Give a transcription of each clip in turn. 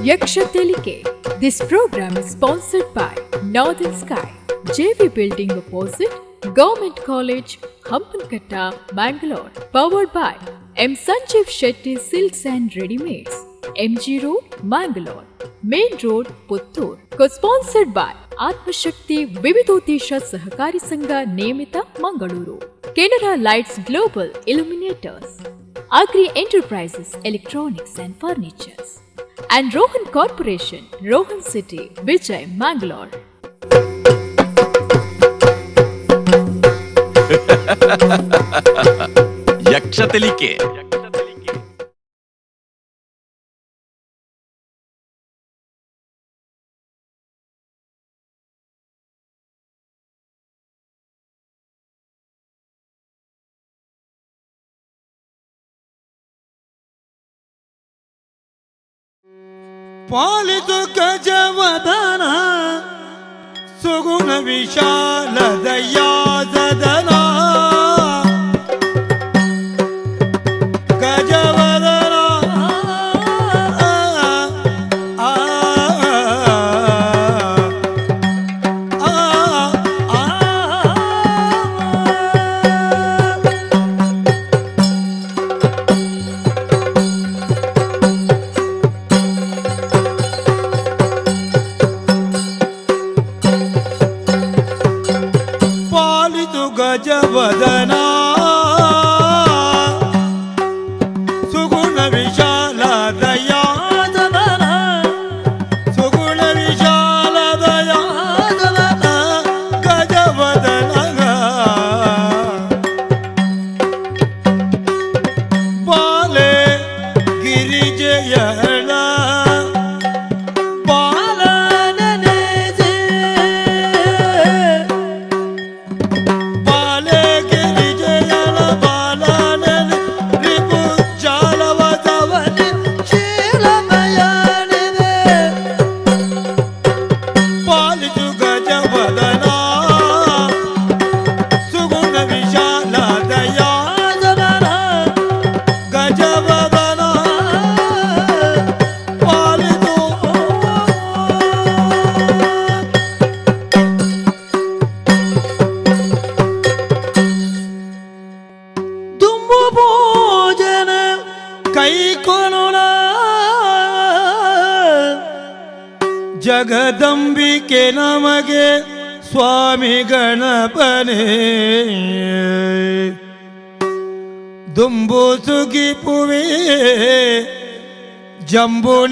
Yaksha Telike. This program is sponsored by Northern Sky, JV Building opposite Government College, Hampankatta, Mangalore. Powered by M. Sanjeev Shetty Silks and Readymades, MG Road, Mangalore, Main Road, Puttur. Co-sponsored by Atmashakti Vividodesha Sahakari Sangha Nemita, Mangaluru. Canara Lights Global Illuminators. Agri Enterprises Electronics and Furnitures. And Rohan Corporation, Rohan City, Vijay, Mangalore. Yaksha Telike. ಪಾಲಿತು ಗಜವದನ ಸುಗುಣ ವಿಶಾಲ ದಯಾದನ ಗಜವದನ ಆ, ಆ, ಆ, ಆ. ಪಾಲಿತು ಗಜವದನ ಸುಗುಣ ವಿಶಾಲ ದಯಾದನ ಸುಗುಣ ವಿಶಾಲ ದಯಾದನ ಗಜವದನ ಬಾಲೆ ಗಿರಿಜಯಣ ಬಾಲನನೇಜೆ ಬಾಲೆ ಗಿರಿಜಯನ ಬಾಲನನೆ ರಿಪು ಜಾಲವದವನೆ ಶೀಲಮಯನಿದೆ ಪಾಲಿತು ಗಜವದನ ಸುಗುಣ ವಿಶಾಲ ದಯಾದನ ಗಜವದನ ಪಾಲಿತು. ದುಂಬು ಭೋಜನ ಕೈಕೊನುಣ ಜಗದಂಬಿಕೆ ನಮಗೆ ಸ್ವಾಮಿ ಗಣಪನೇ ದುಂಬು ಸುಗಿಪುವೆ ಜಂಬುನೇರಳೆ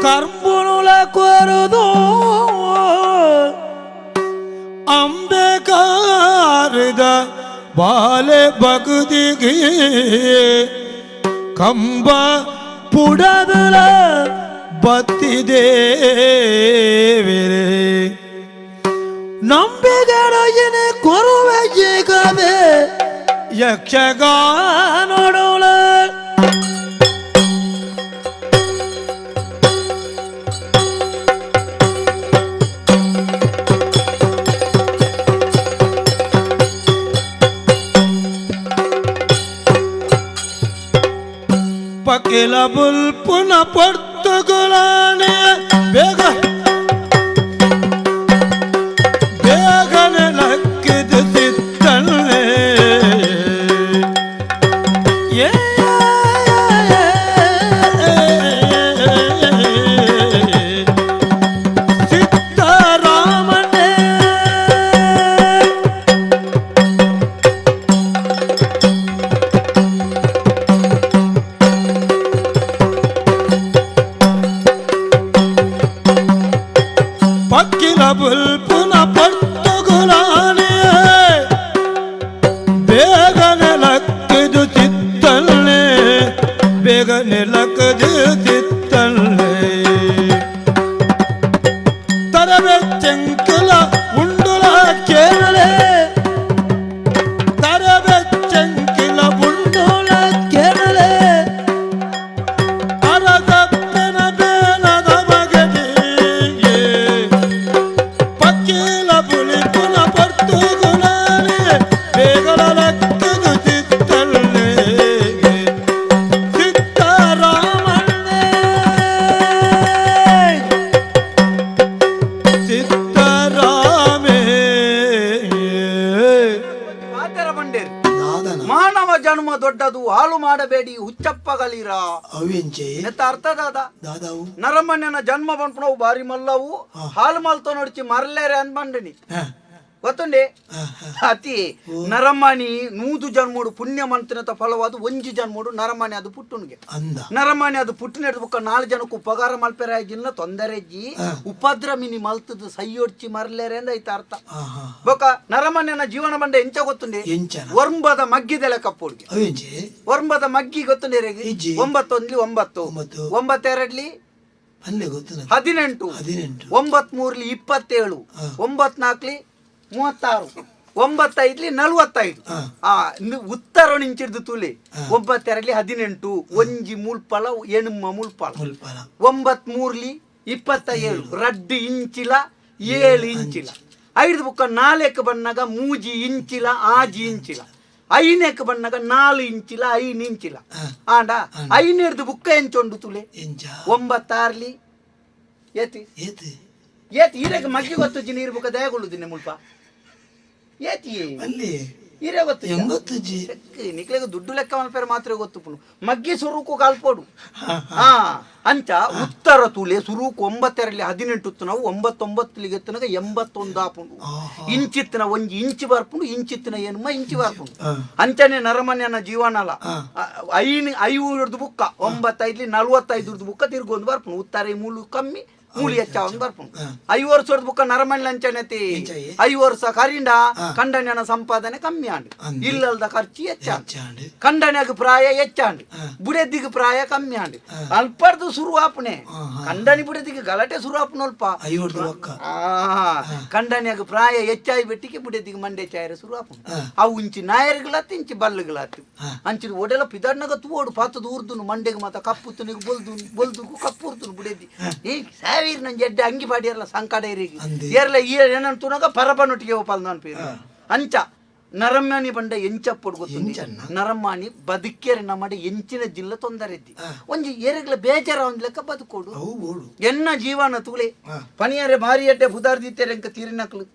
ಕರ್ಬುನುಲ ಕೊರುದು ಅಂಬೆಕಾರದ ಬಾಲೆ ಬಗುದಿಗೆ ಕಂಬ ಪುಡದಲ ಬತ್ತಿದೇವಿರೆ ನಂಬಿಗೆಡಗಿನ ಕೊರುವೆ ಜೀಗದೆ ಯಕ್ಷಗಾನೊಡುಳ ಪಕಿಲ ಬುಲ್ಪುನ ಪೊರ್ತುಗುಲಾನೆ ಬೇಗ ಬೇಗನೆ ಲಕ್ಕಿದು ಸಿತ್ತನ್ನೇ ಏ ಸಿದ್ದರಾಮನೇ ಪಕ್ಕಿಲ ಬುಲ್ಪುನ ಪರ್ತುಗುಲಾನೆ ಬೇಗನೆ ಲಕ್ಕಿದು ಸಿತ್ತಲ್ಲೆ ಬೇಗನೆ ಲಕ್ಕದು ಸಿತ್ತಲ್ಲೆ ತರವೆ ಚೆಂಕಲ ಉಂಡುಲ ಕೇರಳೆ ತರವೆ ಚೆಂಕಿಲ ಉಂಡುಲ ಕೇರಳೆ ಅರದಪ್ಪನ ಬೇಲದ ಮಗನಿಗೆ ಪಕ್ಕಿಲ ಬುಲಿಪುನ ಪರ್ತುಗುಲಾನೆ ಬೇಗಲ ಲಕ್ಕದು ಸಿತ್ತಲ್ಲೆ. ಹಾಳು ಮಾಡಬೇಡಿ ಹುಚ್ಚಪ್ಪಗಳಿರ. ಅವೆಂಚೆ ನೆತ್ತ ಅರ್ಥ ದಾದ? ದಾದಾವು. ನರಮಣ್ಯನ ಜನ್ಮ ಪನ್ಪುನವು ಬಾರಿ ಮಲ್ಲವು, ಹಾಲು ಮಲ್ತೋ ನೋಡ್ಚಿ ಮರ್ಲೇರೆ ಅನ್ ಬಂಡನಿ ಗೊತ್ತುಂಡೆ ಅತಿ. ನರಮಣಿ 100 ಜನ್ಮೋಡು ಪುಣ್ಯ ಮಂತ್ರನತ ಫಲವಾದ ಒಂಜಿ ಜನ್ಮೋಡು ನರಮಣಿ ಅದು ಪುಟ್ಟುನಿಗೆ. ಅಂದ. ನರಮಣಿ ಅದು ಪುಟ್ಟಿನ ಬುಕ್ಕ 4 ಜನಕ್ಕೆ ಉಪಕಾರ ಮಲ್ಪೆರಾಗಿಲ್ಲ, ತೊಂದರೆ ಜಿ ಉಪದ್ರ ಮಿನಿ ಮಲ್ತದ ಸೈಯೊಡ್ಚಿ ಮರ್ಲೇರೆ ಅಂದ ಐತ ಅರ್ಥ. ಬೊಕ ನರಮಣ್ಯನ ಜೀವನ ಬಂಡ ಎಂಚ ಗೊತ್ತುಂಡೆ? ಎಂಚನ? ಒರ್ಂಬದ ಮಗ್ಗಿದೆಲೆ ಕಪ್ಪುಡ್ಗೆ. ಅವೆಂಚೆ? ಒರ್ಂಬದ ಮಗ್ಗಿ ಗೊತ್ತುಂಡೆ? ಇಜ್ಜಿ. 9 1 9, 9, 9 2 ಅಲ್ಲೇ ಗೊತ್ತು. 18, 18, 9 3 27, 9 4 36, 9 5 45. ಆ ಉತ್ತರ ನಿಂಚಿಡ್ದು ತುಲಿ. 9 2 18, ಒಂಜಿ ಮೂಲ್ಪಲ ಎಣುಮ ಮೂಲ್ಪಲ, 9 3 27, ರಡ್ಡು ಇಂಚಿಲ 7 ಇಂಚಿಲ. 5 ಬುಕ್ಕ 4 ಬಣ್ಣಗ 3 ಇಂಚಿಲ 6 ಇಂಚಿಲ, 5 ಬಣ್ಣಗ 4 ಇಂಚಿಲ 5 ಇಂಚಿಲ. ಆಂಡ 5 ಬುಕ್ಕ ಎಂಚೊಂಡು ತುಲೆ. 9 6 ಏತಿ ಏತಿ ಈರೆಗೆ ಮಗ್ಗಿ ಗೊತ್ತು ನೀರು ಬುಕ್ಕ ದಯಗೊಳ್ಳುದಿನಿ ಮುಲ್ಪ ಏತಿ ಈರೆ ಗೊತ್ತು ಗೊತ್ತು ನಿಕ್ಲೆಗೆ ದುಡ್ಡು ಲೆಕ್ಕ ಮಲ್ಪೇರೆ ಮಾತ್ರ ಗೊತ್ತು ಪುನು ಮಗ್ಗಿ ಸುರುಕು ಕಾಲ್ಪೋಡು. ಹಾ ಅಂಚ ಉತ್ತರ ತುಲೆ ಸುರುಕು 9 2 18 ನಾವು 9 9 ಎತ್ತನಾಗ 81 ಆಪುಂಡು. ಇಂಚಿತ್ತಿನ ಒಂಜಿ ಇಂಚು ಬರ್ಪುಂಡು, ಇಂಚಿತ್ತಿನ ಏನುಮ ಇಂಚು ಬರ್ಪುಂಡು. ಅಂಚನೆ ನರಮನ್ಯನ ಜೀವನಲ 5 5 ಬುಕ್ಕ 9 5 45 ಬುಕ್ಕ ತಿರ್ಗೊಂದು ಬರ್ಪುಂಡು. ಉತ್ತರ ಮೂಲು ಕಮ್ಮಿ ಮೂಲಿ ಹೆಚ್ಚಾವಂದು ಬರ್ಪುಂಡು. 5 ವರ್ಷದ ಬುಕ್ಕ ನರಮಣ್ಣ ಅಂಚನೆತಿ 5 ವರ್ಷ ಕರಿಂಡ ಕಂಡನ್ಯನ ಸಂಪಾದನೆ ಕಮ್ಮಿ ಆಂಡು, ಇಲ್ಲಲ್ದ ಖರ್ಚು ಹೆಚ್ಚಾಂಡು, ಕಂಡನ್ಯಾಗ ಪ್ರಾಯ ಹೆಚ್ಚಾಂಡು, ಬುಡೆದಿಗೆ ಪ್ರಾಯ ಕಮ್ಮಿ ಆಂಡು. ಅಲ್ಪರ್ದು ಸುರು ಆಪುಣೆ ಕಂಡನಿ ಬುಡೆದಿಗೆ ಗಲಾಟೆ ಸುರು ಆಪುನಲ್ಪ. ಕಂಡನ್ಯಾಗ ಪ್ರಾಯ ಹೆಚ್ಚಾಯಿ ಬೆಟ್ಟಿಗೆ ಬುಡೆದಿಗೆ ಮಂಡೆ ಚಾಯರ ಸುರು ಆಪುಂಡು. ಅವು ಇಂಚಿ ನಾಯರ್ಗಳಾತು ಇಂಚಿ ಬಲ್ಲುಗಳಾತು ಅಂಚಿ ಒಡೆಲ ಪಿದರ್ನಾಗ ತೂವೋಡು ಪಾತದ ಊರ್ದುನು ಮಂಡೆಗೆ ಮಾತ ಕಪ್ಪು ಬೊಲ್ದು ಬೊಲ್ದು ಕಪ್ಪು ಊರ್ದುನು ಬುಡೆದಿ. ಈ ಸಾವಿರ ನಂಗೆ ಎಡ್ಡೆ ಅಂಗಿ ಪಾಡಿಯರ್ಲ ಸಂಕಡ ಇರಿಗೆ ಏರ್ಲ ಈ ಏನಂತ ತುನಗ ಪರಪನೊಟ್ಟಿಗೆ ಓಪಾಲ್ ನಾನು ಪೇರು. ಅಂಚ ನರಮ್ಮಾನಿ ಬಂಡ ಎಂಚಪ್ಪಡು ಗೊತ್ತು? ನರಮ್ಮಾನಿ ಬದುಕೇರೆ ನಮ್ಮಡೆ ಎಂಚಿನ ಜಿಲ್ಲೆ ತೊಂದರೆ ಇದ್ದಿ ಒಂಜಿ ಏರೆಗ್ಲ ಬೇಜಾರ ಒಂದ್ ಲೆಕ್ಕ ಬದುಕೋಡು. ಎನ್ನ ಜೀವನ ತೂಲೆ ಪನಿಯರೆ ಮಾರಿ ಎಡ್ಡೆ ಪುದಾರ್ ದೀತೇರೆ ಎಂಕ ತೀರಿನಕ್ಲು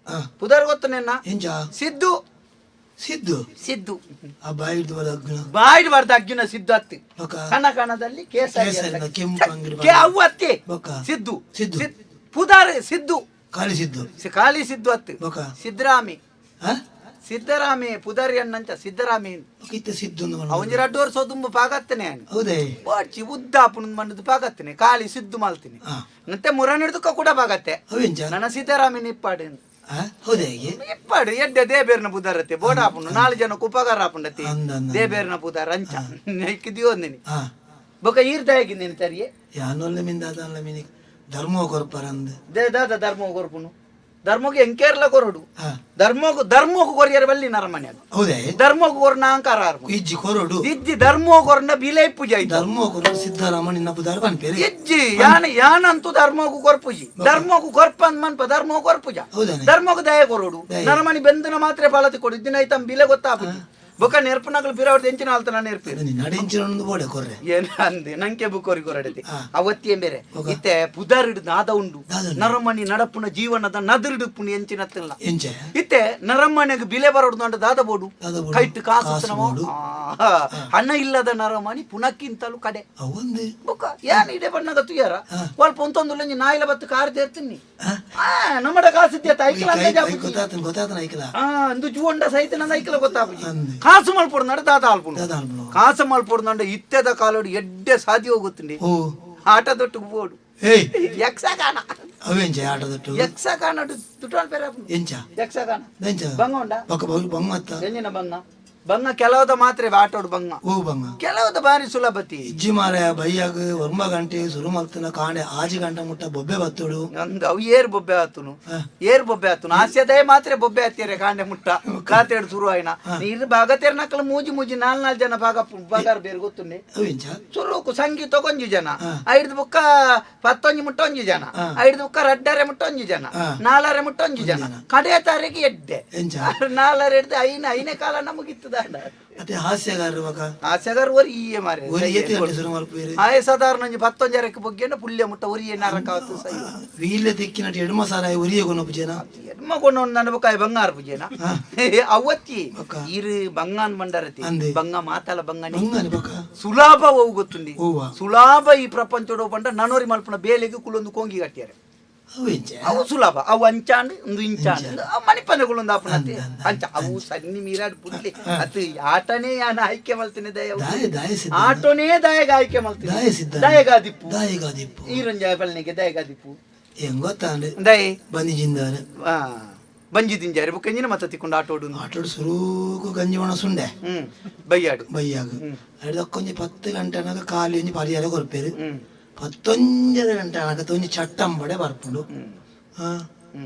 ಪುದಾರ್ ಗೊತ್ತು ನೆನ್ನ ಸಿದ್ದು ಸಿದ್ದು ಸಿದ್ದು ಬಾಯಿಡ್ ಬಾರ್ದ ಅಗ್ಗಿನ ಸಿದ್ದು ಅತ್ತಿ ಕಣ ಕಣದಲ್ಲಿ ಕೇಸರಿ ಅವು ಅತ್ತಿ ಸಿದ್ದು ಸಿದ್ದು ಪುದಾರ್ ಸಿದ್ದು ಕಾಲಿ ಸಿದ್ದು ಕಾಲಿ ಸಿದ್ದು ಅತ್ತಿ ಸಿದ್ದರಾಮಿ ಸಿದ್ದರಾಮಿ ಪುದಾರಿ ಅಣ್ಣಂಚ ಸಿದ್ದರಾಮಿ ಸಿದ್ದು ಅವನ ರಡ್ಡು ವರ್ಷ ತುಂಬ ಪಾಗತ್ತನೆ ಹೌದೇ ಬಾಚಿ ಉದ್ದ ಪುನದ್ ಮಂಡದ ಪಾಗತ್ತನೆ ಕಾಲಿ ಸಿದ್ದು ಮಾಲ್ತೀನಿ ಮತ್ತೆ ಮುರನಿಡ್ದಕ್ಕ ಕೂಡ ಪಾಗತ್ತೆ ನನ್ನ ಸಿದ್ದರಾಮಿ ನಿಪ್ಪಾಡಿ ಹೌದೇ ಇಪ್ಪಾಡು ಎಡ್ಡೆ ದೇಬೇರ್ನ ಪುದಾರತ್ತೆ ಬೋಡಾಪುಂಡು 4 ಜನಕ್ಕೆ ಉಪಕಾರ ಆಪುಂಡತಿ ದೇಬೇರ್ನ ಪುದಾರ ಅಂಚ ಇಕ್ಕಿದಿಯೋಂದಿನಿ ಬೊಕ ಈರ್ದಾಗಿದ್ದೀನಿ ತರಿಯೆ ಯಾನೊಲ್ಲ ಮಿಂದ ಅದಲ್ಲ ಮಿನಿ ಧರ್ಮ ಕೊರ್ಪರಂದು they ದಾದ ಧರ್ಮ ಕೊರ್ಪುನು ಧರ್ಮಕ್ಕೆ ಎಂಕೇರ್ಲ ಕೊರಡು ಧರ್ಮకు ಧರ್ಮకు ಕೊರಿಯರ್ ಬಲ್ಲಿ ನರಮನೆ ಹೌದೇ ಧರ್ಮకు ಕೊರ್ನ ಅಹಂಕಾರ ಇಜ್ಜಿ ಕೊರಡು ಇಜ್ಜಿ ಧರ್ಮ ಕೊರ್ನ ಬಿಲೆ ಪೂಜೆ ಧರ್ಮ ಕೊರಡು ಸಿದ್ದರಾಮ ನಿನ್ನ ಪುದಾರ ಪನ್ಪೇರು ಇಜ್ಜಿ ಯಾನ ಯಾನಂತೂ ಧರ್ಮకు ಕೊರ್ಪುಜಿ ಧರ್ಮకు ಕೊರ್ಪಂದ್ ಮನ್ಪ ಧರ್ಮ ಕೊರ್ಪುಜ ಧರ್ಮకు ದಯ ಕೊರಡು ನರಮಣಿ ಬೆಂದನ ಮಾತ್ರ ಫಲತಿ ಕೊಡು ಇದ್ದಿನ ಐತಂ ಬಿಲೆ ಗೊತ್ತಾಪುಜಿ ಬೊಕ ನೆರ್ಪನಗಳು ಬಿರಾವರ್ದು ಎಂಚಿನ ಆಲ್ತನ ನೆರ್ಪಿ ನಡಿಂಚಿನ ಬೋಡೆ ಕೊರ್ರೆ ಏನ ಅಂದೆ ನಂಕೆ ಬುಕ್ಕೋರಿ ಕೊರಡತಿ ಅವತ್ತಿಯೇ ಬೇರೆ ಇತ್ತೆ ಪುದಾರಿಡು ನಾದ ಉಂಡು ನರಮಣಿ ನಡಪುನ ಜೀವನದ ನದರಿಡು ಪುಣಿ ಎಂಚಿನ ತಿಲ್ಲ ಇತ್ತೆ ನರಮಣಿಗೆ ಬಿಲೆ ಬರೋಡು ಅಂಡ ದಾದ ಬೋಡು ಕೈಟ್ ಕಾಸು ಹಣ ಇಲ್ಲದ ನರಮಣಿ ಪುನಕ್ಕಿಂತಲೂ ಕಡೆ ಬೊಕ್ಕ ಏನ್ ಇಡೆ ಬಣ್ಣಗ ತುಯ್ಯಾರ ಒಲ್ಪ ಒಂತೊಂದು ನಾಯಿಲ ಬತ್ತು ಕಾರ್ ತೇರ್ತೀನಿ ನಮ್ಮಡ ಕಾಸಿದ್ಯ ಐಕಲ ಅಂದು ಜೂಂಡ ಸಹಿತ ನನ್ನ ಐಕಲ ಗೊತ್ತಾಪುಜಿ ಕಾಸು ಮಲ್ಪೊಡು ದಾದ ಆಲ್ಪುಂಡು ಕಾಸು ಮಲ್ಪೊಡು ಇತ್ತೆದ ಕಾಲೋಡು ಎಡ್ಡೆ ಸಾಧ್ಯ ಹೋಗುತ್ತಂಡಿ ಆಟ ದೊಟ್ಟು ಬೋಡು ಯಕ್ಷಗಾನ ಅವೆಂಚ ಆಟದೊಟ್ಟು ಯಕ್ಷಗಾನ ದುಡ್ಡು ಬೇರೆ ಎಂಚ ಯಕ್ಷಗಾನ ಬಂಗ ಉಂಡ ಬಂಗ ಅತ್ತ ಎಂಜಿನ ಬಂಗ ಬಂಗ ಕೆಲವದ ಮಾತ್ರ ಆಟೋಡು ಬಂಗ ಓ ಬಂಗ ಕೆಲವದ ಬಾರಿ ಸುಲಭತಿ ಇಜ್ಜಿ ಮಾರ ಬೈಯಾಗ ಒರ್ಮ ಗಂಟೆ ಸುರು ಮಲ್ತನ ಕಾಣೆ ಆಜಿ ಗಂಟೆ ಮುಟ್ಟ ಬೊಬ್ಬೆ ಬತ್ತೋಡು ಅಂದ್ ಅವು ಏರ್ ಬೊಬ್ಬೆ ಆತುನು ಏರ್ ಬೊಬ್ಬೆ ಆತುನು ಆಸ್ಯದೇ ಮಾತ್ರ ಬೊಬ್ಬೆ ಆತೀರೆ ಕಾಂಡೆ ಮುಟ್ಟ ಕಾತೇಡು ಸುರು ಆಯ್ನ ನೀರು ಭಾಗತೇರ್ ನಕಲು ಮೂಜಿ ಮೂಜಿ ನಾಲ್ ನಾಲ್ ಜನ ಭಾಗ ಬಗಾರ್ ಬೇರೆ ಗೊತ್ತುಂಡೆ ಸುರುಕು ಸಂಗೀತ ಕೊಂಜಿ ಜನ ಐದು ಬುಕ್ಕ ಪತ್ತೊಂಜಿ ಮುಟ್ಟ ಒಂಜಿ ಜನ ಐದು ಬುಕ್ಕ ರಡ್ಡರೆ ಮುಟ್ಟ ಒಂಜಿ ಜನ ನಾಲರೆ ಮುಟ್ಟ ಒಂಜಿ ಜನ ಕಡೆ ತಾರೀಕು ಎಡ್ಡೆ ನಾಲರೆ ಹಿಡ್ದು ಐನ ಐನೇ ಕಾಲ ನಮಗಿತ್ತು ಅದೇ ಹಾಸ್ಯಗಾರರು ಮಗ ಹಾಸ್ಯಗಾರ ಒರಿಯೇ ಮಾರೆ ಒರಿ ಏತ್ ಗಂಟೆ ಶುರು ಮಲ್ಪುವೆರು ಆಯೆ ಸಾಧಾರಣ ಒಂಜಿ ಪತ್ತೊಂಜರಕ್ಕೆ ಬೊಗ್ಗೆನ ಪುಲ್ಯ ಮುಟ್ಟ ಒರಿಯೇ ನರಕ ಆತು ಸೈ ವೀಲ್ಯ ತಿಕ್ಕಿನಟ್ ಎಡ್ಮ ಸಾರ ಒರಿಯೆ ಕೊನಪುಜೇನ ಎಡ್ಮ ಕೊನೊಂದು ನನ್ನ ಬೊಕ ಬಂಗಾರ ಪೂಜೆನ ಅವತ್ತಿ ಬೊಕ್ಕ. ಇರು ಬಂಗಾನ್ ಬಂಡರತಿ ಅಂದೆ. ಬಂಗ ಮಾತಲ ಬಂಗನೆ ಬಂಗಾನೆ ಬೊಕ ಸುಲಾಭ ಒವು ಗೊತ್ತುಂಡಿ ಒವ್ವ? ಸುಲಾಭ ಈ ಪ್ರಪಂಚಡು ಪಂಡ ನನೋರಿ ಮಲ್ಪನ ಬೇಲೆಗೆ ಕುಲೊಂದು ಕೊಂಗಿ ಕಟ್ಟಿಯಾರೆ ಅವು ಎಂಚ ಅವು ಸುಲಭ ಅವು ಅಂಚಾಂಡ್ ಒಂದು ಇಂಚಾಂಡ್ ಅವು ಮಣಿಪನಗಳು ಆಪುನತೆ ಅಂಚ ಅವು ಸನ್ನಿ ಮೀರಾಡ್ ಪುಡ್ಲಿ ಅತ್ ಆಟನೇ ಯಾನ ಆಯ್ಕೆ ಮಲ್ತಿನ ದಯ ದಾಯ ದಾಯ ಸಿದ್ಧ ಆಟೋನೇ ದಾಯಗ ಆಯ್ಕೆ ಮಲ್ತಿನ ದಾಯ ಸಿದ್ಧ ದಾಯಗಾದಿಪ್ಪು ದಾಯಗಾದಿಪ್ಪು ಈರಂಜ ಬಲ್ನಿಗೆ ದಾಯಗಾದಿಪ್ಪು ಹೆಂಗ್ ಗೊತ್ತಾಂಡೆ ದಯ ಬಂದಿಜಿಂದಾರೆ ಆ ಬಂಜಿ ದಿಂಜಾರೆ ಬೊಕ್ಕ ಎಂಜಿನ ಮತ್ತ ತಿಕ್ಕೊಂಡು ಆಟೋಡು ಆಟೋಡು ಸುರೂಕು ಗಂಜಿ ಒಣ ಸುಂಡೆ ಹ್ಮ್ ಬಯ್ಯಾಡು ಬಯ್ಯಾಗ ಅಡ್ದಕ್ಕೊಂಜಿ 10 ಗಂಟೆ ಅನಗ ಖಾಲಿ ಒಂಜಿ ಪರಿಹಾರ ಕೊರ್ಪೇರು ಹ್ಮ್ 19 ಗಂಟೆ ಅನಗ ಒಂಜಿ ಚಟ್ಟಂಬಡೆ ಬರ್ಪುಂಡು ಹಾ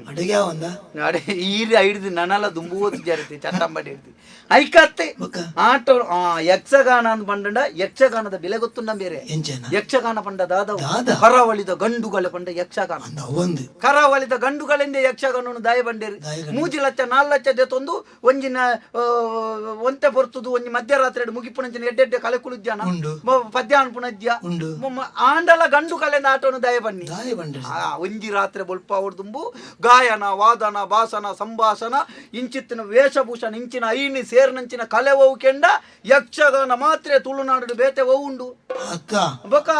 ಅಡುಗೆ ಒಂದ ಅಡೆ ಈರ್ ಐಡ್ದು ನನಲ ದುಂಬು ಓತು ಜಾರತಿ ಚಟ್ಟಂಬಡಿ ಹಿಡ್ದು ಐಕತ್ತೆ ಬೊಕ್ಕ ಆಟೋ ಆ ಯಕ್ಷಗಾನ ಅಂದ್ ಪಂಡ ಯಕ್ಷಗಾನದ ಬೆಲೆ ಗೊತ್ತುಂಡ ಬೇರೆ ಎಂಚೇನ ಯಕ್ಷಗಾನ ಪಂಡ ದಾದ ದಾದ. ಕರಾವಳಿದ ಗಂಡುಗಳ ಪಂಡ ಯಕ್ಷಗಾನ ಅಂದ ಒಂದು ಕರಾವಳಿದ ಗಂಡುಗಳೆಂದೇ ಯಕ್ಷಗಾನವನ್ನು ದಾಯ ಬಂಡೇರಿ ದಾಯ 3 ಲಕ್ಷ 4 ಲಕ್ಷ ದೆತ್ತೊಂದು ಒಂಜಿನ ಒಂತೆ ಪೊರ್ತುದು ಒಂಜಿ ಮಧ್ಯರಾತ್ರಿ ಮುಗಿಪುಣಂಚಿನ ಎಡ್ಡೆಡ್ಡೆ ಕಲೆ ಕುಳುಜ್ಜಾನ ಉಂಡು. ಪದ್ಯ ಅನ್ಪುಣಜ್ಜ ಉಂಡು ಆಂಡಲ ಗಂಡು ಕಲೆಂದ ಆಟವನ್ನು ದಾಯ ಬನ್ನಿ ದಾಯ ಬಂಡೇರಿ ಆ ಒಂಜಿ ರಾತ್ರಿ ಬೊಲ್ಪ ದುಂಬು ಗಾಯನ ವಾದನ ಭಾಷಣ ಸಂಭಾಷಣ ಇಂಚಿತ್ತಿನ ವೇಷಭೂಷಣ ಇಂಚಿನ ಐನಿ ಸೇರ್ನಂಚಿನ ಕಲೆ ಒವು ಕೆಂಡ ಯಕ್ಷಗಾನ ಮಾತ್ರ ತುಳುನಾಡು ಬೇತೆ ಒವು ಉಂಡು ಅತ್ತ ಬೊಕ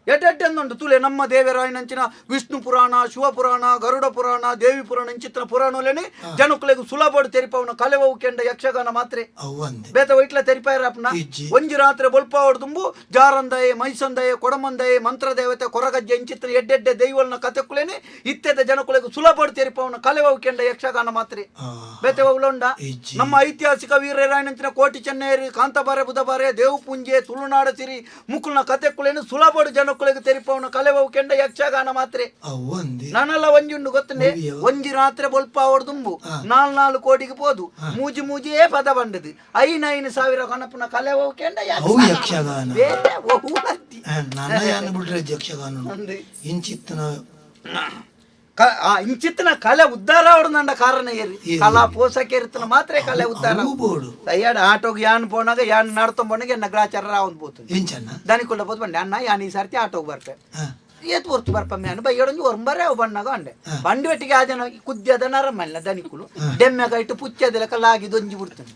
ಎಡ್ಡೆಡ್ಡೆಂದುಂಡು ತುಲೆ ನಮ್ಮ ದೇವರಾಯನಂಚಿನ ವಿಷ್ಣು ಪುರಾಣ ಶಿವಪುರಾಣ ಗರುಡ ಪುರಾಣ ದೇವಿ ಪುರಾಣ ಇಂಚಿತ್ತಿನ ಪುರಾಣೋಲೇನೆ ಜನಕುಲೆಗ್ ಸುಲಭಡು ತೆರಿಪವನ ಕಲೆ ಒವು ಕೆಂಡ ಯಕ್ಷಗಾನ ಮಾತ್ರ ಅವು ಒಂದೆ ಬೇತ ವೈಟ್ಲ ತೆರಿಪಾಯರಪ್ಪನ ಇಜ್ಜಿ. ಒಂಜಿ ರಾತ್ರಿ ಬೊಲ್ಪ ದುಂಬು ಜಾರಂದಯೆ ಮೈಸಂದಯೆ ಕೊಡಮಂದಯೆ ಮಂತ್ರದೇವತೆ ಕೊರಗಜ್ಜೆ ಇಂಚಿತ್ತಿನ ಎಡ್ಡೆಡ್ಡೆ ದೈವಲ್ನ ಕತೆಕುಲೇನೆ ಇತ್ತೆದ ಜನಕುಲೆಗ್ ಸುಲಭಡು ತೆರಿಪವನ ಕಲೆ ಒವು ಕೆಂಡ ಯಕ್ಷಗಾನ ಮಾತ್ರ ಆ ಬೇತೆ ಒವ್ಲುಂಡ ಇಜ್ಜಿ. ನಮ್ಮ ಐತಿಹಾಸಿಕ ವೀರರಾಯನಂಚಿನ ಕೋಟಿ ಚೆನ್ನೈರಿ ಕಾಂತಾಬಾರೆ ಬುಧಬಾರೆ ದೇವಪುಂಜೆ ತುಳುನಾಡ ಸಿರಿ ಮುಕುಲ್ನ ಕತೆಕುಲೇನು ಸುಲಭಡು ಜನಕುಲೆಗ್ ತೆರಿಪವನ ಕಲೆ ಒವು ಕೆಂಡ ಯಕ್ಷಗಾನ ಮಾತ್ರ ಅವು ಒಂದೆ ನಾನೆಲ್ಲ ಒಂಜಿ ಉಂಡು ಗೊತ್ತುಂಡೆ ಒವ್ಯೋ? ಒಂಜಿ ರಾತ್ರಿ ಬೊಲ್ಪ ದುಂಬು 4 4 ಕೋಟಿಗೆ ಪೋದು ಮೂಜಿ ಮೂಜಿಯೇ ಪದ ಬಂಡದು 5 5 ಸಾವಿರ ಕಣಪುನ ಕಲೆ ಒವು ಕೆಂಡ ಅವು ಯಕ್ಷಗಾನ ಬೇತೆ ಒವು ಅತ್ತಿ. ನನ್ನ ಯಾನ್ ಬಿಡ್ರೆ ಯಕ್ಷಗಾನ ಅಂದೆ. ಇಂಚಿತ್ತನ ಇಂಚಿತ್ತಿನ ಕಲೆ ಉದ್ಧಾರ ಅವಡು ಕಾರಣ ಏರಿ ಏರಿ. ಕಲಾ ಪೋಷಕ ಇರ್ತನ ಮಾತ್ರ ಕಲೆ ಉದ್ಧಾರ ಅವು ಬೋಡು ಅಯ್ಯಾಡ ಆಟೋಗೆ ಯಾನ್ ಪೋನಾಗ ಯಾನ್ ನಡ್ತೊಂಬೋನಾಗ ಎನ್ನ ಗ್ರಾಚಾರ ರಾವಂದ್ ಪೋತು ಎಂಚನ್ನ ದನಿಕುಲ್ಲ ಪೋತು ಬಂಡೆ ಅಣ್ಣ ಯಾನ್ ಈ ಸರ್ತಿ ಆಟೋಗೆ ಬರ್ಪೆ ಹಾ ಏತ್ ಹೊರ್ತು ಬರ್ಪಮ್ಮೆ ಅನ್ನ ಬೈಯಡೊಂಜಿ ಒರ್ಂಬರೆ ಅವು ಬಣ್ಣಗ ಅಂಡೆ ಬಂಡಿ ಒಟ್ಟಿಗೆ ಆ ಜನ ಕುದ್ಯದ ನರಮಲ್ಲ ದನಿಕುಲು ಡೆಮ್ಮೆಗ ಇಟ್ಟು ಪುಚ್ಚದ ಲಾಗಿ ದೊಂಜಿ ಬಿಡ್ತಾನೆ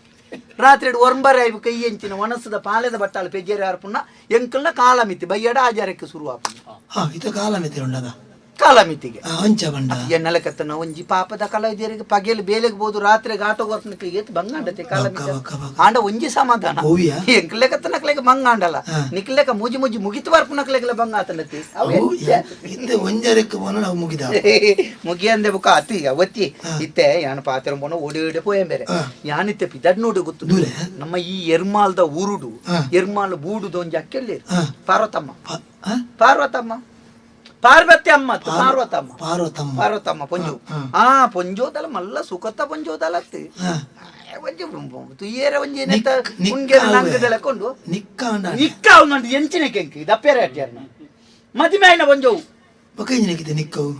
ರಾತ್ರಿ ಒರ್ಂಬರೆ ಆಯ್ಬು ಕೈ ಎಂಚಿನ ಒಣಸದ ಪಾಲೆದ ಬಟ್ಟಾಲ ಪೆಜ್ಜೇರಿ ಆರ್ಪುಣ್ಣ ಎಂಕಲ್ನ ಕಾಲಮಿತಿ ಬೈಯಡ ಆಜಾರಕ್ಕೆ ಶುರು ಆಪುಂಡು ಹಾ ಇತ ಕಾಲಮಿತಿ ಉಂಡದ ಕಾಲಮಿತಿಗೆ ಅಂಚ ಬಂಡ ಎನ್ನಲಕತ್ತನ ಒಂಜಿ ಪಾಪದ ಕಲಾವಿದರಿಗೆ ಪಗೆಲ್ ಬೇಲೆಗೆ ಬೋದು ರಾತ್ರಿಗೆ ಆಟೋ ಬರ್ಪುನಕ್ಲಿಗೆ ಬಂಗಾಂಡತೆ ಕಾಲಮಿತಿ ಬಕ್ಕ, ಬಕ್ಕ, ಬಕ್ಕ. ಆಂಡ ಒಂಜಿ ಸಮಾಧಾನ ಓವಿಯ? ಎಂಕ್ಲೆಕತ್ತನಕ್ಲೆಗೆ ಬಂಗಾಂಡಲ್ಲ ನಿಕ್ಲೆಕ ಮೂಜಿ ಮೂಜಿ ಮುಗಿತು ಬರ್ಪುನಕ್ಲೆಗೆಲ್ಲ ಬಂಗಾತನತಿ ಅವು ಇತ್ತೆ ಒಂಜರಕ್ಕೆ ಪೋನ ನಾವು ಮುಗಿದ ಮುಗಿಯಂದೆ ಬುಕ್ಕ ಅತಿ ಅವತ್ತಿ ಇತ್ತೆ ಯಾನ ಪಾತ್ರ ಪೋನ ಓಡಿ ಓಡಿ ಪೋಯಂ ಬೇರೆ ಯಾನಿತ್ತೆ ಪಿದಡ್ ನೋಡು ಗೊತ್ತು ದೂರೆ? ನಮ್ಮ ಈ ಎರ್ಮಾಲ್ದ ಊರುಡು ಹಾ. ಎರ್ಮಾಲ್ ಬೂಡುದ ಒಂಜಿ ಅಕ್ಕೆಲ್ಲಿ ಹಾ. ಪಾರ್ವತಮ್ಮ ಪ- ಆ? ಪಾರ್ವತಮ್ಮ ಪಾರ್ವತಿ ಅಮ್ಮ ಅತ್ತು, ಪಾರ್ವತಮ್ಮ ಪಾರ್ವತಮ್ಮ ಪಾರ್ವತಮ್ಮ ಪೊಂಜು ಹಾ. ಆ ಪೊಂಜೋದಲ ಮಲ್ಲ ಸುಖತ ಪೊಂಜೋದಲ ಅತ್ತು ಹಾ. ಒಂಜಿ ತುಯ್ಯೇರ ಒಂಜಿ ನೆತ್ತ ನಿಕ್- ಉಂಗೆರ ನಿಕ್ಕ ನಂಗದೆಲ್ಲ ಕೊಂಡು ನಿಕ್ಕ ಅಂಡ ನಿಕ್ಕ ಅವನು ಎಂಚಿನ ಕೆಂಕಿ ದಪ್ಪೇರೆ ಅಡ್ಯಾರ್ನ ಮದಿಮೆ ಆಯ್ನ ಪೊಂಜೋವು ಬೊಕ ಇಂಜಿನಕ್ಕಿದೆ ನಿಕ್ಕವು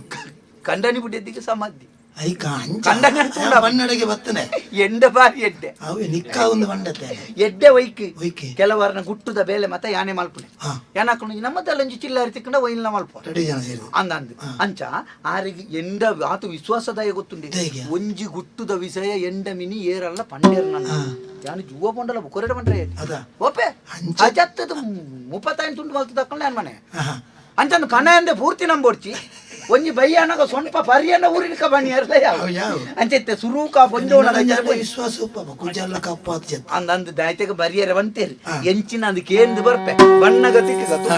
ಕಂಡನಿ ಬಿಟ್ಟಿದ್ದಕ್ಕೆ ಸಮಾಧಿ ಐಕ ಅಂಚ ಕಂಡನ ತೂಡ. ಬನ್ನಡೆಗೆ ಬತ್ತನೆ ಎಂಡ ಬಾರಿ ಎಡ್ಡೆ ಅವೆ ನಿಕ್ಕ ಒಂದು ಬಂಡತೆ ಎಡ್ಡೆ ಒಯ್ಕ್ ಒಯ್ಕೆ ಕೆಲವರನ ಗುಟ್ಟುದ ಬೇಲೆ ಮತ್ತ ಯಾನೆ ಮಲ್ಪುನೆ ಹಾ ಯಾನಕ್ಕುಂಡು ನಮ್ಮದಲ್ಲ ಒಂಜಿ ಚಿಲ್ಲಾರಿ ತಿಕ್ಕಂಡ ಒಯ್ಲ್ನ ಮಲ್ಪ ರೆಡಿ ಜನ ಸೇರಿದ ಅಂದ ಅಂದ್ ಅಂಚ ಆರಿಗೆ ಎಂಡ ಆತು ವಿಶ್ವಾಸದಾಯ ಗೊತ್ತುಂಡೆ ಹೇಗೆ? ಒಂಜಿ ಗುಟ್ಟುದ ವಿಷಯ ಎಂಡ ಮಿನಿ ಏರಲ್ಲ ಪಂಡೇರ್ ನನ್ನ ಯಾನು ಜುವ ಪೊಂಡಲ ಬುಕೊರೆಡ ಪಂಡ್ರೆ ಅದ ಓಪೆ ಅಂಚ. ಅಜತ್ತದ ಮುಪ್ಪತ್ತೈದು ತುಂಡು ಮಲ್ತು ತಕ್ಕಂಡು ನಾನು ಮನೆ ಆಹಾ. ಅಂಚಂದು ಕಣ ಎಂದೆ ಪೂರ್ತಿ ನಂಬೋಡ್ಚಿ ಒಂಜಿ ಬಯ್ಯನಗ ಸೊನ್ಪ ಪರಿಯನ ಊರಿನ ಕಬಾಣಿ ಅರ್ಲ ಯಾವ ಅವು ಯಾವ? ಅಂಚೆತ್ತೆ ಸುರೂಕ ಪೊಂಜೋಣ ನಿನ್ನಡ ವಿಶ್ವಾಸ ಉಪ್ಪ ಕುಜಲ್ಲ ಕಪ್ಪಾತ್ ಜತ್ ಅಂದ ಅಂದ್ ದಾಯ್ತೆಗೆ ಬರಿಯರ ಬಂತೇರಿ ಹಾ. ಎಂಚಿನ ಅದಕ್ಕೆ ಏಂದು ಬರ್ಪೆ ಬಣ್ಣಗತಿಗೆ ಗತು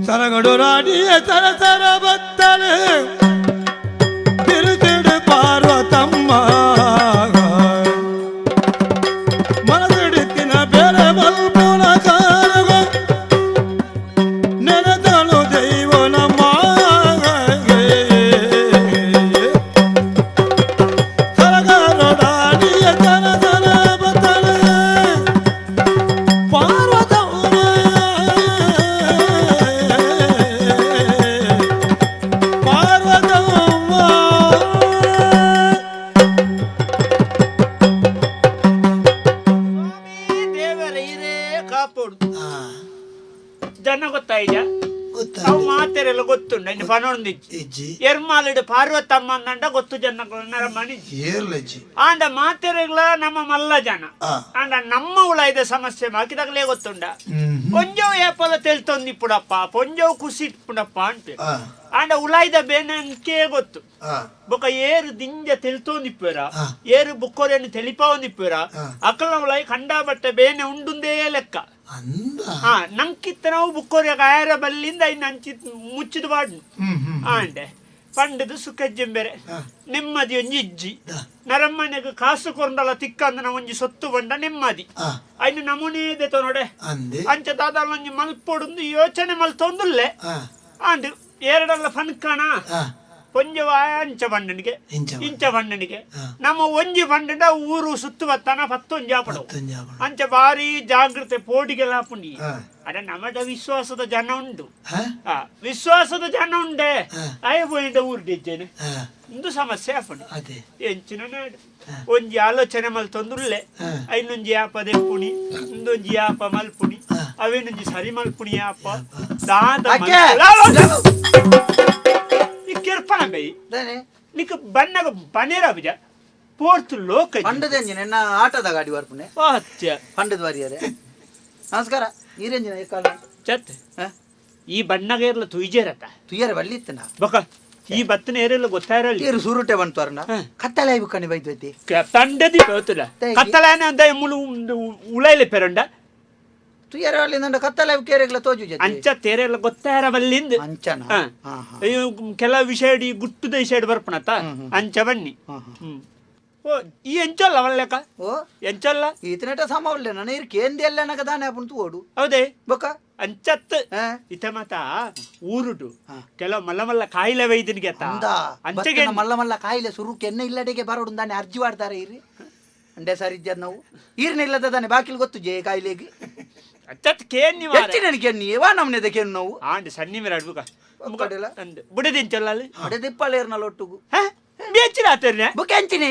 ಸರಗಡು ರಾಣಿಯ ಸರ ಸರ ಬತ್ತಲೆ ತಿರುತಿಡು ಪಾರ್ವತಮ್ಮ ಮನಸಿಡಿತಿನ ಬೇರೆ ಬಲ್ಪುನ ಕಾಲಗ ನೆನೆದಳು ದೈವ ನಮ್ಮ ಸರಗಡು ರಾಣಿಯ ಸರ ಸರ ಬತ್ತಲೆ ಪಾರ್ವತಮ್ಮ ಪಾರ್ವತಮ್ಮ. ಜನ ಗೊತ್ತಾಯ್ಜ? ಗೊತ್ತಾ? ಅವು ಮಾತೆರೆಲ್ಲ ಗೊತ್ತುಂಡು, ಇನ್ನು ಪನೊಂದಿಜ್ಜಿ. ಇಜ್ಜಿ. ಎರ್ಮಾಲಿಡ್ ಪಾರ್ವತಮ್ಮ ಅಂದಂಡ ಗೊತ್ತು ಜನ ನರಮಣಿ. ಏರ್ಲಜ್ಜಿ. ಆಂಡ ಮಾತೆರೆಗ್ಲ ನಮ್ಮ ಮಲ್ಲ ಜನ. ಆಂಡ ನಮ್ಮ ಉಳಾಯ್ದ ಸಮಸ್ಯೆ ಬಾಕಿದಾಗಲೇ ಗೊತ್ತುಂಡ. ಪೊಂಜವು ಏಪಲ ತೆಲ್ತೊಂದಿಪ್ಪುಡಪ್ಪ, ಪೊಂಜವು ಖುಷಿ ಇಪ್ಪುಡಪ್ಪ ಅಂತ. ಆಂಡ ಉಳಾಯ್ದ ಬೇನಂಕೆ ಗೊತ್ತು. ಬೊಕ ಏರು ದಿಂಜ ತೆಲ್ತೊಂದಿಪ್ಪೇರ, ಏರು ಬುಕ್ಕೋರೆಯನ್ನು ತೆಲಿಪಾವೊಂದಿಪ್ಪೇರ, ಅಕಲ್ನ ಉಳಾಯಿ ಕಂಡಾ ಬಟ್ಟೆ ಬೇನೆ ಉಂಡುಂದೇ ಲೆಕ್ಕ. ಅಂದ. ಹಾ, ನಂಕಿತ್ತ ನಾವು ಬುಕ್ಕೋರೆ ಆಯರ ಬಲ್ಲಿಂದ ಇನ್ನು ಅಂಚಿ ಮುಚ್ಚಿದ ಬಾಡ್ನು. ಆಂಡೆ ಪಂಡದು ಸುಖಜ್ಜಂಬೆರೆ ನೆಮ್ಮದಿ ಒಂಜಿ ಇಜ್ಜಿ. ನರಮ್ಮನೆಗ್ ಕಾಸು ಕೊರಂಡಲ ತಿಕ್ಕಂದನ ಒಂಜಿ ಸೊತ್ತು ಬಂಡ ನೆಮ್ಮದಿ. ಐನು ನಮೂನೆ ನೋಡೆ. ಅಂದೆ. ಅಂಚ ದಾದಾಲ ಒಂಜಿ ಮಲ್ಪೊಡುಂದು ಯೋಚನೆ ಮಲ್ತೊಂದುಲ್ಲೆ. ಆಂಡ್ ಎರಡಲ್ಲ ಫನ್ಕಣ. ಕೊಂಜವ ಅಂಚ ಬಂಡನಿಗೆ. ಇಂಚ ಬಂಡ. ಇಂಚ ಬಂಡನಿಗೆ. ನಮ್ಮ ಒಂಜಿ ಬಂಡಂಡ ಊರು ಸುತ್ತು ಬತ್ತಾನ ಪತ್ತೊಂಜಿ ಆಪಡು. ಪತ್ತೊಂಜಿ ಆಪಡು. ಅಂಚ ಬಾರಿ ಜಾಗೃತೆ ಪೋಡಿಗೆಲ್ಲ ಪುಣಿ. ಅಡ ನಮಡ ವಿಶ್ವಾಸದ ಜನ ಉಂಡು. ವಿಶ್ವಾಸದ ಜನ ಉಂಡೆ. ಅಯ್ಯ ಪೋಯಿಂಡ ಊರು ಡಿಜ್ಜೇನೆ. ಇಂದು ಸಮಸ್ಯೆ ಆಪುಂಡು. ಅದೇ. ಎಂಚಿನ ನಾಡು ಒಂಜಿ ಆಲೋಚನೆ ಮಲ್ತೊಂದುಲ್ಲೆ. ಐನೊಂಜಿ ಯಾಪ ದೆಪ್ಪುಣಿ, ಇಂದೊಂಜಿ ಯಾಪ ಮಲ್ಪುಣಿ, ಅವೇನೊಂಜಿ ಸರಿ ಮಲ್ಪುಣಿ ಯಾಪ ದಾದ. ಅಕ್ಕೆ! ಈ ಕೆರ್ಪಣ ಬೈ. ದಾನೆ? ನಿಕ್ ಬನ್ನಗ ಬನೇರ ಬಿಜ ಪೋರ್ತು ಲೋಕ. ಪಂಡದ ಎಂಜಿನ ಎನ್ನ ಆಟದ ಗಾಡಿ ಬರ್ಪುನೆ. ವಾತ್ಯ. ಪಂಡದ ವಾರಿಯರೆ ನಮಸ್ಕಾರ, ನೀರೆಂಜಿನ ಕಾಲ. ಚತ್. ಈ ಬಣ್ಣಗ ಇರ್ಲ ತುಯ್ಜೇರತ. ತುಯ್ಯರೆ ಬಳ್ಳಿ ಇತ್ತನ. ಬೊಕ ಈ ಬತ್ತನ ಏರೆಲ್ಲ ಗೊತ್ತಾಯಿರಲ್ಲ. ಏರು ಸುರುಟೆ ಬಂತು ಅರ್ನ. ಕತ್ತಲೆ ಕಣಿ ಬೈದ್ವೈತಿ. ತಂಡದಿ ಬರ್ತದ. ತೇಗಿ. ಕತ್ತಲಾನ ಅಂದ ಮುಳು ಉಳೈಲೆ ಪೆರಂಡ. ತುಯ್ಯರೆ ಬಳ್ಳಿ ನಂಡ ಕತ್ತಲೆ ಕೇರೆಗ್ಲ ತೋಜು ಜೊತೆ. ಅಂಚ ತೇರೆಲ್ಲ ಗೊತ್ತಾರ ಬಲ್ಲಿಂದ. ಅಂಚನ. ಹಾ. ಹಾ ಹಾ. ಅಯ್ಯೋ, ಕೆಲವು ವಿಷಯ ಗುಟ್ಟುದ ವಿಷಯ ಬರ್ಪಣತ ಅಂಚ ಬನ್ನಿ. ಹಾ, ಹಾ. ಓ ಈ ಎಂಚಲ್ಲ ಅವಲ್ಲೆಕ. ಓ. ಎಂಚಲ್ಲ. ಈತನೇಟ ಸಮ ಉಲ್ಲೆ ನನ್ನ ಇರ್ ಕೇಂದಿ ಎಲ್ಲ ನಗ ದಾನೆ ಆಪುಂಡು ತೂವೊಡು. ಹೌದೇ? ಬೊಕ. ಅಂಚತ್. ಹಾ. ಇತ ಮಾತ ಊರುಡು ಕೆಲವು ಮಲ್ಲ ಮಲ್ಲ ಕಾಯಿಲೆ ವೈದ್ಯನಿಗೆ ಅತ್ತ. ಅಂದ. ಅಂಚೆಗೆ ಬತ್ತನ ಮಲ್ಲ ಮಲ್ಲ ಕಾಯಿಲೆ ಸುರುಕ್ಕೆ ಎಣ್ಣೆ ಇಲ್ಲಡೆಗೆ ಬರೋಡು ದಾನೆ ಅರ್ಜಿ ಮಾಡ್ತಾರೆ ಇರಿ ಅಂಡೆ ಸರ್ ಇಜ್ಜದ್ ನಾವು ಈರ್ನ ಇಲ್ಲದ ದಾನೆ ಬಾಕಿಲ್ ಗೊತ್ತು ಜೇ ಕಾಯಿಲೆಗೆ. ಅಂಚತ್ ಕೇನ್ ನೀವು. ಹೆಚ್ಚಿನ ಕೆನ್ನಿ ವಾ ನಮ್ನೆದ ಕೆನ್ನು ನಾವು. ಆಂಡ್ ಸನ್ನಿ ಮೇರೆ ಅಡ್ಬುಕ. ಒಕ್ಕಡೆಲ. ಅಂದ್ ಬುಡದಿಂಚಲ್ಲ ಅಲ್ಲಿ. ಬಡೆ ದಿಪ್ಪಲೇರ್ನ ಲೊಟ್ಟುಗು. ಹಾ ಬೇಚಿನ ಆತರ್ನೆ. ಬುಕ್ ಎಂಚಿನಿ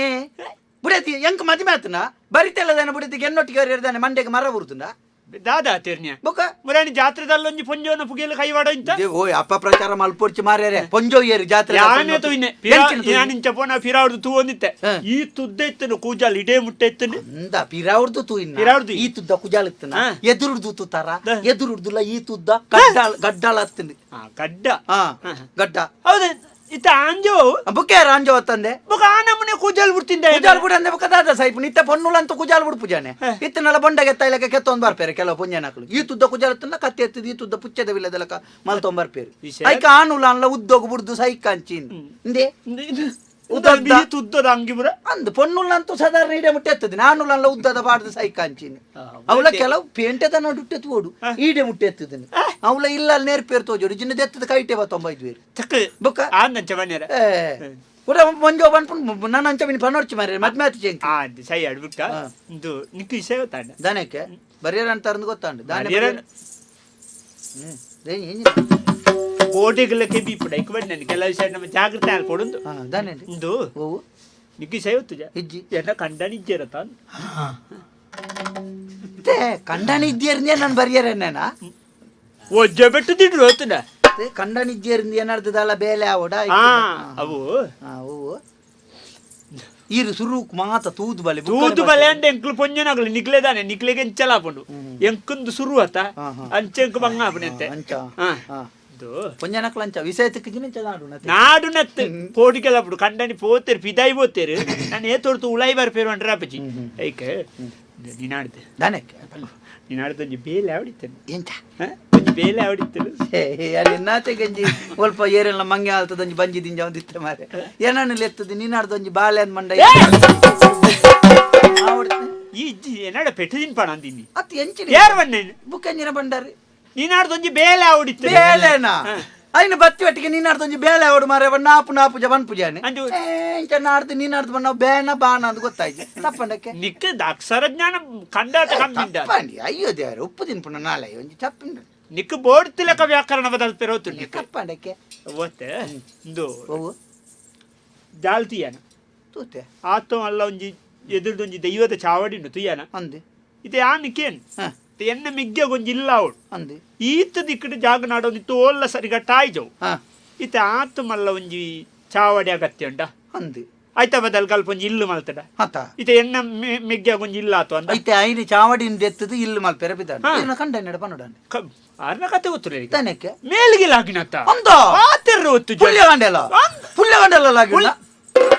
ಬುಡತಿ ಎಂಕ್ ಮದಿಮೆ ಆತನ ಬರಿತೆಲ್ಲದಾನೆ ಬುಡತಿ ಎನ್ನೊಟ್ಟಿಗೆ ಇರ್ದಾನೆ ಮಂಡೆಗೆ ಮರ ಬರುತ್ತುಂಡ. ದಾದಾ ಆತರ್ನ್ಯ. ಬೊಕ. ಮುರಾಣಿ ಜಾತ್ರೆದಲ್ಲೊಂಜಿ ಪೊಂಜೋನ ಪುಗೆಲ್ಲ ಕೈವಾಡ ಇಂತ. ಓಯ್ ಅಪ್ಪ ಪ್ರಚಾರ ಮಲ್ಪೊಡ್ಚಿ ಮಾರ್ಯಾರೆ ಪೊಂಜೋ ಏರು ಜಾತ್ರೆ. ಯಾನೇ ತೂಯಿನೆ. ಎಂಚಿನ ತೂಯಿನೆ? ಯಾನಿಂಚ ಪೋನ ಫಿರಾವ್ದು ತೂವೊಂದಿತ್ತೆ. ಹ. ಈ ತುದ್ದ ಇತ್ತನು ಕೂಜಾಲ್ ಇಡೇ ಮುಟ್ಟೆ ಇತ್ತನು. ಅಂದ ಪಿರಾವ್ರದ್ದು ತೂಯಿನ. ಪಿರಾವ್ರದ್ದು. ಈ ತುದ್ದ ಕುಜಾಲ್ ಇತ್ತನ. ಎದುರುಡ್ದು ತೂತಾರ. ಎದುರುಡ್ದುಲ್ಲ ಈ ತುದ್ದ ಗಡ್ಡಾಳ ಗಡ್ಡಾಳ ಹತ್ತಂದು. ಹಾ, ಗಡ್ಡ. ಹಾ, ಗಡ್ಡ. ಹೌದ ಇತ್ತ ಆಂಜೋ. ಬುಕ್ಕೆ ರಾಂಜೋ ತಂದೆ. ಬೊಕ ಆ ನಮೂನೆ ಕೂಜಾಲ್ ಬಿಡ್ತಿಂದ. ಕುಜಾಲ್ ಬಿಡು ಅಂದೆ ಬೊಕ ದಾದ ಸಾಯಿಪು ನಿತ್ತ ಪೊನ್ನುಲಂತ ಕುಜಾಲ್ ಬಿಡ್ಪು ಜಾನೆ. ಇತ್ತನಲ್ಲ ಬೊಂಡಗೆ ತೈಲಕ್ಕೆ ಕೆತ್ತೊಂದು ಬರ್ಪೇರೆ ಕೆಲವು ಪುಂಜನಕಲು. ಈ ತುದ್ದ ಕುಜಾಲ್ ತಿನ್ನ ಕತ್ತಿ ಎತ್ತಿದ್ ಈ ತುದ್ದ ಪುಚ್ಚದ ವಿಲ್ಲದಲಕ ಮಲ್ತೊಂಬರ್ಪೇರು. ವಿಷಯ? ಐಕ ಆನುಲ ಅನ್ಲ ಉದ್ದೋಗು ಬುಡ್ದು ಸೈಕಾಂಚಿನ್ ಇಂದೆ ಉದ್ದದ್ದ. ಈ ತುದ್ದದ ಅಂಗಿ ಬುರ. ಅಂದ್ ಪೊನ್ನುಲಂತೂ ಸಾಧಾರಣ ಈಡೆ ಮುಟ್ಟೆ ಎತ್ತದ ನಾನುಲನ್ಲ ಉದ್ದದ ಪಾಡ್ದು ಸೈಕಾಂಚಿನ್. ಅವಳ ಕೆಲವು ಪೇಂಟೆದ ನಡುಟ್ಟೆ ತೋಡು ಈಡೆ ಮುಟ್ಟೆ ಎತ್ತದನು ಅವಳ ಇಲ್ಲ ಅಲ್ಲಿ ನೇರ್ಪೇರು ತೋಜೋಡು ಜಿನ್ನ ದೆತ್ತದ ಕೈಟೆ ಬತ್ತೊಂಬೈದ್ವೇರು. ಚಕ್. ಬೊಕ್ಕ. ಆಂದಂಚ ಬನ್ನಿರ. ಏ ಉಡ ಮಂಜೋ ಬನ್ಪುನ್ ನನ್ನ ಅಂಚ ಮಿನಿ ಪನೋರ್ಚಿ ಮಾರ್ರೆ ಮದ್ಮೆ ಆತು ಚೆಂಕಿ. ಆ ಸೈ ಅಡ್ಬಿಟ್ಟ ಇಂದು ನಿಕ್ಕು ವಿಷಯ ಗೊತ್ತಾಂಡ. ದಾನಕ್ಕೆ ಬರಿಯರ ಅಂತಾರಂದು ಗೊತ್ತಾಂಡು ದಾನೆ. ಬರಿಯರ- ಹ್ಮ್ ದೇನ್ ಏನ್ ಕೋಟೆಗೆಲ್ಲ ಕೆಬಿ ಇಪ್ಪುಡ ಇಕ್ ಬನ್ನಿ ಕೆಲವು ವಿಷಯ ನಮ್ಮ ಜಾಗೃತೆ ಆಲ್ಪೊಡುಂದು. ಹಾ ದಾನೆ. ಇಂದು ಓವು. ನಿಕ್ಕು ವಿಷಯ ಗೊತ್ತುಜ? ಇಜ್ಜಿ. ಎನ್ನ ಕಂಡನಿ ಇಜ್ಜೇರತ. ತೇ ಕಂಡನಿ ಇದ್ದೀರ್ನೇ ನಾನು ಬರಿಯರೇನೇನಾ? ಒಜ್ಜೆ ಬೆಟ್ಟು ತಿಂಡ್ರು ಗೊತ್ತುಂಡ. ತೇ ಕಂಡನಿ ಇದ್ದೀರಿಂದ ಏನಾಡ್ತದಲ್ಲ ಬೇಲೆ ಆವಡ. ಹಾ ಅವು. ಹಾ ಓವು ಈರು ಸುರುಕ್ ಮಾತ ತೂದು ಬಲೆ. ತೂದು ಬಲೆ ಅಂಡ ಎಂಕ್ಲು ಪೊಂಜನಾಗಲು ನಿಕ್ಲೆದಾನೆ ನಿಕ್ಲೆಗೆ ಎಂಚಲ ಆಪುಂಡು ಎಂಕುಂದು ಸುರು ಅತ್ತ. ಹಾ, ಹಾ. ಅಂಚೆ ಎಂಕು ಬಂಗ ಆಪುಂಡು ಅಂತೆ. ಅಂಚ. ಹಾ. ಹಾ. ಇದು ಪೊಂಜನಕ್ಲ ಅಂಚ ವಿಷಯ ತಿಕ್ಕಿಜಿನ ಅಂಚ ನಾಡು ನತ್ತೆ. ನಾಡು ನತ್ತು ಪೋಡಿಕೆಲ್ಲ ಬಿಡು ಕಂಡನಿ ಪೋತೇರು ಪಿದಾಯಿ ಪೋತೇರು ನಾನು ಏ ತೋರ್ತು ಉಳಾಯಿ ಬರ್ಪೇರು ಅಂಡ್ರೆ ಅಪ್ಪಜಿ ಐಕೆ ನೀನಾಡ್ದೆ. ದಾನಕ್ಕೆ. ನೀನಾಡ್ದು ಒಂಜಿ ಬೇಲೆ ಆವಡಿತ್ತೇನೆ. ಎಂಚ? ಒಂಜಿ ಬೇಲೆ ಆವಡಿತ್ತೇನೆ. ಏ ಅಲ್ಲಿ ನಾತೆ ಗಂಜಿ ಒಲ್ಪ ಏರೆಲ್ಲ ಮಂಗೆ ಆಲ್ತದೊಂಜಿ ಬಂಜಿ ದಿಂಜ ಒಂದಿತ್ತೆ ಮಾರೆ ಏನನ್ನು ಲೆತ್ತದು ನೀನಾಡ್ದು ಒಂಜಿ ಬಾಳೆ ಅಂದ್ ಮಂಡ ಆವಡ್ತೆ. ಈ ಇಜ್ಜಿ ಏನಾಡ ಪೆಟ್ಟು ತಿನ್ಪಾಣ ಅಂದಿನಿ. ಅತ್ ಎಂಚಿನ? ಯಾರು ಬನ್ನೇನು? ಬುಕ್ಕಂಜಿನ ಬಂಡಾರಿ. ನೀನಾಡ್ದು ಒಂಜಿ ಬೇಲೆ ಆವಡಿತ್ತೇನೆ. ಬೇಲೆನಾ? ಐನ ಬತ್ತಿ ಒಟ್ಟಿಗೆ ನೀನಾಡ್ದು ಒಂಜಿ ಬೇಲೆ ಅವಡು ಮಾರೆ ನಾಪು ನಾಪು ಜ ಬನ್ ಪೂಜಾನೆ. ಅಂಜು. ಇಂಚ ನಾಡ್ದು ನೀನಾಡ್ದು ಬಣ್ಣ ಬೇನ ಬಾಣ ಅಂತ ಗೊತ್ತಾಯ್ತು ತಪ್ಪಂಡಕ್ಕೆ. ನಿಕ್ಕ ಅಕ್ಷರ ಜ್ಞಾನ ಕಂಡಾಟ ಕಮ್ಮಿಂದ. ತಪ್ಪಂಡಿ ಅಯ್ಯೋ ದೇವರ ಉಪ್ಪು ತಿನ್ಪುಣ ನಾಳೆ ಒಂಜಿ ತಪ್ಪಿಂಡ. ನಿಕ್ಕ ಬೋರ್ಡ್ ತಿಲಕ ವ್ಯಾಕರಣ ಬದಲ್ಪೇರೋ ನಿಕ್ಕ. ತಪ್ಪಂಡಕ್ಕೆ. ಓತೆ ಇಂದು. ಓವು. ಜಾಲ್ ತುಯ್ಯಾನ. ತೂತೆ. ಆತೋ ಅಲ್ಲ ಒಂಜಿ ಎದುರ್ದೊಂಜಿ ದೈವದ ಚಾವಡಿ ಉಂಡು ತುಯ್ಯಾನ. ಅಂದೆ. ಇದು ಯಾನ್ ಕೇನ್. ಹಾ. ಎನ್ನ ಮಿಗ್ಗೆ ಒಂಜಿ ಇಲ್ಲ ಅವಳು ಅಂದು ಈತ ದಿಕ್ಕಡು ಜಾಗ ನಾಡೊಂದಿತ್ತು ಓಲ್ಲ ಸರಿಗಟ್ಟ ಆಯ್ಜವು ಇತ್ತ ಆತು ಮಲ್ಲ ಒಂಜಿ ಚಾವಡಿ ಅಗತ್ಯ ಉಂಡ ಅಂದು ಆಯ್ತಾ ಬದಲ್ ಕಲ್ಪ ಒಂಜಿ ಇಲ್ಲು ಮಲ್ತಡ ಆತ ಇತ್ತ ಎನ್ನ ಮಿಗ್ಗೆ ಒಂಜಿ ಇಲ್ಲ ಆತು ಅಂದ ಐತೆ ಐದು ಚಾವಡಿನ ಎತ್ತದು ಇಲ್ಲು ಮಲ್ಪೆರ ಬಿದ್ದಾನೆ ಇರ್ನ ಕಂಡ ಎನ್ನಡ ಪನ್ನಡಾನೆ ಅರ್ನ ಕತೆ ಗೊತ್ತಿಲ್ಲ ಈಗ. ತಾನೆಕ್ಕೆ ಮೇಲ್ಗೆ ಲಾಗಿನತ್ತ ಅಂದ ಆತೆರ್ರ ಒತ್ತು ಜನ. ಪುಲ್ಯ ಗಂಡೆಲ್ಲ ಪುಲ್ಯ ಗಂಡೆಲ್ಲ ಲಾಗಿಲ್ಲ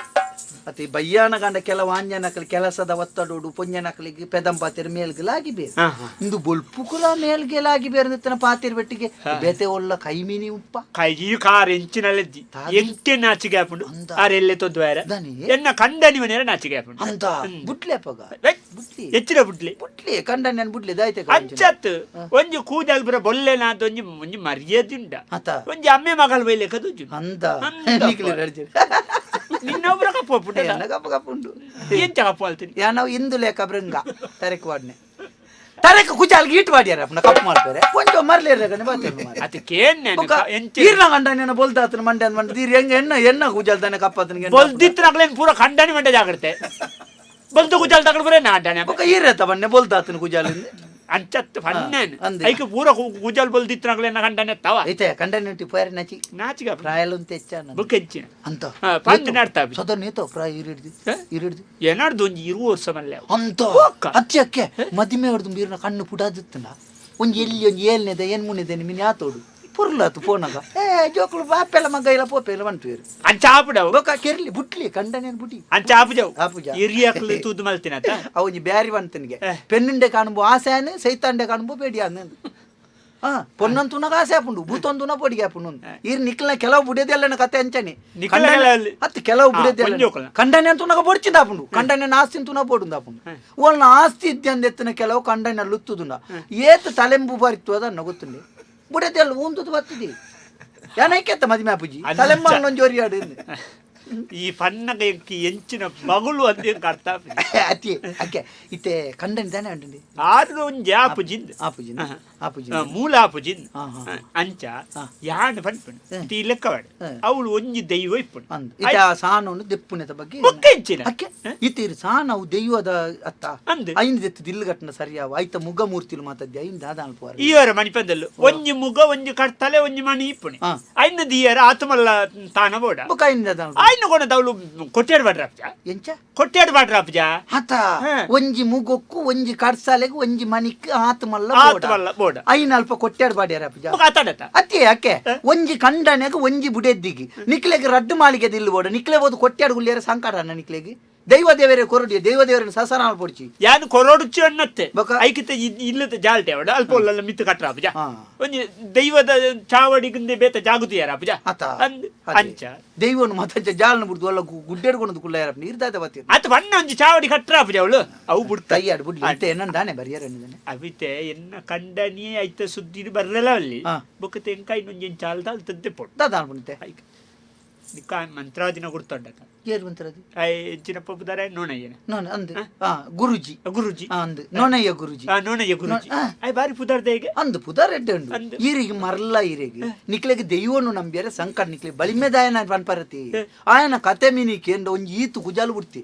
ಅತಿ ಬಯ್ಯಾನ ಗಂಡ ಕೆಲವು ಆಂಜನಕಲ್ ಕೆಲಸದ ಒತ್ತಡೋಡು ಪೊಂಜನಕಲಿಗೆ ಪೆದಂಪಾತಿರ ಮೇಲ್ಗೆ ಲಾಗಿ ಬೇರೆ ಹಾ, ಹಾ. ಇಂದು ಬೊಲ್ಪುಕುಲ ಮೇಲ್ಗೆ ಲಾಗಿ ಬೇರೆ ನಿತ್ತನ ಪಾತಿರ್ ಬೆಟ್ಟಿಗೆ ಬೇತೆ ಒಲ್ಲ ಕೈಮೀನಿ ಉಪ್ಪ ಕೈ ಕಾರ್ ಎಂಚಿನಲೆದ್ದಿ ಎಂಕೆ ನಾಚಿಗೆ ಹಾಪುಂಡು ಅಂದ. ಆರ್ ಎಲ್ಲೆ ತೊದ್ವಾರ ದಾನಿ? ಎನ್ನ ಕಂಡನಿ ಮನೆಯರ ನಾಚಿಗೆ ಹಾಪುಂಡು ಅಂತ ಬುಟ್ಲೆ ಪಗ ಬುಟ್ಲಿ ಹೆಚ್ಚಿನ ಬುಡ್ಲಿ ಬುಟ್ಲಿ ಕಂಡ ನಾನು ಬುಟ್ಲಿ ದಾಯ್ತೆ ಅಂಚತ್ ಒಂಜಿ ಕೂದಲ್ ಬರ ಬೊಲ್ಲೆ ನಾದ್ ಒಂಜಿ ಒಂಜಿ ಮರ್ಯಾದೆ ಉಂಡ ಆತ. ಒಂಜಿ ಅಮ್ಮೆ ಮಗಲ್ ಬೈಲೆಕ ದುಜ್ಜು ಅಂದ ಅಂದ. ನಿಕ್ಲಿ ನಡ್ಜಿ. ನಿನ್ನೊಬ್ರ ಕಪ್ಪು ಒಪ್ಪುಂಡ ಎನ್ನ ಕಪ್ಪು ಕಪ್ಪು ಉಂಡು ಎಂಚ ಕಪ್ಪು ಅಲ್ತೀನಿ ಯಾ ನಾವು ಇಂದು ಲೇಖ ಬೃಂಗ ತರೆಕ್ ವಾಡ್ನೆ ತರೆಕ್ ಕುಚಾಲ್ಗೆ ಈಟ್ ವಾಡ್ಯಾರ ಅಪ್ಪನ ಕಪ್ಪು ಮಾಡ್ತಾರೆ ಕೊಂಚ ಮರ್ಲೇರ ಕಣೆ ಬಾತೇನು ಮಾರ್ರೆ. ಅದಕ್ಕೆ ಏನ್ ನಾನು ಬೊಕ್ಕ ಎಂಚ ಈರ್ನ ಗಂಡ ನೆನ ಬೊಲ್ದಾತನ ಮಂಡೆ ಅಂದ್ ಮಂಡೆ ತೀರ್ ಹೆಂಗ ಎಣ್ಣ ಎಣ್ಣ ಕುಜಾಲ್ ತಾನೆ ಕಪ್ಪಾತನಿಗೆ ಬೊಲ್ದಿತ್ತು ಪೂರ ಖಂಡನಿ ಮಂಡೆ ಜಾಗ್ರತೆ ಬೊಲ್ದು ಕುಜಾಲ್ ತಗಡು ಬರೇ ನಾಡನೆ ಬೊಕ್ಕ ಈರತ್ತ ಬನ್ನೆ ಬೊಲ್ದಾತನ ಕುಜಾಲಿಂದ ಅಂಚತ್ತು ಫನ್ನೇನು ಅಂದೆ. ಐಕೆ ಪೂರ ಕುಜಾಲ್ ಬೊಲ್ದಿತ್ತು ನಗಲೇನ ಖಂಡನೆ ತವ ಐತೆ ಕಂಡ ನೆಟ್ಟಿ ಪೋಯರ್ ನಚಿ ನಾಚಿಗೆ ಪ್ರಾಯಲುಂತ ಹೆಚ್ಚಾನ ಬುಕ್ ಎಂಚಿನ ಅಂತ ಹಾ, ಪಂದ್ ನಡ್ತಾ ಬಿ. ಸದಾ ನೇತೋ ಪ್ರಾಯ ಈರಿಡ್ದು ಹ? ಈರಿಡ್ದು ಏನಾಡ್ದು ಒಂಜಿ ಇರುವ ವರ್ಷ ಮಲ್ಲೆ ಅವು. ಅಂತ ಬೊಕ್ಕ. ಅತ್ಯಕ್ಕೆ ಮದಿಮೆ ಹೊಡ್ದು ಬೀರ್ನ ಕಣ್ಣು ಪುಡಾದಿತ್ತನ ಒಂಜಿ ಎಲ್ಲಿ ಒಂಜಿ ಏಲ್ನೆದ ಏನ್ ಮುನಿದೆ ಮಿನಿ ಆತೋಡು ಪುರ್ಲಾತು ಪೋನಾಗ ಏ ಜೋಕುಲು ಬಾಪೆಲ್ಲ ಮಗ್ಗ ಇಲ್ಲ ಪೋಪೆಲ್ಲ ಬಂತು ಅಂಚ ಆಪುಡವು ಬೊಕ್ಕ ಕೆರ್ಲಿ ಬುಟ್ಲಿ ಕಂಡನೇನು ಬುಟಿ ಅಂಚ ಆಪುಜವು ಆಪುಜ. ಹಿರಿಯಕ್ಲು ತೂದು ಮಲ್ತಿನತ ಅವು ಒಂಜಿ ಬ್ಯಾರಿ ಬಂತನಿಗೆ ಪೆನ್ನುಂಡೆ ಕಾಣುಂಬು ಆಸೆನೆ ಸೈತಾಂಡೆ ಕಾಣುಂಬು ಬೇಡಿ ಅಂದ ಹಾ ಪೊನ್ನಂತುನಾಗ ಆಸೆ ಆಪುಂಡು ಭೂತೊಂದುನ ಪೊಡಿಗೆ ಆಪುಂಡು ಈರ್ ನಿಕ್ಲನ ಕೆಲವು ಬುಡಿಯೋದೆಲ್ಲ ಕತೆ ಅಂಚನೆ ನಿಕ್ಲನ ಕೆಲವು- ಅತ್ತು ಕೆಲವು ಹಾ, ಬುಡಿಯೋದೆಲ್ಲ ಪೊಂಜೋಕುಲ್ನ. ಕಂಡನೆ ಅಂತುನಾಗ ಬೊಡ್ಚಿಂದ ಆಪುಂಡು ಕಂಡನೆ ಆಸ್ತಿ ತುನ ಬೋಡುಂದ ಆಪುಂಡು ಓಲ್ನ ಆಸ್ತಿ ಇದ್ದಂದ ಎತ್ತಿನ ಕೆಲವು ಕಂಡನೆ ಲುತ್ತುದುಂಡ ಏತ್ ತಲೆಂಬು ಬರಿತು ಅದನ್ನ ಗೊತ್ತುಂಡೆ ಬುಡದೆಲ್ಲ ಉಂದುದು ಬತ್ತಿದಿ ಏನೈಕೆತ್ತ ಮದಿಮೆ ಆಪುಜಿ ಅಂಚ. ತಲೆಂಬ ಜೋರಿ ಆಡು ಈ ಪನ್ನಗ ಎಂಕಿ ಎಂಚಿನ ಮಗಳು ಅಂತ ಎಂಕ್ ಅರ್ಥ ಆಪುಜಿ. ಅತಿ ಅಕ್ಕೆ ಇತ್ತೆ ಕಂಡನಿ ತಾನೆ ಉಂಟು ಆರು ಒಂಜಿ ಆಪುಜಿಂದ್ ಆಪುಜಿನ ಆಪುಜಿನ ಮೂಲ ಆಪುಜಿಂದ್ ಹಾ, ಹಾ, ಅಂಚ ಯಾನ್ ಪನ್ಪುಂಡು ಈ ಲೆಕ್ಕವಾಡ ಹಾ. ಅವಳು ಒಂಜಿ ದೈವ ಇಪ್ಪುಂಡು ಅಂದ್ ಇತ್ತೆ ಆ ಸಾನವನ್ನು ದೆಪ್ಪುನೆತ ಬಗ್ಗೆ ಬೊಕ್ಕ ಎಂಚಿನ ಅಕ್ಕೆ ಇತ್ತೆ ಸಾನವು ದೈವದ ಅತ್ತ ಅಂದ್. ಐನ್ ದೆತ್ತು ದಿಲ್ಲು ಗಟ್ಟನ ಸರಿಯಾವ ಐತ ಮುಗ ಮೂರ್ತಿಲು ಮಾತದ್ದೆ ಐನ್ ದಾದ ಅನ್ಪುವಾರ ಈವರ ಮಣಿಪಂದಲ್ಲು ಒಂಜಿ ಮುಗ ಒಂಜಿ ಕಡ್ತಲೆ ಒಂಜಿ ಮಣಿ ಇಪ್ಪುಣಿ ಹಾ. ಐನ ದಿಯರ ಆತಮಲ್ಲ ತಾನ ಬೋಡ ಬೊಕ್ಕ ಐನ್ ದಾದ ಅನ್ಪುವ. ಐನ ಕೊಣದ ಅವಳು ಕೊಟ್ಟೇಡ್ ಬಾಡ್ರಾಪ್ಜ ಎಂಚ ಕೊಟ್ಟೇಡ್ ಬಾಡ್ರಾಪ್ಜ ಆತ ಹಾ. ಒಂಜಿ ಮುಗೊಕ್ಕು ಒಂಜಿ ಕಡ್ಸಾಲೆಗು ಒಂಜಿ ಮಣಿಕ್ ಆತ ಮಲ್ಲ ಆತ್ ಮಲ್ಲ ಬೋಡ. ಐನ್ ಅಲ್ಪ ಕೊಟ್ಟಾಡ್ ಬಾಡ್ಯಾರ ಅಪ್ಪಜ ಬೊಕ್ಕ ಆತಾಡತ ಅತ್ತೆ ಅಕ್ಕೆ ಒಂಜಿ ಕಂಡನೆಗ ಒಂಜಿ ಬುಡೆದ್ದಿಗಿ ನಿಕ್ಲೆಗ್ ರಡ್ಡು ಮಾಳಿಗೆ ದಿಲ್ಲು ಬೋಡ ನಿಕ್ಲೆ ಬೋದು ಕೊಟ್ಟಾಡ್ ಗುಳ್ಳಿಯರ ಸಂಕಟ ಅಣ್ಣ ನಿಕ್ಲೆಗೆ ದೈವ ದೇವರೇ ಕೊರಡಿ ದೈವ ದೇವರನ್ನ ಸಸರ ಪೊಡ್ಚಿ ಯಾನ್ ಕೊರೋಡುಚ್ಚು ಅನ್ನತ್ತೆ ಬೊಕ್ಕ? ಐಕಿತ ಇಲ್ಲದ ಜಾಲ್ಟೆ ಅವಡ ಅಲ್ಪ ಒಲ್ಲ ಮಿತ್ತು ಕಟ್ರಾಪುಜ ಹಾ. ಒಂಜಿ ದೈವದ ಚಾವಡಿಗಿಂದೆ ಬೇತ ಜಾಗುತಿಯಾರ ಅಪುಜ ಆತ ಅಂದ್ ಅದೇ. ಅಂಚ ದೈವನು ಮತ್ತ ಜಾಲನ ಬಿಡ್ದು ಅಲ್ಲ ಗುಡ್ಡೆಡ್ಕೊಂಡು ಕುಳ್ಳ ನೀರ್ದಾದ ಬತ್ತಿ ಆತ ಬಣ್ಣ ಒಂಜಿ ಚಾವಡಿ ಕಟ್ರಾಪುಜ ಅವಳು ಅವು ಬಿಡ್ತ ತಯ್ಯಾಡು ಬಿಡ್ಲಿ ಅಂತ ಏನಂದಾನೆ ದಾನೆ ಬರಿಯರ ಅವಿತೆ ಎನ್ನ ಕಂಡನಿಯೇ ಐತ ಸುದ್ದಿ ಬರ್ರಲ್ಲ ಅಲ್ಲಿ ಹಾ. ಬೊಕ್ಕ ತೆಂಕಾಯಿ ನೊಂಜಿ ಚಾಲ್ದ ಅಲ್ಲಿ ತದ್ದೆ ಪೊಟ್ಟು ದಾದ ಅನ್ಪುಂತೆ ಐಕ ನಿಕ್ಕ ಮಂತ್ರಾದಿನ ಗುರ್ತೊಂಡಕ ಏರು ಬಂತರದು I ಹೆಚ್ಚಿನ ಪಪ್ಪುದಾರೆ ನೋಣಯ್ಯನ ನಾನು ಅಂದು ಹಾ ಗುರುಜಿ ಗುರುಜಿ ಆ, ಅಂದು ನೋಣಯ್ಯ ಗುರುಜಿ ಆ ನೋಣಯ್ಯ ಗುರುಜಿ ಆ. I ಬಾರಿ ಪುದಾರ್ದ ಹೇಗೆ ಅಂದು ಪುದಾರ್ ಎಡ್ಡೆ ಉಂಡು ಅಂದು. ಈರಿಗೆ ಮರಲ್ಲ ಈರಿಗೆ ನಿಕ್ಲೆಗೆ ದೈವನು ನಂಬಿಯರೆ ಸಂಕಟ ನಿಕ್ಲೆ ಬಲಿಮೆದಾಯನ ಪನ್ಪರತಿ ಆಯನ ಕತೆ ಮೀನಿ ಕೇಂದ್ರ ಒಂಜಿ ಈತು ಕುಜಾಲು ಬಿಡ್ತಿ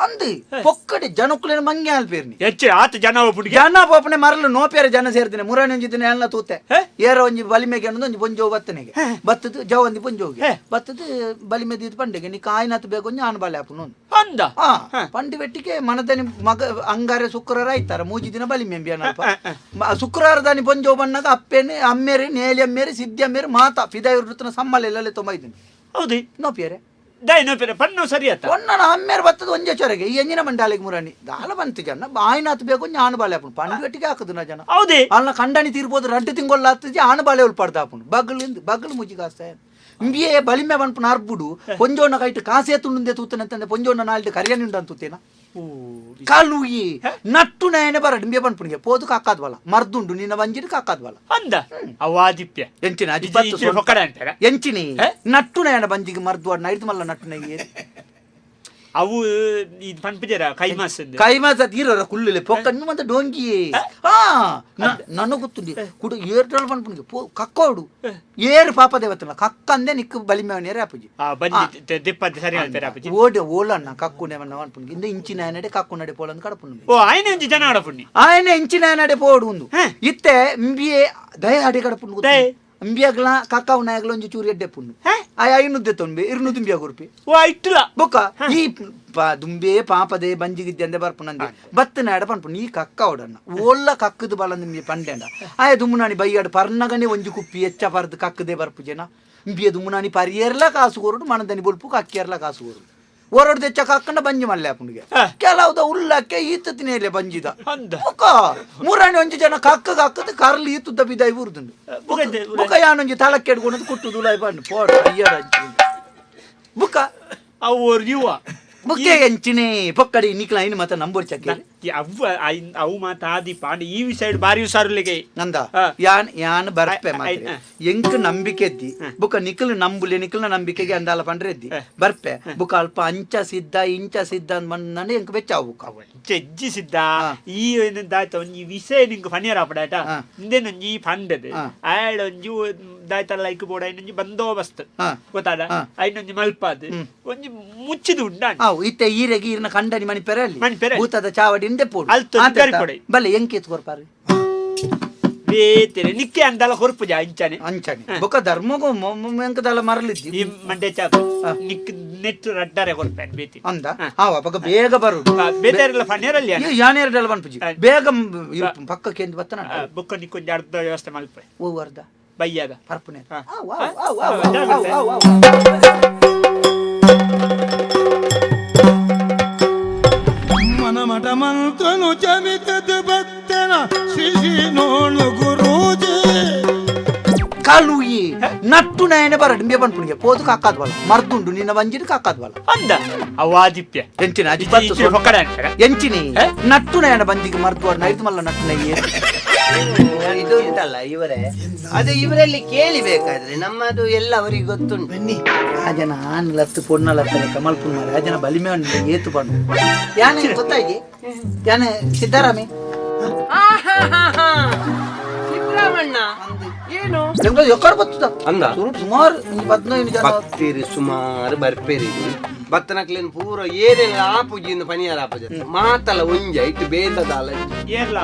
ಅಂದು ಪೊಕ್ಕಡೆ ಜನಕ್ಕುಲೇನ ಮಂಗೆ ಆಲ್ಪೇರ್ನಿ ಹೆಚ್ಚು ಆತ ಜನ ಒಬ್ಬನಿಗೆ ಜನ ಪಾಪನೆ ಮರಲು ನೋಪೇರ ಜನ ಸೇರ್ದಿನ ಮುರಾಣಿ ಒಂಜಿ ದಿನ ಎಲ್ಲ ತೂತೆ ಹೆ? ಏರ ಒಂಜಿ ಬಲಿಮೆಗೆ ಅನ್ನೋದು ಒಂಜಿ ಪೊಂಜೋ ಬತ್ತನೆಗೆ ಬತ್ತದು ಜವಂದಿ ಪೊಂಜೋಗೆ ಹೆ. ಬತ್ತದು ಬಲಿಮೆ ದೀದ್ ಪಂಡೆಗೆ ನೀ ಕಾಯಿನಾತ್ ಬೇಕು ಒಂಜಿ ಆನ್ ಬಾಲೆ ಆಪುನು ಅಂದ ಆ ಪಂಡಿ ಬೆಟ್ಟಿಗೆ ಮನದನಿ ಮಗ ಅಂಗಾರೆ ಶುಕ್ರವಾರ ಆಯ್ತಾರ ಮೂಜಿ ದಿನ ಬಲಿ ಮೆಂಬಿ ಅನಲ್ಪ ಶುಕ್ರವಾರ ದಾನಿ ಪೊಂಜೋ ಬಣ್ಣಗ ಅಪ್ಪೇನೆ ಅಮ್ಮೇರಿ ನೇಲಿ ಅಮ್ಮೇರಿ ಸಿದ್ಧಿ ಅಮ್ಮೇರಿ ಮಾತಾ ಫಿದಾ ಇರುತ್ತನ ಸಮ್ಮಲೆ ಎಲ್ಲೆ ತೊಂಬೈದಿನ ಹೌದು ನೋಪಿಯರೆ ದೈ ನೋಪಿರ ಪಣ್ಣು ಸರಿ ಆತ ಒನ್ನನ ಅಮ್ಮೇರು ಬತ್ತದ ಒಂಜೆ ಚೊರಗೆ ಈ ಎಂಜಿನ ಮಂಡಾಲಿಗೆ ಮುರಾಣಿ ದಾಲ ಬಂತು ಜನ ಬಾಯಿನಾತ್ ಬೇಕು ಆನು ಬಾಳೆ ಆಪುಂಡು ಪಂಡಿ ಬೆಟ್ಟಿಗೆ ಹಾಕುದು ನಾ ಜನ ಹೌದೇ ಅಲ್ಲ ಕಂಡನಿ ತೀರ್ಬೋದು ರಡ್ಡು ತಿಂಗೊಲ್ಲ ಆತಜಿ ಆನು ಬಾಳೆ ಉಲ್ಪಾಡ್ದ ಆಪುಂಡು ಬಗ್ಲಿಂದ ಬಗ್ಲು ಮುಜಿ ಕಾಸ್ತ ಇಂಬಿಯೇ ಬಲಿಮೆ ಬನ್ಪುನ ಅರ್ಬುಡು ಪೊಂಜೋನ ಕೈಟ್ ಕಾಸೇ ತುಂಡುಂದೆ ತೂತನಂತಂದೆ ಪೊಂಜೋನ ನಾಲ್ಡು ಕರಿಯನುಂಡು ಅಂತೂತೇನ ಕಾಲುಯಿ ನಟ್ಟು ನಯನೆ ಬರಡು ಇಂಬಿಯ ಬನ್ಪುನಿಗೆ ಪೋದು ಕಾಕಾದ್ವಲ್ಲ ಮರ್ದುಂಡು ನಿನ್ನ ವಂಜಿಡು ಕಾಕಾದ್ವಲ್ಲ ಅಂದ ಅವಾದಿಪ್ಯ ಎಂಚಿನ ಅಜಿ ಇಜ್ಜಿ- ಪತ್ತು ಇಜ್ಜಿ ಪೊಕ್ಕಡ ಅಂತಾರ ಎಂಚಿನಿ ಹೆ? ನಟ್ಟು ನಯನ ಬಂಜಿಗೆ ಮರ್ದು ನೈದು ಮಲ್ಲ ನಟ್ಟು ನಯ್ಯ ಅವು ಇದು ಪನ್ಪಿಜರ ಕೈಮಾಸ್ ಕೈಮಾಸ ತೀರ ಕುಲ್ಲುಲೆ ಪೊಕ್ಕ ಮತ್ತೆ ಡೋಂಗಿ ಹಾ ನನ್ನ ಗೊತ್ತುಂಡಿ ಕುಡು ಏರ್ಟಲ್ ಪನ್ಪುನಿಗೆ ಪೋ ಕಕ್ಕೋಡು ಏರು ಪಾಪ ದೇವತನ ಕಕ್ಕಂದೆ ನಿಕ್ಕು ಬಲಿಮೇವನೇರೆ ಅಪ್ಪುಜಿ ದಿಪ್ಪಂತೆ ಸರಿ ಹೇಳ್ತಾರೆ ಅಪ್ಪುಜಿ ಓಡೆ ಓಲಣ್ಣ ಕಕ್ಕು ನೇಮನ್ನ ಪನ್ಪುನಿಗೆ ಇಂದ ಇಂಚಿನ ನಡೆ ಕಕ್ಕು ನಡೆ ಪೋಲಂದು ಕಡಪುಂಡು ಓ ಆಯ್ನೆ ಒಂಜಿ ಜನ ಆಡಪುಣ್ಣಿ ಆಯ್ನೆ ಇಂಚಿನ ನಡೆ ಪೋಡು ಒಂದು ಇತ್ತೆ ಇಂಬಿಯೆ ದಯ ಅಡೆ ಕಡಪುಂಡು ಇಂಬಿಯಾಗ್ಲ ಕಕ್ಕವು ನಾಯಗ್ಲ ಒಂಜಿ ಚೂರಿ ಎಡ್ಡೆ ಪುಂಡು ಆಯ್ ಐನುದ್ದೆ ತೊಂಬೆ ಇರ್ನು ದುಂಬಿಯ ಗುರುಪಿ ಓ ಇಟ್ಟುಲ ಬೊಕ್ಕ ಈ ದುಂಬೆ ಪಾಪದೆ ಬಂಜಿಗಿದ್ದೆ ಅಂದೆ ಬರ್ಪುನಂದೆ ಬತ್ತನಾಡ ಪನ್ಪು ನೀ ಕಕ್ಕ ಓಡಣ್ಣ ಓಲ್ಲ ಕಕ್ಕದು ಬಲ ನಿಂಬೆ ಪಂಡೆಂಡ ಆಯ ದುಮ್ಮುನಾನಿ ಬೈಯಾಡು ಪರ್ನಗನೆ ಒಂಜಿ ಕುಪ್ಪಿ ಎಚ್ಚ ಪರ್ದು ಕಕ್ಕದೆ ಬರ್ಪು ಜನ ಇಂಬಿಯ ದುಮ್ಮುನಾನಿ ಪರಿಯರ್ಲ ಕಾಸು ಕೊರಡು ಮಣದನಿ ಬೊಲ್ಪು ಕಕ್ಕಿಯರ್ಲ ಕಾಸು ಕೊರಡು ಹೊರಡು ತೆಚ್ಚ ಕಕ್ಕಂಡ ಬಂಜಿ ಮಲ್ಲೆ ಅಪ್ಪನಿಗೆ ಕೆಲವುದ ಉಲ್ಲಕ್ಕೆ ಈತ ತಿನೇಲೆ ಬಂಜಿದ ಬೊಕ್ಕ ಮೂರಾಣಿ ಒಂಜಿ ಜನ ಕಕ್ಕ ಕಕ್ಕದ ಕರ್ಲಿ ಈತುದ್ದ ಬಿದಾಯಿ ಊರುದುಂಡು ಬೊಕ್ಕ ಯಾನೊಂಜಿ ತಲಕ್ಕೆ ಎಡ್ಕೊಂಡು ಕುಟ್ಟು ದುಲಾಯಿ ಬಂಡು ಪೋಡು ಅಯ್ಯಡ ಬುಕ್ಕ ಅವು ಯುವ ಬುಕ್ಕೆ ಎಂಚಿನೇ ಪೊಕ್ಕಡಿ ನಿಕ್ಲ ಐನು ಮಾತ ನಂಬೋರ್ ಚಕ್ಕೆ ಅವು ಅವು ಮಾತ ಆದಿಪ್ಪ ಅಂಡ್ ಈ ಸೈಡ್ ಬಾರಿ ಹುಷಾರುಲಿಗೆ ನಂದ ಯಾನ್ ಯಾನ್ ಬರ್ಪೆ ಮಾತ್ರ ಎಂಕ್ ನಂಬಿಕೆ ಎದ್ದಿ ಬುಕ್ಕ ನಿಖಲ್ ನಂಬುಲೆ ನಿಖಲ್ನ ನಂಬಿಕೆಗೆ ಅಂದಾಲ ಪಂಡ್ರೆ ಎದ್ದಿ ಬರ್ಪೆ ಬುಕ್ಕ ಅಲ್ಪ ಅಂಚ ಸಿದ್ಧ ಇಂಚ ಸಿದ್ಧ ಅಂದ್ ಎಂಕ್ ಬೆಚ್ಚಾವು ಬುಕ್ಕ ಚೆಜ್ಜಿ ಸಿದ್ಧ ಈ ದಾಯ್ತ ಒಂಜಿ ವಿಷಯ ನಿಂಗೆ ಫನಿಯರ್ ಆಪಡಾಟ ಇಂದೇನೊಂಜಿ ಫಂಡದು ಆಯಳೊಂಜಿ ದಾಯ್ತಲ್ಲ ಐಕ್ ಬೋಡ ಐನೊಂಜಿ ಬಂದೋಬಸ್ತ್ ಗೊತ್ತಾಡ ಐನೊಂಜಿ ಮಲ್ಪಾದ್ ಒಂಜಿ ಮುಚ್ಚಿದು ಉಂಡ ಇತ್ತೆ ಈರೆಗೆ ಈರಿನ ಕಂಡನಿ ಮಣಿಪೆರೆ ಅಲ್ಲಿ ಭೂತದ ಚಾವಡಿ ಇಂದೆ ಪೋಡು ಬಲೆ ಎಂಕೇತ್ ಕೊರ್ಪಾರು ಬೇತೆರೆ ನಿಕ್ಕೆ ಅಂದಲ ಕೊರ್ಪುಜ ಅಂಚನೆ ಅಂಚನೆ ಬೊಕ್ಕ ಧರ್ಮಗೂ ಎಂಕದಲ್ಲ ಮರಲಿದ್ದಿ ಈ ಮಂಡೆ ಚಾಪ ನಿಕ್ ನೆಟ್ಟು ರಡ್ಡಾರೆ ಕೊರ್ಪೇನ್ ಬೇತಿ ಅಂದ ಆವ ಬೊಕ್ಕ ಬೇಗ ಬರುಡು ಬೇತೆರೆಲ್ಲ ಫನೇರಲ್ಲಿ ಯಾನೇರಡಲ್ಲ ಪನ್ಪುಜಿ ಬೇಗ ಪಕ್ಕಕ್ಕೆ ಎಂದು ಬತ್ತನ ಬೊಕ್ಕ ನಿಕ್ಕೊಂಜಿ ಅರ್ಧ ವ್ಯವಸ್ಥೆ ಮಲ್ಪೆ ಓ ಅರ್ಧ ಬಯ್ಯದ ಪರ್ಪುನೆ ಮನಮಠ ಮಂತ್ರನು ಜಮಿತದ ಬತ್ತನ ಶಿಶಿ ನೋಣು ಗುರೂಜಿ ಕಾಲುಯಿ ನಟ್ಟು ನಯನೆ ಬರಡು ಇಂಬೆ ಪನ್ಪುನಿಗೆ ಪೋದು ಕಾಕಾದ್ವಲ್ಲ ಮರ್ದುಂಡು ನಿನ್ನ ಬಂಜಿಡು ಕಾಕಾದ್ವಲ್ಲ ಅಂದ ಅವಾದಿಪ್ಯ ಎಂಚಿನ ಎಂಚಿನಿ ನಟ್ಟು ನಯನ ಬಂಜಿಗೆ ಮರ್ದು ನೈತು ಮಲ್ಲ ನಟ್ಟು ನಯ್ಯ ಇದು ಉಂಟಲ್ಲ ಇವರೇ ಅದು ಇವರಲ್ಲಿ ಕೇಳಿ ಬೇಕಾದ್ರೆ ನಮ್ಮದು ಎಲ್ಲ ಅವರಿಗೆ ಗೊತ್ತುಂಟು ಬನ್ನಿ ಆ ಜನ ಆನ್ ಲತ್ತು ಪೊಣ್ಣ ಲತ್ತನೆ ಕಮಲ್ ಪುಣ್ಮಾರೆ ಆ ಜನ ಬಲಿಮೆ ಏತು ಪಣ್ಣು ಯಾನೆ ಗೊತ್ತಾಗಿ ಯಾನೆ ಸಿದ್ದರಾಮಿ ಸಿದ್ದರಾಮಣ್ಣ ಏನು ಎಕ್ಕಡ ಬತ್ತದ ಅಂದ ಸುಮಾರು 15 ಜನ ಬತ್ತೀರಿ ಸುಮಾರು ಬರ್ಪೇರಿ ಬತ್ತನಕ್ಲೇನು ಪೂರ ಏನೆಲ್ಲ ಆಪುಜಿಂದ ಪನಿಯಾರ ಆಪುಜ ಮಾತಲ್ಲ ಒಂಜ ಇಟ್ಟು ಬೇಂದದಾಲ ಏರ್ಲ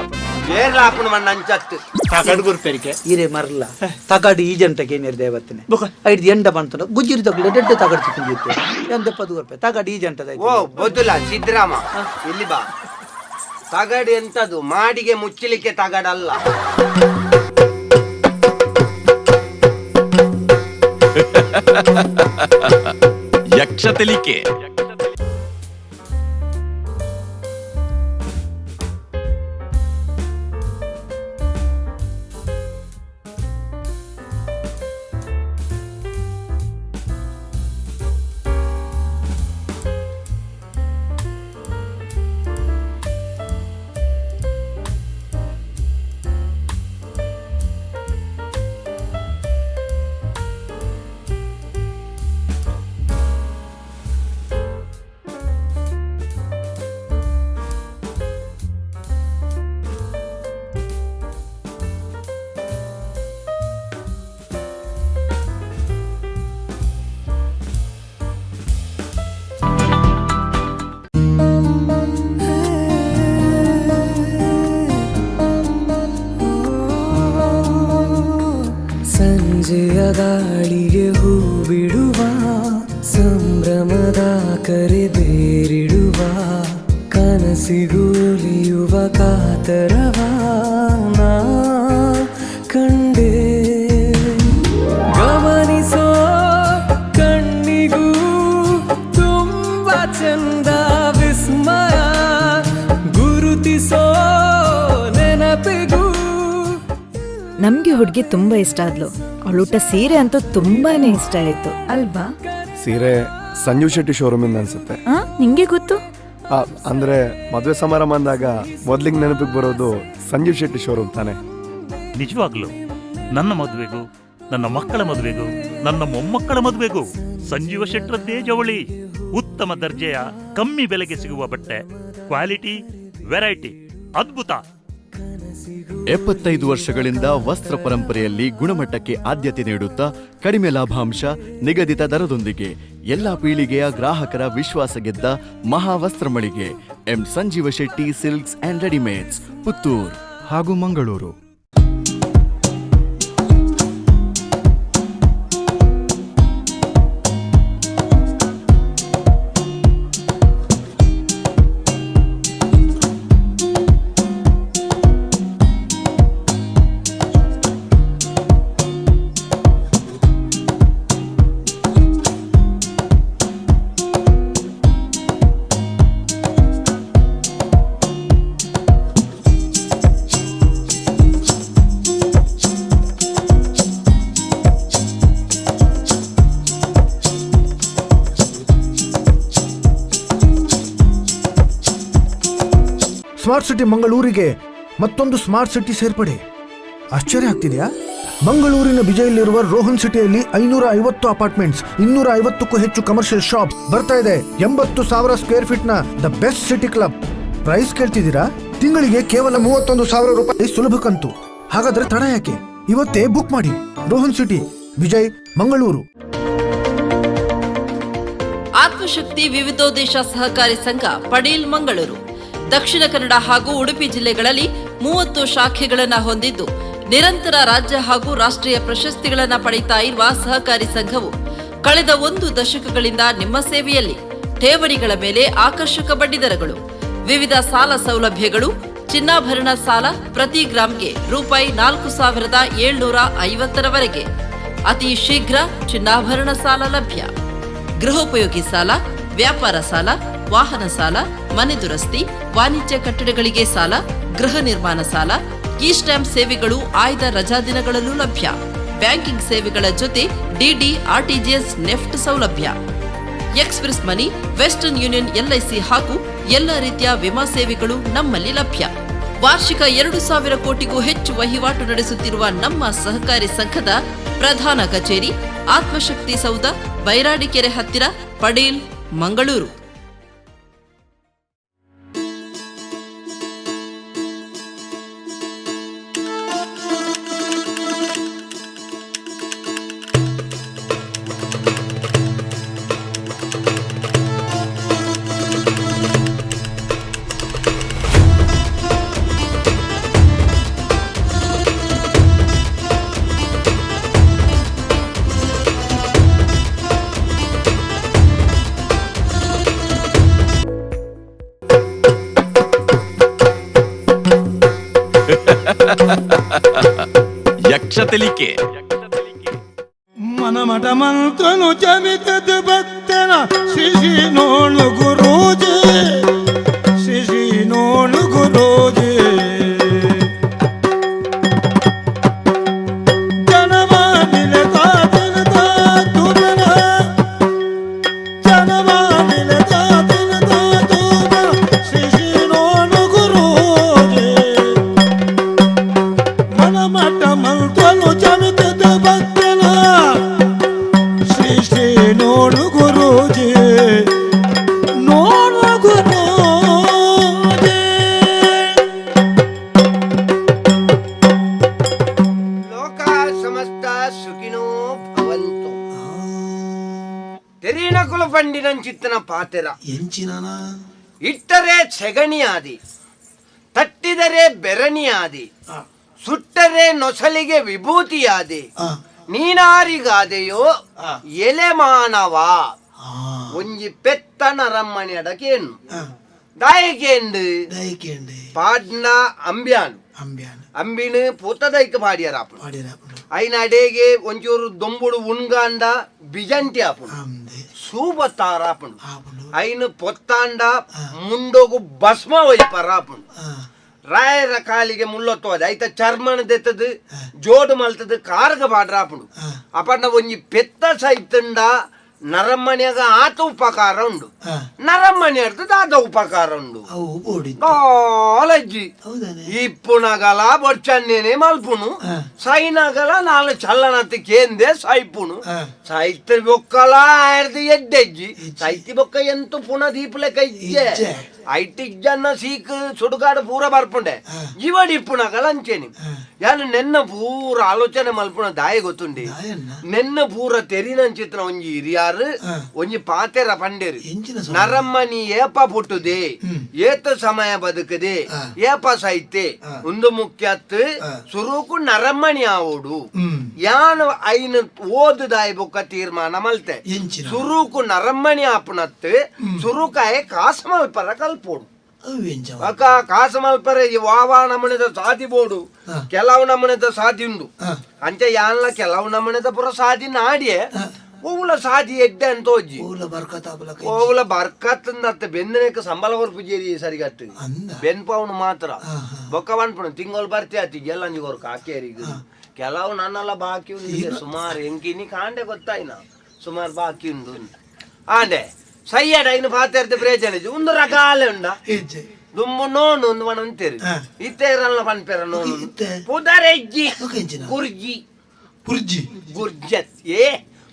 ಆಪುನ ಮಣ್ಣ ಅಂಚತ್ತು ತಗಡು ಗುರ್ಪೆರಿಗೆ ಈರೆ ಮರಲ್ಲ ತಗಡು ಈ ಜಂಟಕ್ಕೆ ಏನೇರು ದೇವತ್ತನೆ ಐದು ಎಂಡ ಬಂತನ ಗುಜ್ಜಿರಿ ತಗಡು ದೊಡ್ಡ ತಗಡು ಚಿಕ್ಕಂದಿತ್ತು ಎಂದ ಪದು ಗುರ್ಪೆ ತಗಡು ಈ ಜಂಟದ ಓ ಬೊದ್ದುಲ ಸಿದ್ದರಾಮ ಇಲ್ಲಿ ಬಾ ತಗಡು ಎಂತದು ಮಾಡಿಗೆ ಮುಚ್ಚಲಿಕ್ಕೆ ತಗಡಲ್ಲ ಯಕ್ಷ ತೆಲಿಕೆ ಸಂಜೆಯ ಗಾಳಿಗೆ ಹೂ ಬಿಡುವ ಸಂಭ್ರಮದ ಕರೆ ಬೇರಿಡುವ ಕನಸಿಗೂಲಿಯುವ ಕಾತರವ ನಾ ಕಂಡೆ ಗಮನಿಸೋ ಕಣ್ಣಿಗೂ ತುಂಬ ಚಂದ ವಿಸ್ಮಯ ಗುರುತಿಸೋ ನೆನಪಿಗೂ ನಮ್ಗೆ ಹುಡುಗಿ ತುಂಬಾ ಇಷ್ಟ ಆದ್ಲು. ಅವಳೂಟ ಸೀರೆ ಅಂತೂ ತುಂಬಾನೇ ಇಷ್ಟ ಆಯ್ತು ಅಲ್ವಾ? ಸೀರೆ ಸಂಜೀವ್ ಶೆಟ್ಟಿ ಶೋರೂಮ್ ಇಂದ ಅನ್ಸುತ್ತೆ. ನಿಂಗೆ ಗೊತ್ತು? ಅಂದ್ರೆ ಮದುವೆ ಸಮಾರಂಭ ಅಂದಾಗ ಮೊದ್ಲಿಗೆ ನೆನಪಿಗೆ ಬರೋದು ಸಂಜೀವ್ ಶೆಟ್ಟಿ ಶೋರೂಮ್ ತಾನೆ. ನಿಜವಾಗ್ಲೂ ನನ್ನ ಮದುವೆಗೂ, ನನ್ನ ಮಕ್ಕಳ ಮದುವೆಗೂ, ನನ್ನ ಮೊಮ್ಮಕ್ಕಳ ಮದುವೆಗೂ ಸಂಜೀವ ಶೆಟ್ಟರದ್ದೇ ಜವಳಿ. ಉತ್ತಮ ದರ್ಜೆಯ ಕಮ್ಮಿ ಬೆಲೆಗೆ ಸಿಗುವ ಬಟ್ಟೆ, ಕ್ವಾಲಿಟಿ, ವೆರೈಟಿ ಅದ್ಭುತ. 75 ವರ್ಷಗಳಿಂದ ವಸ್ತ್ರ ಪರಂಪರೆಯಲ್ಲಿ ಗುಣಮಟ್ಟಕ್ಕೆ ಆದ್ಯತೆ ನೀಡುತ್ತಾ ಕಡಿಮೆ ಲಾಭಾಂಶ, ನಿಗದಿತ ದರದೊಂದಿಗೆ ಎಲ್ಲ ಪೀಳಿಗೆಯ ಗ್ರಾಹಕರ ವಿಶ್ವಾಸ ಗೆದ್ದ ಮಹಾವಸ್ತ್ರ ಮಳಿಗೆ M Sanjeeva Shetty silks and readymades, Puttur ಹಾಗೂ ಮಂಗಳೂರು. ಸ್ಮಾರ್ಟ್ ಸಿಟಿ ಮಂಗಳೂರಿಗೆ ಮತ್ತೊಂದು ಸ್ಮಾರ್ಟ್ ಸಿಟಿ ಸೇರ್ಪಡೆ. ಆಶ್ಚರ್ಯ ಆಗ್ತಿದೆಯಾ? ಮಂಗಳೂರಿನ ಬಿಜೈಲಿರುವ ರೋಹನ್ ಸಿಟಿಯಲ್ಲಿ 550 ಅಪಾರ್ಟ್ಮೆಂಟ್ಸ್, 250ಕ್ಕೂ ಹೆಚ್ಚು ಕಮರ್ಷಿಯಲ್ ಶಾಪ್ಸ್ ಬರ್ತಾ ಇದೆ. 80,000 ಸ್ಕ್ವೇರ್ ಫೀಟ್ನ the best city club. Price ಕೇಳ್ತಿದ್ದೀರಾ? ತಿಂಗಳಿಗೆ ಕೇವಲ 31,000 ರೂಪಾಯಿ ಸುಲಭ ಕಂತು. ಹಾಗಾದ್ರೆ ತಡ ಯಾಕೆ? ಇವತ್ತೇ ಬುಕ್ ಮಾಡಿ. ರೋಹನ್ ಸಿಟಿ, ಬಿಜೈ, ಮಂಗಳೂರು. ಆತ್ಮಶಕ್ತಿ ವಿವಿಧೋದ್ದೇಶ ಸಹಕಾರಿ ಸಂಘ, ಪಡೀಲ್, ಮಂಗಳೂರು. ದಕ್ಷಿಣ ಕನ್ನಡ ಹಾಗೂ ಉಡುಪಿ ಜಿಲ್ಲೆಗಳಲ್ಲಿ 30 ಶಾಖೆಗಳನ್ನು ಹೊಂದಿದ್ದು ನಿರಂತರ ರಾಜ್ಯ ಹಾಗೂ ರಾಷ್ಟ್ರೀಯ ಪ್ರಶಸ್ತಿಗಳನ್ನು ಪಡೆಯುತ್ತಾ ಇರುವ ಸಹಕಾರಿ ಸಂಘವು ಕಳೆದ 1 ದಶಕಗಳಿಂದ ನಿಮ್ಮ ಸೇವೆಯಲ್ಲಿ. ಠೇವಣಿಗಳ ಮೇಲೆ ಆಕರ್ಷಕ ಬಡ್ಡಿದರಗಳು, ವಿವಿಧ ಸಾಲ ಸೌಲಭ್ಯಗಳು, ಚಿನ್ನಾಭರಣ ಸಾಲ ಪ್ರತಿ ಗ್ರಾಂಗೆ ರೂಪಾಯಿ 4,750ರವರೆಗೆ, ಅತಿ ಶೀಘ್ರ ಚಿನ್ನಾಭರಣ ಸಾಲ ಲಭ್ಯ, ಗೃಹೋಪಯೋಗಿ ಸಾಲ, ವ್ಯಾಪಾರ ಸಾಲ, ವಾಹನ ಸಾಲ, ಮನೆ ದುರಸ್ತಿ, ವಾಣಿಜ್ಯ ಕಟ್ಟಡಗಳಿಗೆ ಸಾಲ, ಗೃಹ ನಿರ್ಮಾಣ ಸಾಲ, ಇ ಸ್ಟ್ಯಾಂಪ್ ಸೇವೆಗಳು ಆಯ್ದ ರಜಾ ದಿನಗಳಲ್ಲೂ ಲಭ್ಯ. ಬ್ಯಾಂಕಿಂಗ್ ಸೇವೆಗಳ ಜೊತೆ DD, RTGS, NEFT ಸೌಲಭ್ಯ, express money, Western Union, LIC ಹಾಗೂ ಎಲ್ಲ ರೀತಿಯ ವಿಮಾ ಸೇವೆಗಳು ನಮ್ಮಲ್ಲಿ ಲಭ್ಯ. ವಾರ್ಷಿಕ 2,000 ಕೋಟಿಗೂ ಹೆಚ್ಚು ವಹಿವಾಟು ನಡೆಸುತ್ತಿರುವ ನಮ್ಮ ಸಹಕಾರಿ ಸಂಘದ ಪ್ರಧಾನ ಕಚೇರಿ ಆತ್ಮಶಕ್ತಿ ಸೌಧ, ಬೈರಾಡಿಕೆರೆ ಹತ್ತಿರ, ಪಡೀಲ್, ಮಂಗಳೂರು. ಯಕ್ಷ ತೆಲಿಕೆ. ಮನಮಠ ಮಂತ್ರನು ಜಮಿತದ ಭಕ್ತನ ಶ್ರೀ ಶ್ರೀ ನೋಳು ಗುರೂಜಿ, ಶ್ರೀ ಶ್ರೀ ನೋಳು ಗುರೂಜಿ. ಪಾತೆರ ಇಟ್ಟರೆ ಸೆಗಣಿಯಾದಿ, ತಟ್ಟಿದರೆ ಬೆರಣಿಯಾದಿ, ಸುಟ್ಟರೆ ನೊಸಲಿಗೆ ವಿಭೂತಿಯಾದಿ, ನೀನಾರಿಗಾದೆಯೋ ಎಲೆ ಮಾನವ. ಒಂಜಿ ಪೆತ್ತನ ರಮ್ಮಣಿ ಅಡಕೇನು ದಾಯಕೇಂಡು ಪಾಡ್ನ ಅಂಬ್ಯಾನ್ ಅಂಬಿನ ಪೂತದೈಕ ಪಾಡಿಯರ ಐನ ಅಡೇಗೆ ಒಂಚೂರು ದೊಂಬುಡು ಉಣ್ಗಾಂಡ ಬಿಜಂಟಿ ಆಪುಂಡು, ಸೂಬತ್ತಾರ ಆಪುಂಡು, ಐನ ಪೊತ್ತಾಂಡ ಮುಂಡೋಗು ಭಸ್ಮ ಒಯ್ಪರ ಆಪುಂಡು, ರಾಯರ ಕಾಲಿಗೆ ಮುಳ್ಳೊತ್ತೋದ ಐತ ಚರ್ಮನ ದೆತ್ತದು ಜೋಡು ಮಲ್ತದು ಕಾರ್ಗ ಪಾಡ್ರ ಆಪುಂಡು. ಅಪಂಡ ಒಂಜಿ ಪೆತ್ತ ಸೈತಂಡ ನರಮನೆಗ ಆತ ಉಪಕಾರ ಉಂಡು ನರಮನೆ ದಾದ ಉಪಕಾರ ಉಂಡು ಕಾಲಜ್ಜಿ ಇಪ್ಪುನಗಲ ಬೊಡ್ಚನ್ನೇನೆ ಮಲ್ಪುನು ಸೈನಗಲ ನಾಲ್ ಚಲ್ಲನತ್ ಕೇಂದೆ ಸೈಪುನು ಸೈತ ಬೊಕ್ಕಲ ಆಯ್ದು ಎಡ್ಡೆಜ್ಜಿ ಸೈತಿ ಬೊಕ್ಕ ಎಂತು ಪುನ ದೀಪಲೆಕ ಇಜ್ಜೆ ಐಟ್ ಇಜ್ಜನ್ನ ಸೀಕ್ ಸುಡುಗಾಡು ಪೂರ ಬರ್ಪುಂಡೆ ಇವಡಿ ಇಪ್ಪುನಗಲ ಅಂಚೇನಿ ಯಾನು ನೆನ್ನ ಪೂರ ಆಲೋಚನೆ ಮಲ್ಪುನ ದಾಯ ಗೊತ್ತುಂಡಿ ನೆನ್ನ ಪೂರ ತೆರಿನಂಚಿತ್ನ ಒಂಜಿ ಹಿರಿಯಾರು ಒಂಜಿ ಪಾತೆರ ಪಂಡೇರು ನರಮ್ಮನಿ ಏಪ ಪುಟ್ಟುದೆ ಏತ ಸಮಯ ಬದುಕದೆ ಏಪ ಸೈತೆ ಒಂದು ಮುಖ್ಯತ್ ಸುರುಕು ನರಮ್ಮಣಿ ಆವೋಡು ಯಾನು ಐನ ಓದುದಾಯ ಬೊಕ್ಕ ತೀರ್ಮಾನ ಮಲ್ತೆ ಸುರುಕು ನರಮ್ಮಣಿ ಆಪುನತ್ ಸುರುಕಾಯ ಕಾಸು ಮಲ್ಪರ ಕಲ್ಪೋಡು ಅಕ್ಕ ಕಾಸು ಮಲ್ಪರೆ ಈ ವಾವಾ ನಮೂನೆದ ಸಾದಿ ಬೋಡು ಕೆಲವು ನಮೂನೆದ ಸಾದಿ ಉಂಡು ಅಂಚೆ ಯಾನ್ಲ ಕೆಲವು ನಮೂನೆದ ಪುರ ಸಾದಿ ನಾಡಿಯೇ ಓವುಲ ಸಾದಿ ಎಡ್ಡೆ ಅಂತ ಹೋಜಿ ಓವುಲ ಬರ್ಕತ್ ಅಂದತ್ತ ಬೆಂದನೇಕ ಸಂಬಳ ಕೊರ್ಪು ಜೇರಿ ಸರಿಗಟ್ಟು ಬೆನ್ಪವನು ಮಾತ್ರ ಬೊಕ್ಕ ಪನ್ಪುಣ ತಿಂಗಳು ಬರ್ತಿ ಆತಿ ಎಲ್ಲಂಜಿ ಕೊರ್ಕ ಆಕೇರಿಗೆ ಕೆಲವು ನನ್ನೆಲ್ಲ ಬಾಕಿ ಉಂಡು ಸುಮಾರು ಎಂಕಿನಿ ಕಾಂಡೆ ಗೊತ್ತಾಯ್ನ ಸುಮಾರು ಬಾಕಿ ಉಂಡು ಆಂಡೆ ಸಯ್ಯಡ ಇನ್ನು ಪಾತೆರ್ದ ಪ್ರಯೋಜನ ಒಂದು ರಗಾಲೆ ಉಂಡ ದುಂಬು ನೋನು ಒಂದು ಮನ ಅಂತೀರಿ ಇತ್ತೇರಲ್ಲ ಪನ್ಪೆರ ನೋನು ಪುದರೆಜ್ಜಿ ಗುರ್ಜಿ ಬುರ್ಜಿ ಗುರ್ಜತ್ ಏ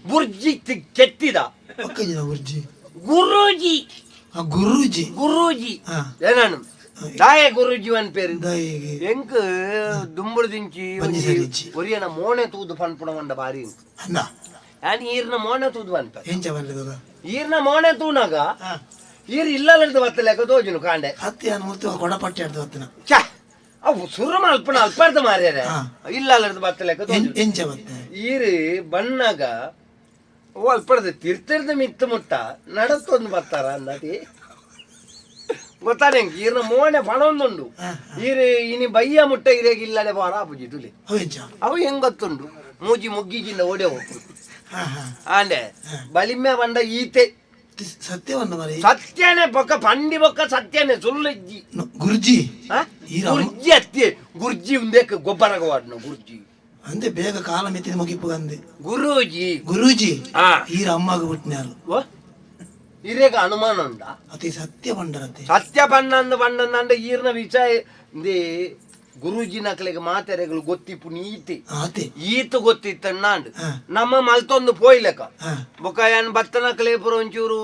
ಬುರ್ಜಿ ಕೆತ್ತಿದ ಬುರ್ಜಿ ಗುರೂಜಿ ಗುರೂಜಿ ಗುರೂಜಿ ಏನಾನು ದಾಯ ಗುರೂಜಿ ಪೇರು ಎಂಕ್ ದುಂಬುಡು ದಿಂಚಿ ಒರಿಯನ ಮೋಣೆ ತೂದು ಪನ್ಪುಣ ಮಂಡ ಬಾರಿ ಯಾನ್ ಈರ್ನ ಮೋಣೆ ತೂದು ಪನ್ಪ ಈರ್ನ ಮೋಣೆ ತೂನಾಗ ಈರ್ ಇಲ್ಲದ ಬತ್ತಲೆಕ್ಕ ತೋಜುನು ಕಾಂಡೆ ಛ ಅವು ಸುರು ಮಲ್ಪನ ಅಲ್ಪಾರ್ದ ಮಾರ್ಯಾರ ಇಲ್ಲದ ಬತ್ತಲೆಕ್ಕ ಈರು ಬಣ್ಣಾಗ ಓ ಅಲ್ಪಡ್ದ ತಿರ್ತಿರ್ದ ಮಿತ್ತು ಮುಟ್ಟ ನಡತ್ತೊಂದು ಬರ್ತಾರ ಅಂದತಿ ಗೊತ್ತಾನೆ ಈರ್ನ ಮೋಣೆ ಪಣೊಂದುಂಡು ಈರು ಇನಿ ಬಯ್ಯ ಮುಟ್ಟ ಇರೇಗ ಇಲ್ಲದೆ ಬಾರ ಆಪುಜಿ ತುಲಿ ಅವು ಹೆಂಗ್ ಗೊತ್ತುಂಡು ಮೂಜಿ ಮುಗ್ಗಿಜಿಂದ ಓಡೆ ಹೋಗ್ತು ಆಂಡೆ ಬಲಿಮೆ ಬಂಡ ಈತೆ ಸತ್ಯವನ್ನ ಸತ್ಯನೇ ಬೊಕ್ಕ ಪಂಡಿ ಬೊಕ್ಕ ಸತ್ಯನೇ ಸುಳ್ಳು ಇಜ್ಜಿ ಗುರ್ಜಿ ಗುರ್ಜಿ ಅತ್ತಿ ಗುರ್ಜಿ ಉಂದೇಕ ಗೊಬ್ಬರ ವಾಡ್ನು ಗುರ್ಜಿ ಅಂದೆ ಬೇಗ ಕಾಲ ಮಿತ್ತಿದ ಮುಗಿಪು ಅಂದೆ ಗುರೂಜಿ ಗುರೂಜಿ ಈರ ಅಮ್ಮಾಗ ಬಿಟ್ಟಿನಾರು ಇರೇಗ ಅನುಮಾನ ಉಂಡ ಅತಿ ಸತ್ಯ ಬಂಡರತೆ ಸತ್ಯ ಬಣ್ಣಂದು ಬಣ್ಣಂದ ಈರ್ನ ವಿಷಯ ಗುರೂಜಿ ನಕಲಿಗೆ ಮಾತೆರೆಗಳು ಗೊತ್ತಿಪ್ಪು ನೀತಿ ಈತ ಗೊತ್ತಿತ್ತಣ್ಣಾಂಡ್ ನಮ್ಮ ಮಲ್ತೊಂದು ಪೋಯ್ಲೆಕ ಬೊಕ್ಕ ಯಾನ್ ಬತ್ತನಕಲೆ ಪುರ ಒಂಚೂರು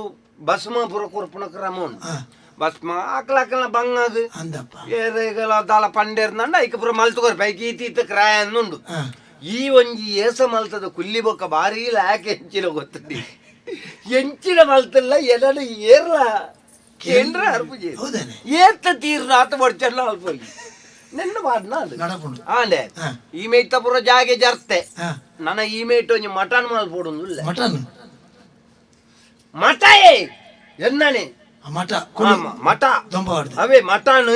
ಭಸ್ಮ ಪುರ ಕೊರ್ಪುನ ಕ್ರಮ ಉಂಡು ಭಸ್ಮ ಆಕಲಾಕಲ್ನ ಬಂಗಾಗ ಏರೆಗಲ ದಾಲ ಪಂಡೇರ್ನಂಡ ಐಕ ಪುರ ಮಲ್ತು ಕೊರ್ಪ ಐಕ ಈತ ಈತ ಕ್ರಾಯ ಅನ್ನುಂಡು ಈ ಒಂಜಿ ಏಸ ಮಲ್ತದ ಕುಲ್ಲಿ ಬೊಕ್ಕ ಬಾರಿ ಲಾಕ್ ಎಂಚಿನ ಗೊತ್ತುಂಡಿ ಎಂಚಿನ ಮಲ್ತಲ್ಲ ಎನಡು ಏರ್ಲ ಕೇಂದ್ರ ಅರ್ಪುಜಿ ಏತ ತೀರ್ನ ಆತ ಬಡ್ಚಲ್ಲ ಅಲ್ಪೊಲಿ ನಿನ್ನ ಮಾಡ್ನ ಆಂಡೆ ಈ ಮೇಟ್ ಪೂರ ಜಾಗೆ ಜರ್ತೆ ನನ್ನ ಈ ಮೇಟ್ ಒಂಜಿ ಮಟನ್ ಮಲ್ಪೊಡುಂದು ಇಲ್ಲ ಮಟನ್ ಮಟಯೇ ಎನ್ನನೆ ಮಟ ಮಟ ಅವೇ ಮಟನ್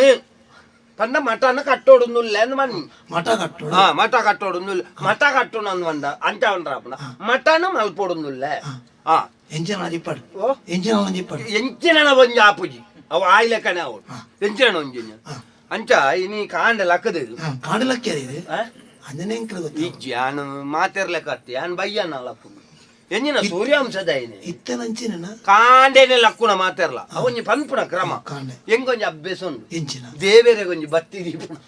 ಪಂಡ ಮಟನ್ ಕಟ್ಟೋಡುಂದುಲ್ಲ ಅಂದ್ ಮನ್ನಿ ಮಟ ಕಟ್ಟೋಡು ಹಾ ಮಟ ಕಟ್ಟೋಡುಂದುಲ್ಲ ಮಟ ಕಟ್ಟೋಣ ಅಂದ್ ಬಂದ ಅಂಚ ಉಂಡ್ರಾಪುನ ಮಟನ್ ಮಲ್ಪೊಡುಂದುಲ್ಲ ಹಾ ಎಂಚಿನ ಜಿಪ್ಪಾಡು ಎಂಚಿನ ಜಿಪ್ಪಾಡು ಎಂಚಿನ ಒಂಜಿ ಆಪುಜಿ ಅವು ಆಯ್ಲೆಕ್ಕನೆ ಅವು ಎಂಚಿನ ಒಂಜಿ ಅಂಚ ಇನಿ ಕಾಂಡ ಲಕ್ಕದ ಕಾಂಡ ಲಕ್ಕ ಇದೆ ಅಂಜನೆ ಇಜ್ಜಿ ಯಾನು ಮಾತಿರ್ಲೆಕ್ಕ ಅತ್ತಿ ಯಾನ್ ಬಯ್ಯನ ಲಕ್ಕು ಎಂಜಿನ ಸೂರ್ಯಾಂಶದ ಇನಿ ಇತ್ತನಂಚಿನ ಕಾಂಡೇನೆ ಲಕ್ಕುನ ಮಾತಿರ್ಲ ಅವೊಂಜಿ ಪನ್ಪುನ ಕ್ರಮ ಎಂಗೊಂಜಿ ಅಭ್ಯಾಸ ಉಂಡು ಎಂಚಿನ ದೇವೇರೆ ಒಂಜಿ ಬತ್ತಿ ದೀಪುನ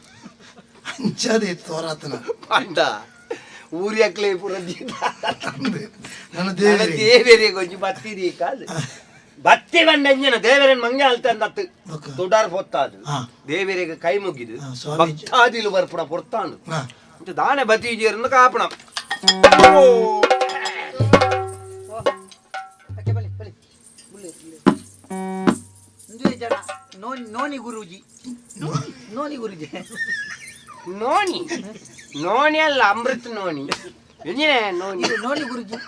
ಅಂಚದೆ ತೋರಾತನ ಪಂಡ ಊರ್ಯಕ್ಲೆ ಪುರ ನನ್ನ ದೇವರೇ ದೇವೇರಿಗೆ ಒಂಜಿ ಬತ್ತಿ ದೀಕ ಬತ್ತಿ ಬಂಡ ಎಂಜಿನ ದೇವರನ್ ಮಂಗೆ ಅಲ್ತ ಅಂದತ್ತು ತುಡಾರ್ ಪೊತ್ತಾದು ದೇವರಿಗೆ ಕೈ ಮುಗಿದು ಭಕ್ತಾದಿಲು ಬರ್ಪುಣ ಪೊರ್ತಾಂಡು ದಾನೆ ಬತ್ತಿ ಕಾಪಣ ನೋನಿ ಗುರೂಜಿ ನೋನಿ ಗುರೂಜಿ ನೋನಿ ನೋನಿ ಅಲ್ಲ ಅಮೃತ ನೋನಿ ನೋನಿ ನೋನಿ ಗುರೂಜಿ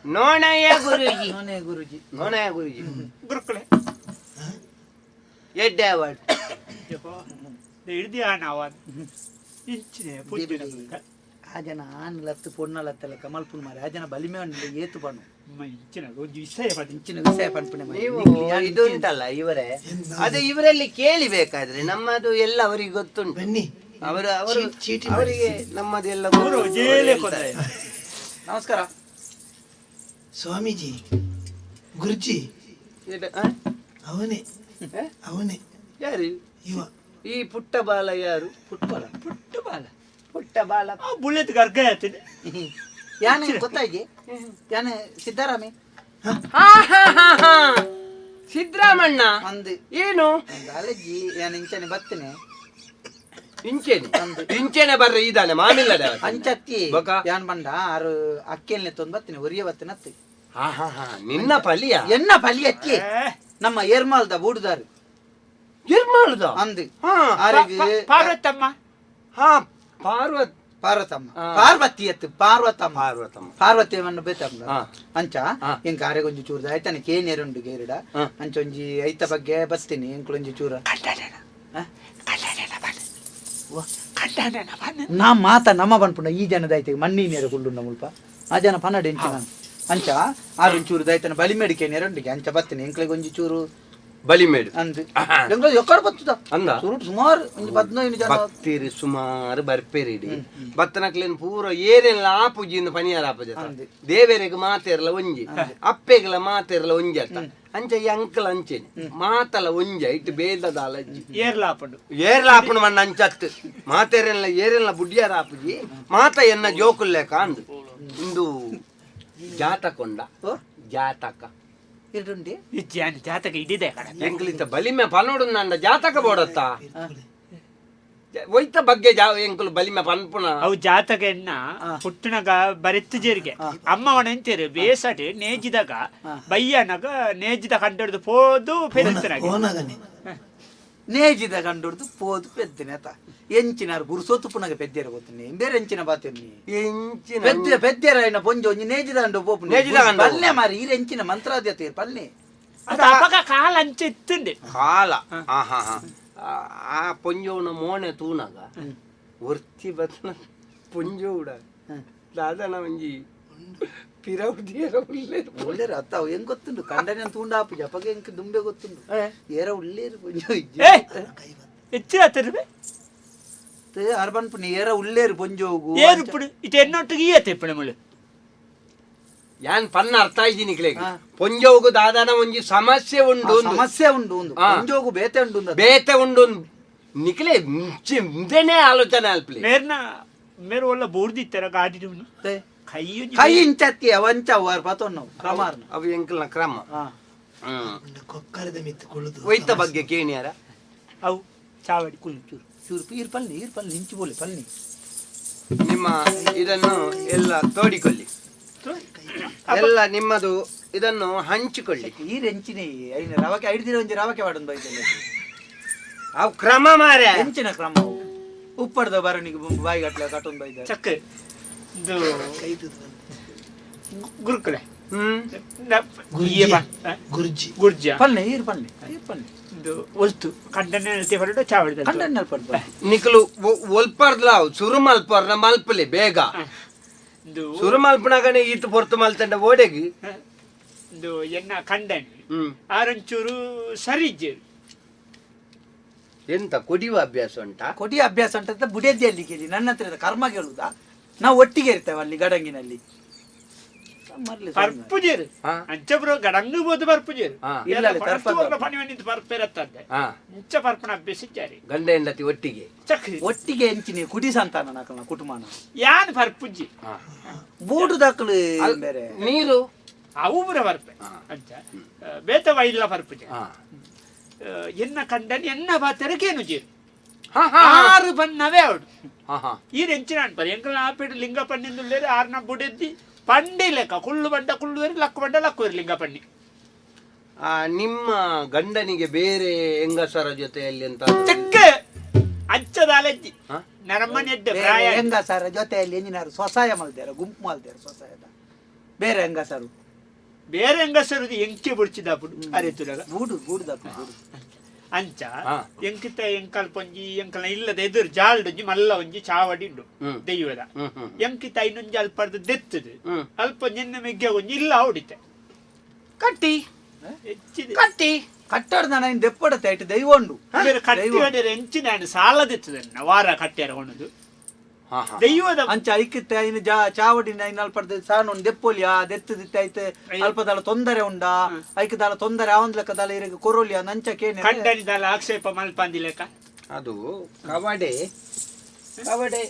ನೋಣಯ್ಯ ಗುರೂಜಿ ನೋಣಯ್ಯ ಗುರೂಜಿ ನೋಣಯ್ಯ ಗುರೂಜಿ ಗುರುಕುಲೆ ಎಡ್ಡೆ ಅವಾರ್ಡ್ ಆ ಜನ ಆನ್ ಲತ್ತು ಪೊಣ್ಣ ಲತ್ತಲ್ಲ ಕಮಲ್ ಪುಣ್ ಮಾರೆ ಆ ಜನ ಬಲಿಮೆ ಉಂಡು ಏತು ಪಣ್ಣು ಇಂಚಿನ ವಿಷಯ ಪನ್ಪುಣೆ ನೀವು ಇದು ಉಂಟಲ್ಲ ಇವರೇ ಅದು ಇವರಲ್ಲಿ ಕೇಳಿ ಬೇಕಾದ್ರೆ ನಮ್ಮದು ಎಲ್ಲ ಅವರಿಗೆ ಗೊತ್ತುಂಟು ಅವರು ಅವರು ಅವರಿಗೆ ನಮ್ಮದೆಲ್ಲ ನಮಸ್ಕಾರ ಸ್ವಾಮೀಜಿ. ಗುರುಜಿ ಅವನೇ ಅವನೇ ಯಾರು ಇವ ಈ ಪುಟ್ಟ ಬಾಲ ಯಾರು? ಪುಟ್ಟ ಬಾಲ, ಪುಟ್ಟ ಬಾಲ, ಪುಟ್ಟ ಬಾಲ. ಬುಲೆಟ್ ಗರ್ಗ ಆಯ್ತದೆ. ಯಾನೆ ಗೊತ್ತಾಗಿ ಯಾನೆ ಸಿದ್ದರಾಮಿ. ಸಿದ್ದರಾಮಣ್ಣ ಅಂದು ಏನು ಅಲಜ್ಜಿ ಯಾನ್ ಇಂಚನೆ ಬತ್ತನೆ. ಇಂಚೆನೆ ಇಂಚೆನೆ ಬರ್ರೆ ಇದ್ದಾನೆ ಮಾಮಿಲ್ಲದ ಅಂಚತ್ತಿ ಯಾನ್ ಬಂಡ ಆರು ಅಕ್ಕೆಲ್ನೆ ತೊಂದು ಬತ್ತನೆ ಒರಿಯ ಬತ್ತನೆ ಅತ್ತೆ. ನಿನ್ನ ಪಲಿಯ ಎನ್ನ ಪಲಿ ಅಕ್ಕಿ ನಮ್ಮ ಏರ್ಮಾಲ್ದ ಬೂಡುದಾರು. ಏರ್ಮಾಲ್ದ ಅಂದು ಆರಿಗೆ ಪಾರ್ವತಮ್ಮ. ಹಾ ಪಾರ್ವತ್ ಪಾರ್ವತಮ್ಮ ಪಾರ್ವತಿ ಅತ್ತು ಪಾರ್ವತಮ್ಮ ಪಾರ್ವತಮ್ಮ ಪಾರ್ವತಿಯನ್ನು ಬೇತಮ್ಮ ಅಂಚ ಎಂಕ ಆರೆಗೊಂಜಿ ಚೂರ್ದ ಆಯ್ತಾನೆ ಕೇನೇರುಂಡು ಗೇರಿಡ ಅಂಚ ಒಂಜಿ ಐತ ಬಗ್ಗೆ ಬಸ್ತೀನಿ ಎಂಕುಲೊಂಜಿ ಚೂರ ನಾ ಮಾತ ನಮ್ಮ ಪನ್ಪುಂಡ ಈ ಜನದ ಐತೆ ಮಣ್ಣಿ ನೇರ ಕುಳ್ಳುಂಡ ಮುಲ್ಪ ಆ ಜನ ಪನ್ನಡ ಎಂಚಿನ ಅಂಚ ಆರೊಂಜಿ ಚೂರು ದೈತನ ಬಲಿಮೇಡು ಕೇನೇರುಂಡಿಗೆ ಅಂಚ ಬತ್ತೀನಿ ಎಂಕ್ಲೆಗೊಂಜಿ ಒಂಜಿ ಚೂರು ಬಲಿಮೇಡು ಅಂದು ಎಂಕ್ಲೆ ಎಕ್ಕಡ ಬತ್ತದ ಅಂದ ಸುರುಟ್ ಸುಮಾರು ಒಂಜಿ 15 ಜನ ಭಕ್ತಿರು ಸುಮಾರು ಬರ್ಪೇರಿಡಿ ಬತ್ತನಕ್ಲೇನ್ ಪೂರ ಏರೆಲ್ಲ ಆಪುಜಿಂದ ಪನಿಯಾರ ಆಪುಜ ದೇವರಿಗೆ ಮಾತೇರ್ಲ ಒಂಜಿ ಅಪ್ಪೆಗ್ಲ ಮಾತೇರ್ಲ ಒಂಜಿ ಅತ್ತ ಅಂಚ ಈ ಅಂಕಲ್ ಅಂಚೆನೆ ಮಾತಲ ಒಂಜ ಇಟ್ಟು ಬೇದದ ಅಲಜ್ಜಿ ಏರ್ಲಾಪುಂಡು ಏರ್ಲಾಪುಂಡು ಮಣ್ಣ ಅಂಚತ್ತು ಮಾತೇರೆಲ್ಲ ಏರೆಲ್ಲ ಬುಡ್ಡಿಯಾರ ಆಪುಜಿ ಮಾತ ಎನ್ನ ಜೋಕುಲ್ಲೇಕ ಅಂದು ಇಂದು ಜಾತಕೊಂಡ ಜಾತಕ ಇರುಂಡಿ ಜಾತಕ ಇಡಿದೆ ಎಂಕ್ಲಿತ ಬಲಿಮೆ ಪನೋಡು ನಂಡ ಜಾತಕ ಬೋಡತ್ತ ಒಯ್ತ ಬಗ್ಗೆ ಎಂಕುಲು ಬಲಿಮೆ ಪನ್ಪುನ ಅವು ಜಾತಕ ಎನ್ನ ಪುಟ್ಟನಗ ಬರೆತ್ತು ಜೇರಿಗೆ ಅಮ್ಮವನ ಎಂತೇರು ಬೇಸಟೆ ನೇಜಿದಾಗ ಬಯ್ಯನಗ ನೇಜಿದ ಕಂಡು ಪೋದು ಪೆರುತ್ತನಾಗ ನೇಜಿದ ಕಂಡು ಪೋದು ಪೆದ್ದನೆ ಆತ ಎಂಚಿನಾರು ಗುರುಸೋತು ಪುನಗ ಪೆದ್ದೇರ ಗೊತ್ತನೆ ಬೇರೆ ಎಂಚಿನ ಬಾತೆನ್ನಿ ಎಂಚಿನ ಪೆದ್ದೆ ಪೆದ್ದೇರ ಐನ ಪೊಂಜೊ ಒಂಜಿ ನೇಜಿದ ಅಂಡು ಪೋಪು ನೇಜಿದ ಅಂಡು. ಪಲ್ಲೆ ಮಾರಿ ಈರ್ ಎಂಚಿನ ಮಂತ್ರಾದ್ಯತೆ ಪಲ್ಲೆ ಅದು ಅಪಗ ಕಾಲ ಅಂಚೆ ಇತ್ತುಂಡೆ ಕಾಲ ಆಹಾ ಆ ಪೊಂಜೋನ ಮೋಣೆ ತೂನಗ ಒರ್ತಿ ಬತ್ತನ ಪೊಂಜೋಡ ದಾದನ ಒಂಜಿ ಪಿರೌದಿಯರ ಉಲ್ಲೇರು ಉಳ್ಳೇರು ಅತ್ತ ಅವು ಹೆಂಗ್ ಗೊತ್ತುಂಡು ಕಂಡನೆ ತೂಂಡ ಆಪುಜಿ ಅಪಗ ಎಂಕ್ ದುಂಬೆ ಗೊತ್ತುಂಡು ಏರ ಉಳ್ಳೇರು ಪೊಂಜೋ ಇಜ್ಜಿ ಹೆಚ್ಚಿನ ತಿರುವೆ ಅರ್ಬನ್ ಪುನಿ ಏರ ಉಳ್ಳೇರು ಪೊಂಜೋಗು ಏರುಪ್ಪುಡು ಇಟ್ಟು ಎನ್ನೊಟ್ಟಿಗೆ ಈಯತ್ತೆ ಇಪ್ಪಣ ಮುಳು ಯಾನ್ ಪನ್ನ ಅರ್ಥ ಇದ್ದೀನಿ ಪೊಂಜೋಗು ದಾದನ ಒಂಜಿ ಸಮಸ್ಯೆ ಉಂಡು ಸಮಸ್ಯೆ ಉಂಡು ಒಂದು ಪೊಂಜೋಗು ಬೇತೆ ಉಂಡು ಬೇತೆ ಉಂಡು ನಿಕ್ಲೆ ಇಂದೇನೆ ಆಲೋಚನೆ ಅಲ್ಪ್ಲಿ ಮೇರ್ನ ಮೇರು ಒಲ್ಲ ಬೋರ್ದಿತ್ತರ ಗಾಡಿ ಕೈ ಕೈ ಇಂಚತ್ತಿ ಅವಂಚ ಅವಾರ್ ಪತೊನ್ನವು ಕ್ರಮಾರ್ನ ಅವು ಎಂಕಲ್ನ ಕ್ರಮ ಕೊಕ್ಕರದ ಮಿತ್ತು ಕುಳ್ಳುದು ಒಯ್ತ ಬಗ್ಗೆ ಕೇಣಿಯಾರ ಅವು ಚಾವಡಿ ಕುಲ್ ಚೂರು ಚೂರು ಈರ್ ಪಲ್ನಿ ಈರ್ ಪಲ್ನಿ ಇಂಚು ಬೋಲೆ ಪಲ್ನಿ ನಿಮ್ಮ ಇದನ್ನು ಎಲ್ಲ ತೋಡಿಕೊಳ್ಳಿ ಎಲ್ಲ ನಿಮ್ಮದು ಇದನ್ನು ಹಂಚಿಕೊಳ್ಳಿ ಈ ಎಂಚಿನ ಐನ ರವಕೆ ಐದು ಒಂಜಿ ರವಕೆ ವಾಡೊಂದು ಬೈದಲ್ಲ ಅವು ಕ್ರಮ ಮಾರೆ ಎಂಚಿನ ಕ್ರಮ ಅವು ಉಪ್ಪಡ್ದ ಬರಣಿಗೆ ಬಾಯಿ ಗಟ್ಲೆ ಕಟ್ಟೊಂದು ಬೈದ ಚಕ್ಕ ಇದು ಗುರುಕುಲೆ ಗುರ್ಜಿ ಗುರ್ಜಿ ಪಲ್ನೆ ಈರ್ ಪಲ್ನೆ ಈರ್ ಪಲ್ನೆ ಇದು ಒಲ್ತು ಕಂಡನೆ ಹೊರಡು ಚಾವಡಿ ಕಂಡನೆ ಪಡ್ದು ನಿಕಲು ಒಲ್ಪರ್ದ್ಲ ಸುರು ಮಲ್ಪರ್ನ ಮಲ್ಪಲೆ ಬೇಗ ಸುರು ಮಲ್ಪನಾಗನೆ ಈತ ಪೊರ್ತು ಮಲ್ತಂಡ ಓಡೆಗಿ ಇದು ಎನ್ನ ಕಂಡನೆ ಆರಂಚೂರು ಸರಿ ಇಜ್ಜೇರು ಎಂತ ಕೊಡಿಯುವ ಅಭ್ಯಾಸ ಉಂಟಾ? ಕೊಡಿಯ ಅಭ್ಯಾಸ ಉಂಟಂತ ಬುಡೇದಿ ಅಲ್ಲಿ ಕೇಳಿ ನನ್ನ ಹತ್ರ ಕರ್ಮ ಕೇಳುದಾ? ನಾವು ಒಟ್ಟಿಗೆ ಇರ್ತೇವೆ ಅಲ್ಲಿ ಗಡಂಗಿನಲ್ಲಿ. ಪರ್ಪುಜೇರು ಅಂಚಬ್ರು ಗಡಂಗು ಬೋದು ಪರ್ಪುಜೇರು ಇಲ್ಲ, ಇಲ್ಲ, ತರ್ಪದ. ಪಣಿವನಿಂದ ಪರ್ಪೇರತ್ತಂದೆ ಇಂಚ ಪರ್ಪಣ ಅಭ್ಯಾಸ ಜಾರಿ. ಗಂಡ ಹೆಂಡತಿ ಒಟ್ಟಿಗೆ ಒಟ್ಟಿಗೆ ಎಂಚಿನಿ ಕುಡಿ ಸಂತಾನ ನಾಕಲ್ನ ಕುಟುಂಬನ ಯಾನ್ ಪರ್ಪುಜ್ಜಿ ಬೂಡು ದಾಖಲು ಬೇರೆ ನೀರು ಅವು ಪುರ ಪರ್ಪೆ ಅಂಚ ಬೇತ ವೈಲ್ಲ ಪರ್ಪುಜೆ ಎನ್ನ ಕಂಡನ್ ಎನ್ನ ಬಾತೆರಕೇನು ಜೀರು ಆರು ಬನ್ನವೇ ಅವಡು ಈ ಎಂಚಿನ ಅನ್ಪರ್ ಎಂಕಲ್ ಆಪೇಟು ಲಿಂಗ ಪಣ್ಣಿಂದುಳ್ಳೇರು ಆರ್ನ ಬುಡೆದ್ದಿ ಪಂಡಿ ಲೆಕ್ಕ ಕುಳ್ಳು ಬಂಡ ಕುಳ್ಳುವರಿ ಲಕ್ಕು ಬಂಡ ಲಕ್ಕುವರಿ ಲಿಂಗ ಪಣ್ಣಿ. ನಿಮ್ಮ ಗಂಡನಿಗೆ ಬೇರೆ ಹೆಂಗಸರ ಜೊತೆಯಲ್ಲಿ ಅಂತ ಚಕ್ಕ ಅಂಚದ ಅಲೆಜ್ಜಿ ನರಮನೆ ಎಡ್ಡೆ ಪ್ರಾಯ ಹೆಂಗಸರ ಜೊತೆಯಲ್ಲಿ ಎಂಜಿನಾರು ಸ್ವಸಾಯ ಮಲ್ದೇರ ಗುಂಪು ಮಲ್ದೇರ ಸ್ವಸಾಯದ ಬೇರೆ ಹೆಂಗಸರು ಬೇರೆ ಹೆಂಗಸರು ಎಂಕೆ ಬುಡ್ಚಿದಾಪುಡು ಅರೆ ತುಲಗ ಬೂಡು ಬೂಡುದಾಪುಡು ಬೂಡು ಅಂಚ ಎಂಕಿತ ಎಂಕಲ್ ಪೊಂಜಿ ಎಂಕಲ್ನ ಇಲ್ಲದ ಎದುರು ಜಾಲ್ಡೊಂಜಿ ಮಲ್ಲ ಒಂಜಿ ಚಾವಡಿ ಉಂಡು ದೈವದ ಎಂಕಿತ ಐನೊಂಜಿ ಅಲ್ಪರ್ದು ದೆತ್ತದು ಅಲ್ಪ ನಿನ್ನ ಮೆಗ್ಗೆ ಒಂಜಿ ಇಲ್ಲ ಹೊಡಿತೆ ಕಟ್ಟಿ ಕಟ್ಟಿ ಕಟ್ಟಡ ನಾನು ದೆಪ್ಪಡತೆ ಐಟು ದೈವ ಉಂಡು ಬೇರೆ ಕಟ್ಟಿ ಹೊಡೆಯರೆ ಎಂಚಿನ ಸಾಲ ದೆತ್ತದ ವಾರ ಕಟ್ಟಿಯಾರ ಹೊಣದು. ದೈವದ ಅಂಚ ಐಕಿತ್ತೆ ಐನು ಚಾವಡಿನ ಐನ ಅಲ್ಪಡ್ದು ಸಾನು ದೆಪ್ಪೊಲಿಯ ದೆತ್ತದಿತ್ತೆ ಐತೆ ಅಲ್ಪದಾಲ ತೊಂದರೆ ಉಂಡಾ ಐಕ್ ದಾಲ ತೊಂದರೆ ಆವಂದ್ ಲೆಕ್ಕ ದಾಲ ಇರೆಗ್ ಕೊರೊಲಿಯ ನಂಚ ಕೇನೆ ಕಂಡನಿದಾಲ ಆಕ್ಷೇಪ ಮಲ್ಪಂದಿ ಲೆಕ್ಕ ಅದು ಕವಡೆ ಕವಡೆ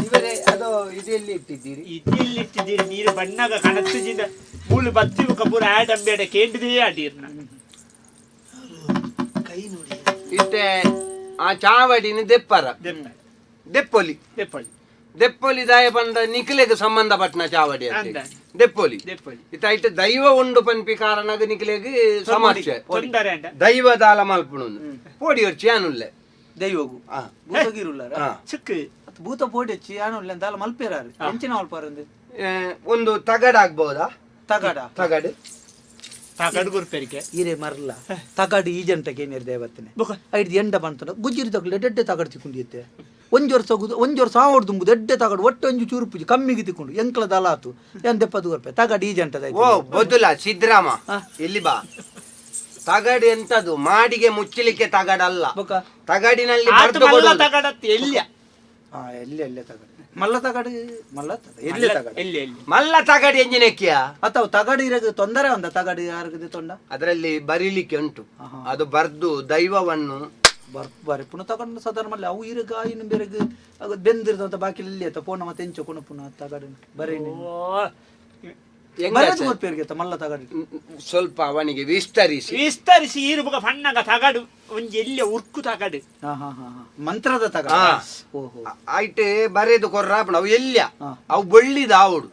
ಇವರೇ ಅದು ಇದೆಲ್ಲಿ ಇಟ್ಟಿದ್ದೀರಿ? ಇದೆಲ್ಲಿ ಇಟ್ಟಿದ್ದೀರಿ? ನೀರು ಬಣ್ಣಗ ಕಣತ್ತಿಜಿಂದ ಮೂಲು ಬತ್ತಿ ಪೂರ ಆಡಂಬೇಡ ಕೇಂದ್ರದೇ ಆಡಿರ್ನ ಕೈ ನೋಡಿ. ಇತ್ತೆ ಆ ಚಾವಡಿನ ದೆಪ್ಪರ ದೆಪ್ಪೊಲಿ ದೆಪ್ಪೊಲಿ ದೆಪ್ಪೊಲಿ ದಾಯ ಪಂಡ ನಿಖಿಲೆಗ್ ಸಂಬಂಧಪಟ್ಟನ ಚಾವಡಿ ಅಂತ ದೆಪ್ಪೊಲಿ ದೆಪ್ಪೊಲಿ ಇತ್ತ ಐಟ್ ದೈವ ಉಂಡು ಪನ್ಪಿ ಕಾರಣಗ ನಿಖಿಲೆಗ್ ಸಮಸ್ಯೆ ತೊಂದರೆ ಅಂಡ ದೈವ ದಾಲ ಮಲ್ಪುಣು ಪೋಡಿ ಒರ್ಚಿ ಆನುಲ್ಲೆ ದೈವಗು ಭೂತಗಿರುಲ್ಲಾರ ಚಿಕ್ಕ ಭೂತ ಪೋಡಿ ಆನುಲ್ಲೆ ದಾಲ ಮಲ್ಪೇರಾರು ಎಂಚಿನ ಮಲ್ಪಾರಂದು ಒಂದು ತಗಡ ಆಗ್ಬೋದಾ? ತಗಡ ತಗಡು ತಗಡು ಗುರ್ಪೆರಿಗೆ ಇರೆ ಮರ್ಲ ತಗಡು ಈ ಜಂಟಕ್ಕೆ ಏನಿರ್ ದೇವತ್ತನೆ ಐದು ಎಂಡ ಬಂತನ ಗುಜ್ಜಿರಿ ತಗಲು ಎಡ್ಡೆ ತಗಡು ತಿಕ್ಕೊಂಡಿತ್ತೆ ಒಂಜಿ ವರ್ಷ ಒಂಜಿ ವರ್ಷ ಆವಡ್ ದುಂಬು ಎಡ್ಡೆ ತಗಡು ಒಟ್ಟು ಒಂಜಿ ಚೂರು ಪೂಜೆ ಕಮ್ಮಿಗೆ ತಿಕ್ಕೊಂಡು ಎಂಕ್ಲ ದಲ ಆತು ಏನ್ ದೆಪ್ಪದು ಗುರ್ಪೆ ತಗಡು ಈ ಜಂಟದ ಓ ಬದುಲ ಸಿದ್ದರಾಮ ಇಲ್ಲಿ ಬಾ. ತಗಡು ಎಂತದು ಮಾಡಿಗೆ ಮುಚ್ಚಲಿಕ್ಕೆ ತಗಡಲ್ಲ, ತಗಡಿನಲ್ಲಿ ಆತು ಮಲ್ಲ ತಗಡತ್ತು ಎಲ್ಲಿಯ? ಎಲ್ಲಿ ಎಲ್ಲಿ ತಗಡು ಮಲ್ಲ ತಗಡು ಮಲ್ಲ ಎಲ್ಲಿ ತಗಡು ಎಲ್ಲಿ ಎಲ್ಲಿ ಮಲ್ಲ ತಗಡು ಎಂಜಿನಕ್ಕಿಯ ಅಥವಾ ತಗಡು ಇರಗ ತೊಂದರೆ ಒಂದ ತಗಡು ಯಾರಿಗಿದೆ ತೊಂಡ ಅದರಲ್ಲಿ ಬರೀಲಿಕ್ಕೆ ಉಂಟು, ಅದು ಬರ್ದು ದೈವವನ್ನು ಬರ್ ಪುನಃ ತಗೊಂಡು ಸಾಧಾರಣ ಮಲ್ಲ ಅವು ಇರಗ ಇನ್ನು ಬೇರೆ ಬೆಂದಿರ್ತಂತ ಬಾಕಿ ಇಲ್ಲಿ ಆತ ಪೋಣ ಮತ್ತೆ ಎಂಚ ಕೊಣ ಪುನಃ ತಗಡು ಬರೀ ಮಲ್ಲ ತಗಡು ಸ್ವಲ್ಪ ಅವನಿಗೆ ವಿಸ್ತರಿಸಿ ವಿಸ್ತರಿಸಿ ಈರುಬುಗ ಪಣ್ಣಗ ತಗಡು ಒಂಜಿ ಎಲ್ಲಿಯ ಉರ್ಕು ತಗಡು ಮಂತ್ರದ ತಗಡು ಓಹೋ ಆಯ್ತು ಬರೆದು ಕೊರ್ರಾಪಣ ಅವು ಎಲ್ಲಿಯ ಅವು ಬೊಳ್ಳಿದ ಆವಡು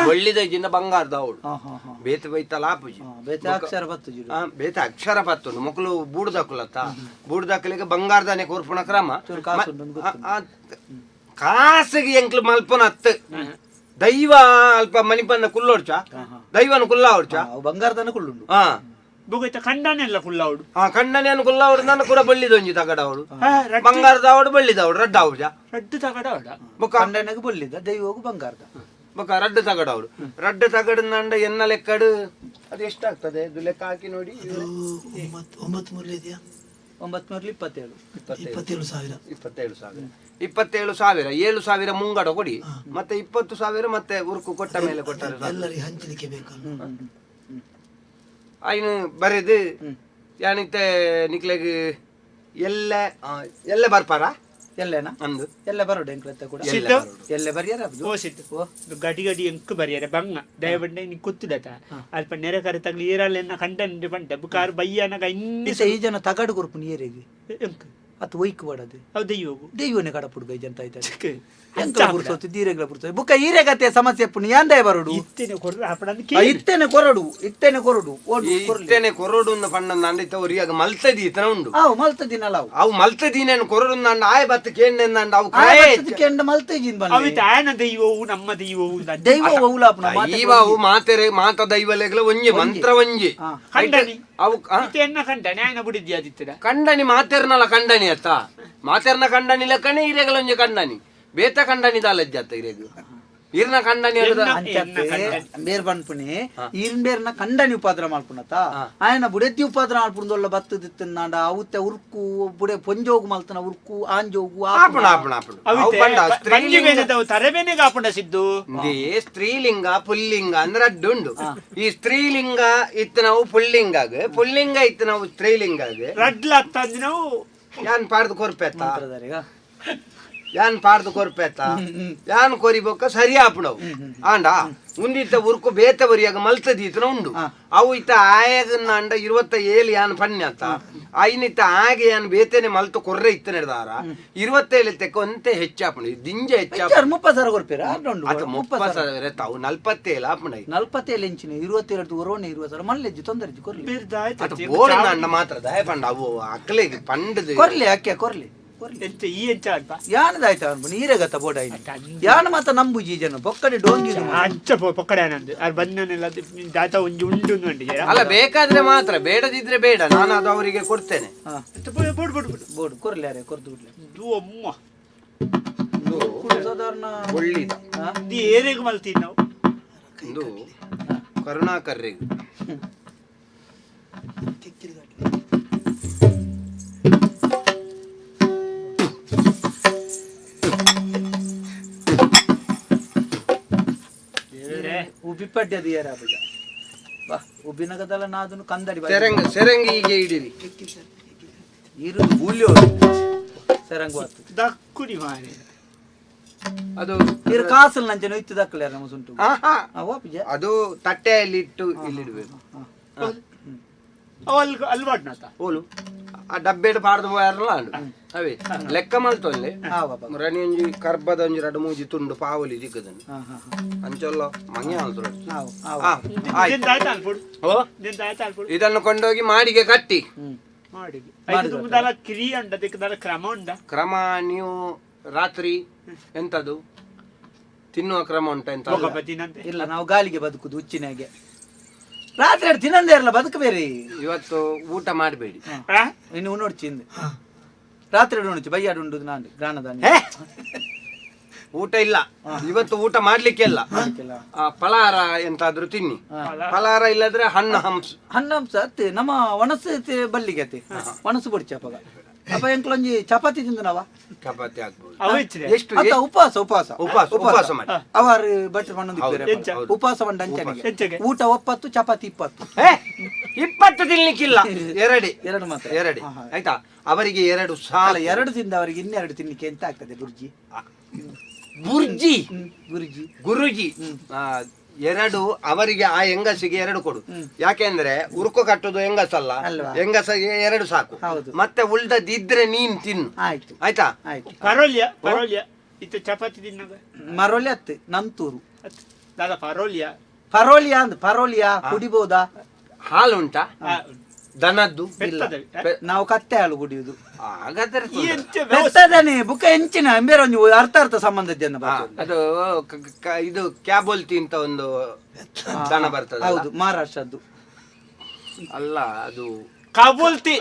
ಬೊಳ್ಳಿದ ಜಿಂದ ಬಂಗಾರದ ಆವಡು ಬೇತೆ ಬೈತಲ ಆಪುಜಿ ಬೇತೆ ಅಕ್ಷರ ಬತ್ತು ಬೇತೆ ಅಕ್ಷರ ಪತ್ತುಂಡು ಮೊಕ್ಕಲು ಬೂಡ್ದಕ್ಕುಲತ್ತ ಬೂಡ್ದಕ್ಕಲಿಗೆ ಬಂಗಾರದಾನೆ ಕೊರ್ಪುಣ ಕ್ರಮ ಕಾಸಿಗೆ ಎಂಕ್ಲು ಮಲ್ಪನ ಅತ್ತು ದೈವ ಅಲ್ಪ ಮನಿಪನ್ನ ಕುಲ್ಲೋಡ್ಚ ದೈವನ ಕುಲ್ಲಾವಡ್ಚ ಬಂಗಾರದನ ಕುಲ್ಲುಂಡು ಬುಗೈತ ಕಂಡನೆಲ್ಲ ಕುಲ್ಲಾವಡು ಹಾ ಕಂಡನೆಯನ್ನು ಕುಲ್ಲಾವಡು ನನ್ನ ಕೂಡ ಬಳ್ಳಿದೊಂಜಿ ತಗಡವಳು ಬಂಗಾರದವಡು ಬಳ್ಳಿದವಡು ರಡ್ಡಾವುಜ ರಡ್ಡು ತಗಡವಡ ಬೊಕ್ಕ ಕಂಡನೆಗೆ ಬಳ್ಳಿದ ದೈವಗೂ ಬಂಗಾರದ ಬೊಕ್ಕ ರಡ್ಡು ತಗಡವಳು ರಡ್ಡು ತಗಡು ನಂಡ ಎನ್ನ ಲೆಕ್ಕಡು ಅದು ಎಷ್ಟಾಗ್ತದೆ ಇದು ಲೆಕ್ಕ ಹಾಕಿ ನೋಡಿ. ಒಂಬತ್ತು ಮೂರ್ಲಿ ಇದೆಯಾ? 9 3 27 27,000 27,000 27,000 7,000 ಮುಂಗಡ ಕೊಡಿ ಮತ್ತೆ 20,000 ಮತ್ತೆ ಉರುಕು ಕೊಟ್ಟ ಮೇಲೆ ಕೊಟ್ಟರೆ ಎಲ್ಲರಿಗೆ ಹಂಚಲಿಕ್ಕೆ ಬೇಕಲ್ಲ. ಆಯ್ನು ಬರೆದು ಯಾನಿತ್ತೆ ನಿಕ್ಲೆಗ್ ಎಲ್ಲ ಎಲ್ಲ ಬರ್ಪಾರ ಎಲ್ಲೇನಾ ಅಂದು ಎಲ್ಲ ಬರೋಡು ಎಂಕ್ಲತ್ತ ಕೂಡ ಎಲ್ಲ ಬರಿಯಾರ ಓ ಸಿದ್ದು ಗಡಿ ಗಡಿ ಎಂಕ್ ಬರಿಯಾರೆ ಬಂಗ ದಯಬಂಡೆ ನೀ ಕುತ್ತುದತ ಅಲ್ಪ ನೆರೆ ಕರೆ ತಗ್ಲಿ ಏರಲ್ಲೆನ್ನ ಕಂಡನ್ ಬಂಟ ಬುಕಾರ್ ಬಯ್ಯನಗ ಇನ್ನು ಈ ಜನ ತಗಡು ಕೊರ್ಪು ನೀರಿಗೆ ಎಂಕ್ ಅತ್ ಒಯ್ಕ್ ಬಾಡದು ಅವು ದೈವಗು ದೈವನೆ ಕಡಪುಡು ಗೈ ಜಂತ ಆಯ್ತು ಎಂಕ್ಲ ಪುರ್ಸೊತ್ತು ದೀರೆಗ್ಲ ಪುರ್ಸೊತ್ತು ಬುಕ್ಕ ಈರೆಗತೆ ಸಮಸ್ಯೆ ಪುಣ್ಯ ಯಾಂದೇ ಬರೋಡು ಇತ್ತೇನೆ ಕೊರಡು ಇತ್ತೇನೆ ಕೊರಡು ಇತ್ತೇನೆ ಕೊರಡು ಇತ್ತೇನೆ ಕೊರಡು ಪಣ್ಣ ನಂಡಿತ ಒರಿಯಾಗ ಮಲ್ತದಿ ಇತನ ಉಂಡು ಅವು ಮಲ್ತದಿನಲ್ಲ ಅವು ಅವು ಮಲ್ತದಿನೇನು ಕೊರಡು ನಂಡ ಆಯ್ ಬತ್ತ ಕೇಂಡ ನಂಡ ಅವು ಕೇಂಡ ಮಲ್ತಜಿನ್ ಬನ್ನ ಅವಿತ ಆಯನ ದೈವವು ನಮ್ಮ ದೈವವು ದೈವ ಒವುಲಾಪನ ದೈವ ಅವು ಮಾತೆರೆ ಮಾತ ದೈವಲೆಗ್ಲ ಒಂಜಿ ಮಂತ್ರ ಒಂಜಿ ಕಂಡನಿ ಅವು ಎನ್ನ ಕಂಡನಿ ಆಯನ ಬುಡಿದ್ಯಾ ದಿತ್ತದ ಕಂಡನಿ ಮಾತೆರ್ನಲ್ಲ ಕಂಡನಿ ಅತ್ತ ಮಾತೆರ್ನ ಕಂಡನಿ ಲೆಕ್ಕನೆ ಹಿರೇಗಳೊಂಜಿ ಕಂಡನಿ ಬೇತ ಕಂಡನಿ ದಾಲಜ್ಜಾತ ಹಿರೇಗು ಇರ್ನ ಕಂಡನಿ ಬೇರ್ ಪನ್ಪುಣಿ ಇರ್ನ್ ಬೇರ್ನ ಕಂಡನಿ ಉಪಾದ್ರ ಮಲ್ಪುಣತ ಆಯನ ಬುಡೆತಿ ಉಪಾದ್ರ ಮಲ್ಪುಣದೊಲ್ಲ ಬತ್ತದಿತ್ತಂಡ ಅವತ್ತೆ ಉರ್ಕು ಬುಡೆ ಪೊಂಜೋಗು ಮಲ್ತನ ಉರ್ಕು ಆಂಜೋಗು ಆಪಣ ಆಪಣ ಆಪಣ ತರಬೇನೆಗೆ ಆಪಣ ಸಿದ್ದು ಸ್ತ್ರೀಲಿಂಗ ಪುಲ್ಲಿಂಗ ಅಂದ್ರೆ ಅಡ್ಡು ಉಂಡು. ಈ ಸ್ತ್ರೀಲಿಂಗ ಇತ್ತು ನಾವು ಪುಲ್ಲಿಂಗಾಗ, ಪುಲ್ಲಿಂಗ ಇತ್ತು ನಾವು ಸ್ತ್ರೀಲಿಂಗಾಗ ರಡ್ಲ ಅತ್ತಂದ್ರೆ ನಾವು ಯಾನ್ ಪಾಡ್ದು ಕೊರ್ಪೆತ್ತ, ಯಾನ್ ಪಾಡ್ದು ಕೊರ್ಪೆತ್ತ, ಯಾನ್ ಕೊರಿಬೊಕ್ಕ ಸರಿ ಆಪಣವು ಆಂಡ ಉಂದಿತ್ತ ಉರ್ಕು ಬೇತ ಬರಿಯಾಗ ಮಲ್ತದೀತನ ಉಂಡು. ಅವು ಇತ್ತ ಆಯಗನ್ನ ಅಂಡ 27 ಯಾನ್ ಪನ್ಯತ್ತ ಐನಿತ್ತ ಆಗೆ ಯಾನ್ ಬೇತನೆ ಮಲ್ತು ಕೊರ್ರೆ ಇತ್ತ ನಡೆದಾರ 27 ತೆಕ್ಕ ಒಂತೆ ಹೆಚ್ಚಾಪಣ ದಿಂಜ ಹೆಚ್ಚಾಪ 30,000 ಕೊರ್ಪೇರ ಅತ 30,000 ತಾವು 47 ಆಪಣ 47 ಇಂಚಿನ 22 ಒರೋನೆ 20,000 ಮಲ್ಲೆಜ್ಜು ತೊಂದರೆ ಕೊರ್ಲಿ ಅತ ಬೋರ್ಡ್ ಅಂಡ ಮಾತ್ರ ದಯ ಪಂಡ ಅವು ಅಕ್ಲೆಗ್ ಪಂಡದು ಕೊರ್ಲಿ ಅಕ್ಕೆ ಕೊರ್ಲಿ ಈ ಎಂಚ ಅಲ್ಪ ಯಾನದಾಯ್ತ ನೀರೇಗತ್ತ ಬೋಡ ಯಾನ ಮಾತ ನಂಬುಜಿ ಜನ ಬೊಕ್ಕಡೆ ಡೋಂಗಿ ಅಂಚ ಪೊಕ್ಕಡೆ ಆನಂದ್ ಅದು ಬಂದನೆಲ್ಲ ದಾತ ಒಂಜಿ ಉಂಡು ಉಂಡು ಅಲ್ಲ ಬೇಕಾದ್ರೆ ಮಾತ್ರ, ಬೇಡದಿದ್ರೆ ಬೇಡ, ನಾನು ಅದು ಅವರಿಗೆ ಕೊಡ್ತೇನೆ. ಬೋಡ್ ಬೋಡ್ ಬೋಡ್ ಕೊರ್ಲಿ ಅರೆ ಕೊರ್ದು ಬಿಡ್ಲಿ ಅಮ್ಮ ಸಾಧಾರಣ ಒಳ್ಳಿದ ಏರೆಗ್ ಮಲ್ತೀನಿ ನಾವು ಇದು ಕರುಣಾಕರ್ರಿಗೆ ಪಿಪ್ಪಡ್ಡಿ ಅದು ಏರ ಆಪುಜ ಬಾ ಉಬ್ಬಿನಗದಲ್ಲ ನಾದನು ಕಂದಡಿ ಸೆರಂಗ್ ಸೆರಂಗ್ ಹೀಗೆ ಇಡಿರಿ. ಇರು ಬೂಲ್ಯೋಡು ಸೆರಂಗು ಆತು ದಕ್ಕುಡಿ ಮಾರೆ ಅದು ಇರು ಕಾಸಲ್ ನಂಚೆ ಇತ್ತು ದಕ್ಕಲೆ ನಮ್ಮ ಸುಂಟು. ಆಹಾ. ಓಪಿಜ ಅದು ತಟ್ಟೆಯಲ್ಲಿ ಇಟ್ಟು ಇಲ್ಲಿಡಬೇಕು. ಅವು ಅಲ್ಲಿ ಅಲ್ವಾಡ್ನಾತ ಓಲು ಆ ಡಬ್ಬೆಡ್ ಪಾಡ್ದು ಪೋಯಾರಲ್ಲ ಅಂಡು ಅವೇ ಲೆಕ್ಕ ಮಲ್ತೊಲ್ಲೆ ರಣಿ ಒಂಜಿ ಕರ್ಬದ ಒಂಜಿ ರಡು ಮೂಜಿ ತುಂಡು ಪಾವಲಿ ದಿಕ್ಕದನ್ನು ಅಂಚೊಲ್ಲ ಮಂಗೆ ಮಲ್ತೊಡು. ನಿಂದ ಆಯ್ತಾ ಅಲ್ಪುಡು? ಓ ನಿಂದ ಆಯ್ತಾ ಅಲ್ಪುಡು? ಇದನ್ನು ಕೊಂಡೋಗಿ ಮಾಡಿಗೆ ಕಟ್ಟಿ ಮಾಡಿ ಐದು ತುಂಬಿದಲ್ಲ ಕಿರಿ ಉಂಡ ದಿಕ್ಕದಲ್ಲ ಕ್ರಮ ಉಂಡ. ಕ್ರಮ ನೀವು ರಾತ್ರಿ ಎಂತದು ತಿನ್ನುವ ಕ್ರಮ ಉಂಟ ಎಂತ ಅಲ್ಲ? ಇಲ್ಲ, ನಾವು ಗಾಳಿಗೆ ಬದುಕುದು ಹುಚ್ಚಿನಾಗೆ. ರಾತ್ರಿ ಎರಡು ತಿನ್ನಂದೇ ಇರಲ್ಲ ಬದುಕು ಬೇರೆ. ಇವತ್ತು ಊಟ ಮಾಡಬೇಡಿ. ಇನ್ನು ಉಣ್ಣೋಡ್ಚಿ ರಾತ್ರಿ ಉಣ್ಣೋಡ್ಚಿ ಬೈಯಾಡು ಉಂಡು ನಾನು ಗ್ರಾಣದಾನಿ. ಊಟ ಇಲ್ಲ ಇವತ್ತು, ಊಟ ಮಾಡ್ಲಿಕ್ಕೆ ಇಲ್ಲ. ಫಲಾಹಾರ ಎಂತಾದ್ರೂ ತಿನ್ನಿ. ಫಲಾಹಾರ ಇಲ್ಲದ್ರೆ ಹಣ್ಣು ಹಂಸ. ಹಣ್ಣು ಹಂಸ ಅತ್ತೆ ನಮ್ಮ ಒಣಸು ಬಲ್ಲಿಗೆ ಅತ್ತೆ ಒಣಸು ಬೊಡ್ಚಿ ಅಪ್ಪಗ ಅಪ್ಪ ಎಂಕ್ಲೊಂಜಿ ಚಪಾತಿ ತಿಂದು ನಾವ ಚಪಾತಿ ಆಗ್ಬೋದು. ಎಷ್ಟು ಉಪವಾಸ ಉಪವಾಸ ಉಪವಾಸ ಉಪವಾಸ ಮಾಡಿ ಅವರು ಭಟ್ರು ಮಣ್ಣೊಂದು ಉಪವಾಸ ಮಂಡ ಅಂಚನಿಗೆ ಊಟ 9 ಚಪಾತಿ 20. 20 ತಿನ್ಲಿಕ್ಕಿಲ್ಲ, ಎರಡು ಎರಡು ಮಾತ್ರ ಎರಡು ಆಯ್ತಾ? ಅವರಿಗೆ ಎರಡು ಸಾಲ ಎರಡು ತಿಂದ ಅವರಿಗೆ ಇನ್ನೆರಡು ತಿನ್ಲಿಕ್ಕೆ ಎಂತ ಆಗ್ತದೆ? ಬುರ್ಜಿ ಬುರ್ಜಿ ಗುರುಜಿ ಗುರುಜಿ ಎರಡು ಅವರಿಗೆ, ಆ ಹೆಂಗಸಿಗೆ ಎರಡು ಕೊಡು. ಯಾಕೆಂದ್ರೆ ಉರುಕು ಕಟ್ಟುದು ಹೆಂಗಸಲ್ಲ, ಹೆಂಗಸಿಗೆ ಎರಡು ಸಾಕು. ಮತ್ತೆ ಉಳ್ದದ್ದಿದ್ರೆ ನೀನ್ ತಿನ್ನು. ಆಯ್ತು ಆಯ್ತಾ? ಪರೋಲಿಯ ಪರೋಲಿಯ ಇತ್ತು ಚಪಾತಿ ತಿನ್ನಾಗ ಮರೋಲಿ ಅತ್ತೆ ನಂತೂರು ದಾದಾ ಪರೋಲಿಯ ಪರೋಲಿಯಾ ಅಂದ್ ಪರೋಲಿಯಾ ಕುಡಿಬೋದಾ? ಹಾಲು ಉಂಟಾ ದನದ್ದು? ನಾವು ಕತ್ತೆ ಹಾಲು ಕುಡಿಯುದು. ಹಾಗಾದ್ರೆ ಬುಕ್ಕ ಹೆಂಚಿನ ಬೇರೆ ಒಂದು ಅರ್ಥ ಅರ್ಥ ಸಂಬಂಧ. ಅದು ಇದು ಕ್ಯಾಬೋಲ್ತಿ ಅಂತ ಒಂದು ದನ ಬರ್ತದೆ. ಹೌದು, ಮಹಾರಾಷ್ಟ್ರದ್ದು ಅಲ್ಲ ಅದು ಕಾಬೂಲ್ತಿ.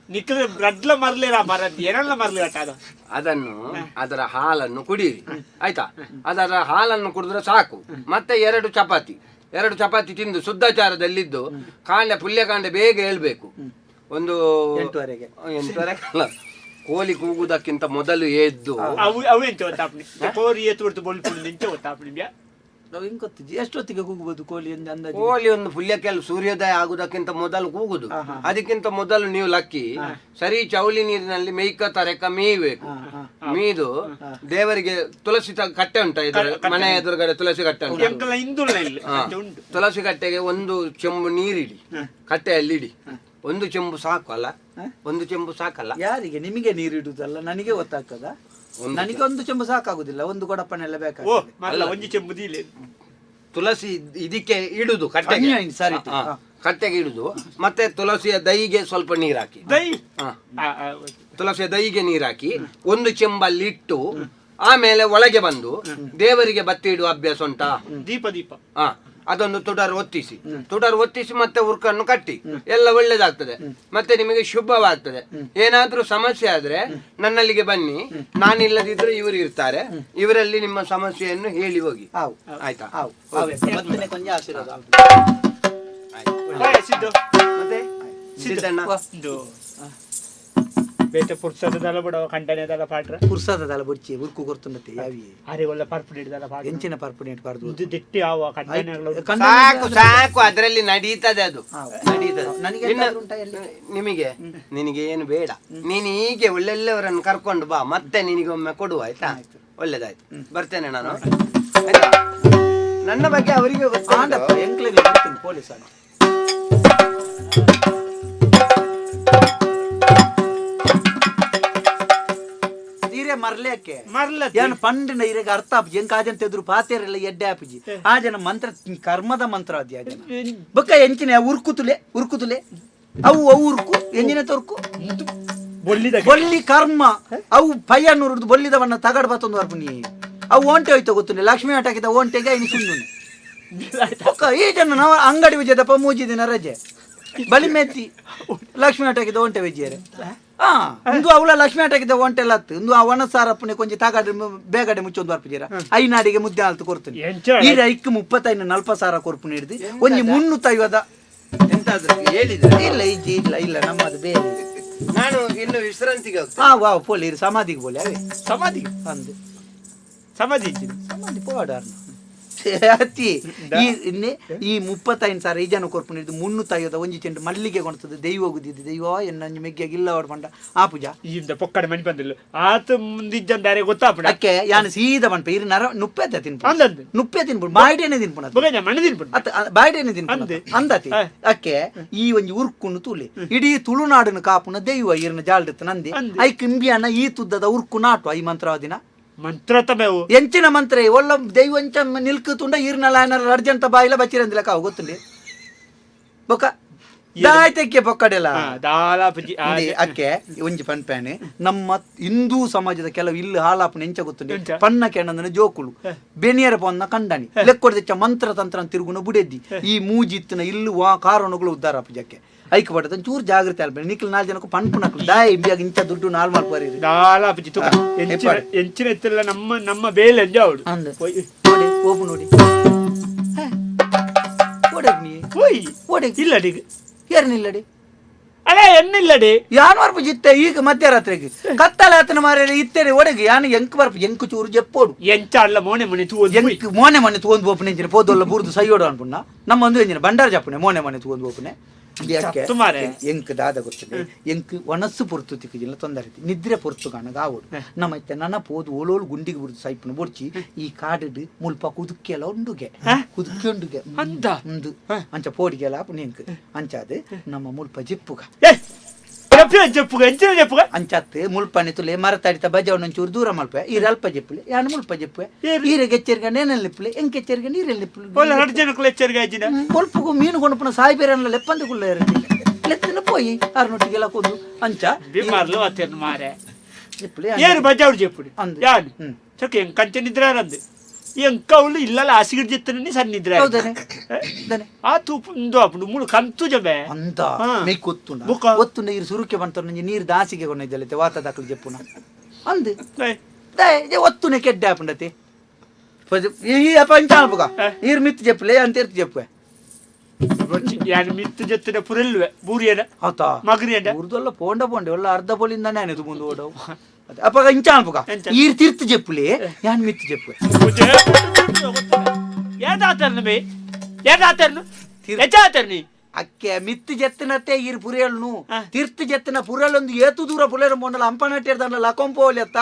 ನಿಕ್ಕದ ಬ್ರಡ್ಲ ಮರ್ಲಿರ ಮರದ್ದು ಏನೆಲ್ಲ ಮರ್ಲಿ ಅದು. ಅದನ್ನು ಅದರ ಹಾಲನ್ನು ಕುಡಿಯಿರಿ ಆಯ್ತಾ? ಅದರ ಹಾಲನ್ನು ಕುಡಿದ್ರೆ ಸಾಕು. ಮತ್ತೆ ಎರಡು ಚಪಾತಿ, ಎರಡು ಚಪಾತಿ ತಿಂದು ಶುದ್ಧಾಚಾರದಲ್ಲಿದ್ದು ಕಾಂಡ ಪುಲ್ಯಕಾಂಡ ಬೇಗ ಹೇಳ್ಬೇಕು. ಒಂದು 8:30ಗೆ 8:30 ಕೋಲಿ ಕೂಗುವುದಕ್ಕಿಂತ ಮೊದಲು ಎದ್ದು ಎಷ್ಟೊತ್ತಿಗೆ ಕೂಗಬಹುದು ಕೋಲಿ? ಕೋಲಿ ಒಂದು ಪುಲ್ಯಕ್ಕೆಲ್ಲ ಸೂರ್ಯೋದಯ ಆಗುವುದಕ್ಕಿಂತ ಮೊದಲು ಕೂಗುದು. ಅದಕ್ಕಿಂತ ಮೊದಲು ನೀವು ಲಕ್ಕಿ ಸರಿ ಚೌಲಿ ನೀರಿನಲ್ಲಿ ಮೇಯ್ಕ ತರಕ ಮೇಯ್ಬೇಕು. ಮೀದು ದೇವರಿಗೆ ತುಳಸಿ ಕಟ್ಟೆ ಉಂಟ ಎದುರು, ಮನೆ ಎದುರುಗಡೆ ತುಳಸಿ ಕಟ್ಟೆ ಉಂಟು. ತುಳಸಿ ಕಟ್ಟೆಗೆ ಒಂದು ಚೆಂಬು ನೀರಿಡಿ, ಕಟ್ಟೆಯಲ್ಲಿ ಇಡಿ. ಒಂದು ಚೆಂಬು ಸಾಕು ಅಲ್ಲ? ಒಂದು ಚೆಂಬು ಸಾಕಲ್ಲ ಯಾರಿಗೆ? ನಿಮಗೆ ನೀರಿಡುದಲ್ಲ, ನನಗೆ ಗೊತ್ತಾಗ್ತದ. ನನಗೆ ಒಂದು ಚೆಂಬು ಸಾಕಾಗುದಿಲ್ಲ, ಒಂದು ಕೊಡಪ್ಪನೆಲ್ಲ ಬೇಕಾಗ್ತದೆ. ಒಂದು ಚೆಂಬು ತುಳಸಿ ಇದಕ್ಕೆ ಇಡುದು, ಕಟ್ಟೆಗೆ ಕಟ್ಟೆಗೆ ಇಡುದು. ಮತ್ತೆ ತುಳಸಿಯ ದಹಿಗೆ ಸ್ವಲ್ಪ ನೀರು ಹಾಕಿ, ತುಳಸಿಯ ದಹಿಗೆ ನೀರು ಹಾಕಿ ಒಂದು ಚೆಂಬಲ್ಲಿ ಇಟ್ಟು ಆಮೇಲೆ ಒಳಗೆ ಬಂದು ದೇವರಿಗೆ ಬತ್ತಿ ಇಡುವ ಅಭ್ಯಾಸ ಉಂಟಾ? ದೀಪ ದೀಪ ಅದೊಂದು ತುಡರ್ ಒತ್ತಿಸಿ, ತುಡರ್ ಒತ್ತಿಸಿ ಮತ್ತೆ ಉರ್ಕನ್ನು ಕಟ್ಟಿ ಎಲ್ಲ ಒಳ್ಳೇದಾಗ್ತದೆ. ಮತ್ತೆ ನಿಮಗೆ ಶುಭವಾಗ್ತದೆ. ಏನಾದ್ರೂ ಸಮಸ್ಯೆ ಆದ್ರೆ ನನ್ನಲ್ಲಿಗೆ ಬನ್ನಿ, ನಾನಿಲ್ಲದಿದ್ರೆ ಇವರು ಇರ್ತಾರೆ, ಇವರಲ್ಲಿ ನಿಮ್ಮ ಸಮಸ್ಯೆಯನ್ನು ಹೇಳಿ ಹೋಗಿ ಆಯ್ತಾ? ಮತ್ತೆ ಸಿದ್ದಣ್ಣ ಬೇತೆ ಪುರ್ಸದಲ್ಲ ಬಿಡವ ಕಂಡನೆದಲ್ಲ ಪಾಟ್ರ ಪುರ್ಸದಲ್ಲ ಬುಡ್ಚಿ ಉರ್ಕು ಗೊತ್ತುಂಡತೆ ಯಾವಿ ಅರೆ ಒಳ್ಳೆ ಪರ್ಪುಡಿದಲ್ಲ ಪಾಟ್ರ ಎಂಚಿನ ಪರ್ಪುಡಿಟ್ ಪಾರ್ದು ಇದು ದಿಟ್ಟಿ ಆವ ಕಂಡನೆಗಳು ಸಾಕು ಸಾಕು, ಅದರಲ್ಲಿ ನಡೀತದೆ, ಅದು ನಡೀತದೆ. ನನಗೆ ನಿಮಗೆ ನಿನಗೆ ಏನು ಬೇಡ, ನೀನು ಹೀಗೆ ಒಳ್ಳೆಲ್ಲವರನ್ನು ಕರ್ಕೊಂಡು ಬಾ, ಮತ್ತೆ ನಿನಗೊಮ್ಮೆ ಕೊಡುವ ಆಯ್ತಾ? ಒಳ್ಳೇದಾಯ್ತು, ಬರ್ತೇನೆ ನಾನು ಆಯ್ತಾ? ನನ್ನ ಬಗ್ಗೆ ಅವರಿಗೆ ಗೊತ್ತು, ಎಂಕ್ಲೆಗೆ ಗೊತ್ತುಂಟು ಪೊಲೀಸ್. ಮರ್ಲೇಕೆ ಏನು ಪಂಡಿನ ಇರೆಗೆ ಅರ್ಥ ಆಪುಜಿ ಎಂಕ ಆಜನ ತೆದ್ರು ಪಾತೇರೆಲ್ಲ ಎಡ್ಡೆ ಆಪುಜಿ ಆ ಜನ ಮಂತ್ರ ಕರ್ಮದ ಮಂತ್ರ ಅದಿ ಆ ಜನ ಬೊಕ್ಕ ಎಂಚಿನ ಉರ್ಕುತುಲೆ ಉರ್ಕುತುಲೆ ಅವು ಅವು ಉರ್ಕು ಎಂಜಿನ ತೊರ್ಕು ಬೊಲ್ಲಿ ಕರ್ಮ ಅವು ಪಯ್ಯನ್ನೂರು ಬೊಲ್ಲಿದವನ್ನ ತಗಡ್ ಬತ್ತೊಂದು ವರ್ಪುನಿ ಅವು ಓಂಟೆ ಹೋಯ್ತು ಗೊತ್ತುಂಡೆ ಲಕ್ಷ್ಮೀ ಆಟ ಹಾಕಿದ ಓಂಟೆಗೆ ಇನ್ನು ಸುಣ್ಣು ಬೊಕ್ಕ ಈ ಜನ ನಾವು ಅಂಗಡಿ ವಿಜಯದಪ್ಪ ಮೂಜಿ ದಿನ ರಜೆ ಬಲಿ ಮೆತ್ತಿ ಲಕ್ಷ್ಮೀ ಆಟ ಹಾಕಿದ ಓಂಟೆ ವಿಜಯರೆ ಇಂದು ಅವಳ ಲಕ್ಷ್ಮೀ ಆಟಕ್ಕಿದ್ದ ಒಂಟೆಲ್ಲ ಹತ್ತು ಇಂದು ಆ ಒಣಸಾರಪ್ಪನೆ ಕೊಂಚ ತಾಗಾಡಿ ಬೇಗಡೆ ಮುಚ್ಚೊಂದು ವರ್ಪುಜೀರ ಐನಾಡಿಗೆ ಮುದ್ದೆ ಆಲ್ತು ಕೊಡ್ತೀನಿ ಈಗ ಐಕ್ 35 40 ಸಾವಿರ ಕೊರ್ಪು ಹಿಡಿದು ಒಂಜಿ 350 ಹೇಳಿದ್ರೆ ಇಲ್ಲ ಇಜ್ಜಿ ಇಲ್ಲ ಇಲ್ಲ ನಮ್ಮದು ಬೇರೆ. ನಾನು ಇನ್ನು ವಿಶ್ರಾಂತಿಗೆ ಹಾ ವಾ ಪೋಲಿ ಸಮಾಧಿಗೆ ಬೋಲಿ ಅವೇ ಸಮಾಧಿ ಅಂದು ಸಮಾಧಿ ಸಮಾಧಿ ಪೋಡಾರ್ನ. ಅತಿ ಈ ಇನ್ನೆ ಈ 35,000 ಈ ಜನ ಕೊರ್ಪುನ ಇದು 350 ಒಂಜಿ ಚೆಂಡು ಮಲ್ಲಿಗೆ ಕೊಡ್ತದೆ ದೈವ ಗುದ್ದಿದ್ದು ದೈವ ಎನ್ನ ಮೆಗ್ಗೆಗೆ ಇಲ್ಲ ಅವ್ರು ಪಂಡ ಆ ಪೂಜಾ ಇಂದ ಪೊಕ್ಕಡೆ ಮಣಿ ಬಂದಿಲ್ಲ ಆತ ಮುಂದಿಜ್ಜಂದಾರೆ ಗೊತ್ತಾಪುಣ ಅಕ್ಕೆ ಯಾನು ಸೀದಾ ಪಂಪ ಇರು ನರ ನುಪ್ಪೆ ತಿನ್ಪು ನುಪ್ಪೆ ತಿನ್ಪು ಬಾಯ್ಡೇನೆ ತಿನ್ಪುಣ ಮಣ್ಣು ತಿನ್ಪುಣ ಅತ್ತ ಬಾಯ್ಡೇನೆ ತಿನ್ಪುಣ ಅಂದಾತಿ ಅಕ್ಕೆ ಈ ಒಂಜಿ ಉರ್ಕುನು ತುಲಿ ಇಡೀ ತುಳುನಾಡನ್ನು ಕಾಪುನ ದೈವ ಇರ್ನ ಜಾಲ್ಡಿತ್ತು ನಂದಿ I ಕಿಂಬಿಯನ್ನ ಈ ತುದ್ದದ ಉರ್ಕು ನಾಟು I ಮಂತ್ರವಾದಿನ ಮಂತ್ರ ತಬೇವು ಎಂಚಿನ ಮಂತ್ರ ಒಲ್ಲ ದೈವಂಚ ನಿಲ್ಕು ತುಂಡ ಈರ್ನಲ ಏನಾರ ಅರ್ಜೆಂತ ಬಾಯಿಲ ಬಚ್ಚಿರಂದಿಲ್ಲ ಕಾವು ಗೊತ್ತುಂಡಿ ಬೊಕ್ಕ ದಾಯ್ತಕ್ಕೆ ಬೊಕ್ಕಡೆಲ್ಲ ಅಕ್ಕೆ ಒಂಜಿ ಪನ್ಪ್ಯಾನೆ ನಮ್ಮ ಹಿಂದೂ ಸಮಾಜದ ಕೆಲವು ಇಲ್ಲಿ ಹಾಲಾಪನ ಎಂಚ ಗೊತ್ತುಂಡಿ ಪನ್ನ ಕೆಣ್ಣಂದನ ಜೋಕುಲು ಬೆನಿಯರ ಪೊನ್ನ ಕಂಡನಿ ಲೆಕ್ಕೊಡ್ದೆಚ್ಚ ಮಂತ್ರ ತಂತ್ರ ತಿರುಗುನ ಬುಡೆದ್ದಿ ಈ ಮೂಜಿತ್ತಿನ ಇಲ್ಲು ವಾ ಕಾರಣಗಳು ಉದ್ದಾರ ಪೂಜಕ್ಕೆ ಐಕ್ ಪಡದ ಚೂರು ಜಾಗೃತಿ ಅಲ್ಪ ನಿಕ್ಲು ನಾಲ್ ಜನಕ್ಕೂ ಪನ್ಪುನಕ್ಲು ದಾಯ ಇಂಬಿಯಾಗ ಇಂಚ ದುಡ್ಡು ನಾಲ್ ಮಾಲ್ಪರಿ ಎಂಚಿನ ಎತ್ತಲ್ಲ ನಮ್ಮ ನಮ್ಮ ಬೇಲೆ ಎಂಜ ನೋಡಿ ಓಪು ನೋಡಿ ಓಡಗ್ ನೀ ಓಯ್ ಓಡಗ್ ಇಲ್ಲಡಿ ಏರ್ನಿಲ್ಲಡಿ ಅಲ್ಲ ಎನ್ನಿಲ್ಲಡಿ ಯಾನ್ ವರ್ಪು ಜಿತ್ತೆ ಈಗ ಮಧ್ಯರಾತ್ರಿಗೆ ಕತ್ತಲ ಆತನ ಮಾರ ಇತ್ತೇನೆ ಒಡಗಿ ಯಾನು ಎಂಕ್ ಬರ್ಪು ಎಂಕು ಚೂರು ಜೆಪ್ಪೋಡು ಎಂಚ ಅಲ್ಲ ಮೋನೆ ಮನೆ ತೂ ಎಂಕ್ ಮೋನೆ ಮನೆ ತೂಂದು ಓಪನೆ ಎಂಚಿನ ಪೋದೊಲ್ಲ ಬೂರ್ದು ಸೈಯೋಡು ಅನ್ಪುಣ್ಣ ನಮ್ಮ ಒಂದು ಎಂಜಿನ ಬಂಡಾರ ಜಪ್ಪುನೆ ಮೋನೆ ಮನೆ ತೂಂದು ಓಪನೆ ಎಂಕ್ ದಾದ ಗೊತ್ತಿದೆ ಎಂಕ್ ಒಣಸ್ಸು ಪೊರ್ತು ತಿಕ್ಕಿಲ್ಲ ತೊಂದರೆ ನಿದ್ರೆ ಪೊರ್ತು ಕಾಣಗ ಆವಡು ನಮ್ಮ ಇತ್ತೆ ನನ್ನ ಪೋದು ಓಲೋಲು ಗುಂಡಿಗೆ ಬಿಡುದು ಸೈಪುನ ಬೊಡ್ಚಿ ಈ ಕಾಡಿಡು ಮುಲ್ಪ ಕುದುಕೆಲ್ಲ ಉಂಡುಗೆ ಕುದುಕೆ ಉಂಡುಗೆ ಅಂದ ಉಂದು ಅಂಚ ಪೋಡಿಗೆಲ್ಲ ಆಪುನ ಎಂಕ್ ಅಂಚಾದ ನಮ್ಮ ಮುಲ್ಪ ಜಿಪ್ಪುಗ ಅಂಚಾತ್ ಮುಲ್ಪನೆ ತುಲೆ ಮರತಾಡಿತ ಬಜವನ ಒಂಚೂರು ದೂರ ಮಲ್ಪ ಈರ ಅಲ್ಪ ಜೆಪ್ಪುಲೆ ಯಾನು ಮುಲ್ಪ ಜೆಪ್ಪುವೆ ಈರೆ ಕೆಚ್ಚರಿಗ ನೇನಲ್ಲಿ ನಿಪ್ಪುಲೆ ಎಂಕ್ ಕೆಚ್ಚರಿಗ ನೀರಲ್ಲಿ ನಿಪ್ಪುಲೆ ಮುಲ್ಪಗು ಮೀನು ಕೊಣಪುನ ಸಾಯ್ಬೇರನ್ನ ಲೆಪ್ಪಂದು ಕುಲ್ಲ ಲೆತ್ತನ ಪೋಯಿ ಆರ್ನೊಟ್ಟಿಗೆಲ್ಲ ಕೊದು ಅಂಚ ಮಾರೆ ಏರು ಬಜಾವ್ಡು ಜೆಪ್ಪುಡಿ ಯಾನು ಚಕ್ಕೆ ಎಂಕ್ ಕಂಚ ನಿದ್ರಾರಂದು ಎಂಕೌಲು ಇಲ್ಲಲ್ಲ ಆಸಿಗಿಡ್ ಜಿತ್ತನಿ ಸನ್ನಿದ್ರೆ ಆ ತೂಪು ಇಂದು ಅಪ್ಪು ಮುಳು ಕಂತು ಜಬೆ ಅಂತ ಮೇಕ್ ಒತ್ತುಂಡ ಒತ್ತುಂಡ ಇರು ಸುರುಕೆ ಬಂತ ನೀರು ದಾಸಿಗೆ ಕೊನ ವಾತ ದಾಖಲು ಜೆಪ್ಪುನ ಅಂದು ಒತ್ತುನೆ ಕೆಡ್ಡೆ ಆಪುಂಡತಿ ಈ ಪಂಚಾಲ್ಪುಗ ನೀರು ಮಿತ್ತು ಜೆಪ್ಪುಲೆ ಅಂತ ಇರ್ತು ಜೆಪ್ಪೆ ಯಾನು ಮಿತ್ತು ಜೆತ್ತಿನ ಪುರೆಲ್ವೆ ಬೂರಿಯನ ಆತಾ ಮಗರಿಯನ ಉರ್ದಲ್ಲ ಪೋಂಡ ಪೋಂಡೆ ಒಲ್ಲ ಅರ್ಧ ಪೋಲಿಂದಾನೆ ಆನೆ ಮುಂದೆ ಓಡವು ಅಪ್ಪ ಇಂಚಾಲ್ಪುಗ ಈರ್ ತಿರ್ತು ಜೆಪ್ಪುಲೆ ಯಾನ್ ಮಿತ್ತು ಜೆಪ್ಪುವೆ ಏದಾತರ್ನು ಬೇ ಏದಾತರ್ನು ಹೆಚ್ಚಾತರ್ನಿ ಅಕ್ಕೆ ಮಿತ್ತು ಜೆತ್ತನತ್ತೆ ಈರ್ ಪುರಿಯಲ್ನು ತಿರ್ತು ಜೆತ್ತನ ಪುರಲೊಂದು ಏತು ದೂರ ಪುಲೇರ ಮೊಂಡಲ ಅಂಪನಟ್ಟಿರ್ದಲ್ಲ ಲಕೊಂಪೋಲೆತ್ತ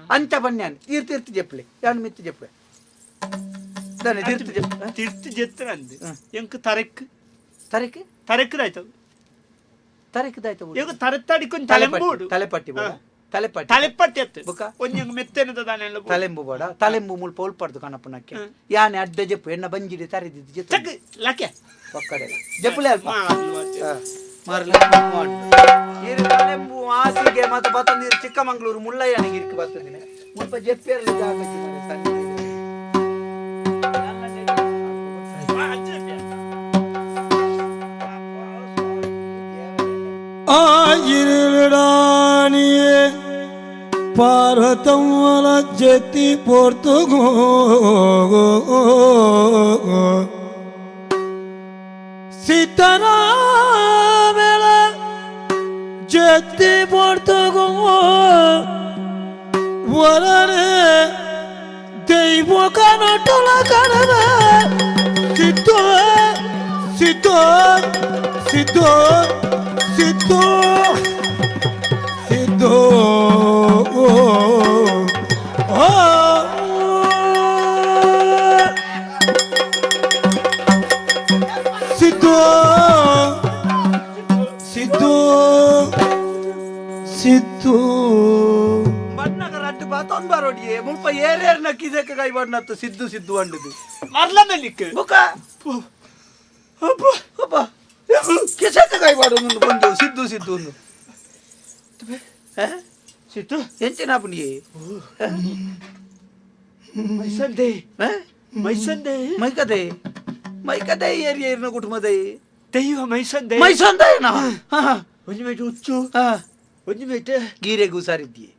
ಅಂಚ ಬನ್ಯಾನ್ ಈರ್ ತಿರ್ತು ಜೆಪ್ಪುಲೆ ಯಾನ್ ಮಿತ್ತು ಜೆಪ್ಪುವೆ ತಿರ್ತು ಜೆಪ್ಪು ತಿರ್ತು ಜೆತ್ತನ ಅಂದೆ ಎಂಕ್ ತರೆಕ್ ತರೆಕ್ ತರೆಕ್ದಾಯ್ತು ತರೆಕ್ದಾಯ್ತು ಎಂಕ್ ತರೆತ್ತಾಡಿಕೊಂದು ತಲೆಂಬು ತಲೆಪಟ್ಟಿ ಬೋಡ ತಲೆಪಟ್ಟಿ ತಲೆಪಟ್ಟಿ ಅತ್ತು ಬುಕ್ಕ ಒಂಜಿ ಮೆತ್ತೆನದ ದಾನೆಲ್ಲ ತಲೆಂಬು ಬೋಡ ತಲೆಂಬು ಮುಲ್ಪ ಉಲ್ಪಡ್ದು ಕಣಪ್ಪನಕ್ಕೆ ಯಾನೆ ಅಡ್ಡ ಜೆಪ್ಪು ಎಣ್ಣ ಬಂಜಿಡಿ ತರೆದಿದ್ದು ಜೆತ್ತು ಲಕ್ಕೆ ಪಕ್ಕಡೆ ಜೆಪ್ಪುಲೆ ಅಲ್ಪ ಮಾರ್ಲ ಇರು ತಲೆಂಬು ಹಾಸಿಗೆ ಮತ್ತು ಬತ್ತಂದಿರು ಚಿಕ್ಕಮಂಗ್ಳೂರು ಮುಳ್ಳಯ್ಯನಿಗೆ ಇರ್ಕು ಬರ್ತದಿನ ಮುಲ್ಪ ಜೆಪ್ಪೇರ್ಲಿ ಜಾಗ ಆಯಿರಡಾನಿಯೇ ಪಾರ್ವತಮ್ಮಲ ಜೆತ್ತಿ ಪೋರ್ತುಗೋ ಸೀತಾರಾಮೆಲ ಜೆತ್ತಿ ಪೋರ್ತುಗೋ ವರನೆ ದೈವ ಕನಟಲ ಕನವೆ ಸಿದ್ಧೋ ಸಿದ್ಧೋ ಸಿದ್ಧೋ ಸಿದ್ಧೋ ಸಿದ್ಧೋ ಸಿದ್ಧೋ ಸಿದ್ಧೋ ಸಿದ್ಧೋ ಬಣ್ಣಗ ರಡ್ಡು ಬಾತೊಂದು ಬಾರೋಡಿಯೇ ಮುಲ್ಪ ಏರೇರ್ ನಕ್ಕಿದಕ್ಕೆ ಕೈ ಬಣ್ಣತ್ತು ಸಿದ್ದು ಸಿದ್ದು ಅಂಡುದು ಮರ್ಲ ಮೇಲಿಕ್ಕೆ ಬುಕ ಅಬ್ಬ ಕಿಸಕ್ಕ ಕೈ ಬಾಡು ಬಂದು ಸಿದ್ದು ಸಿದ್ದು ಒಂದು ಸಿದ್ದು ಎಂಚಿನ ಪುಣಿಯೇ ಮೈಸಂದೆ ಮೈಸಂದೆ ಮೈಕದೆ ಮೈಕದೆ ಏರಿ ಏರಿನ ಕುಟುಂಬದ ದೈವ ಮೈಸಂದೆ ಮೈಸಂದೆನಾ ಒಂಜಿ ಮೇಟೆ ಹುಚ್ಚು ಒಂಜಿ ಮೇಟೆ ಗೀರೆಗೆ ಹುಷಾರಿದ್ದೀಯೆ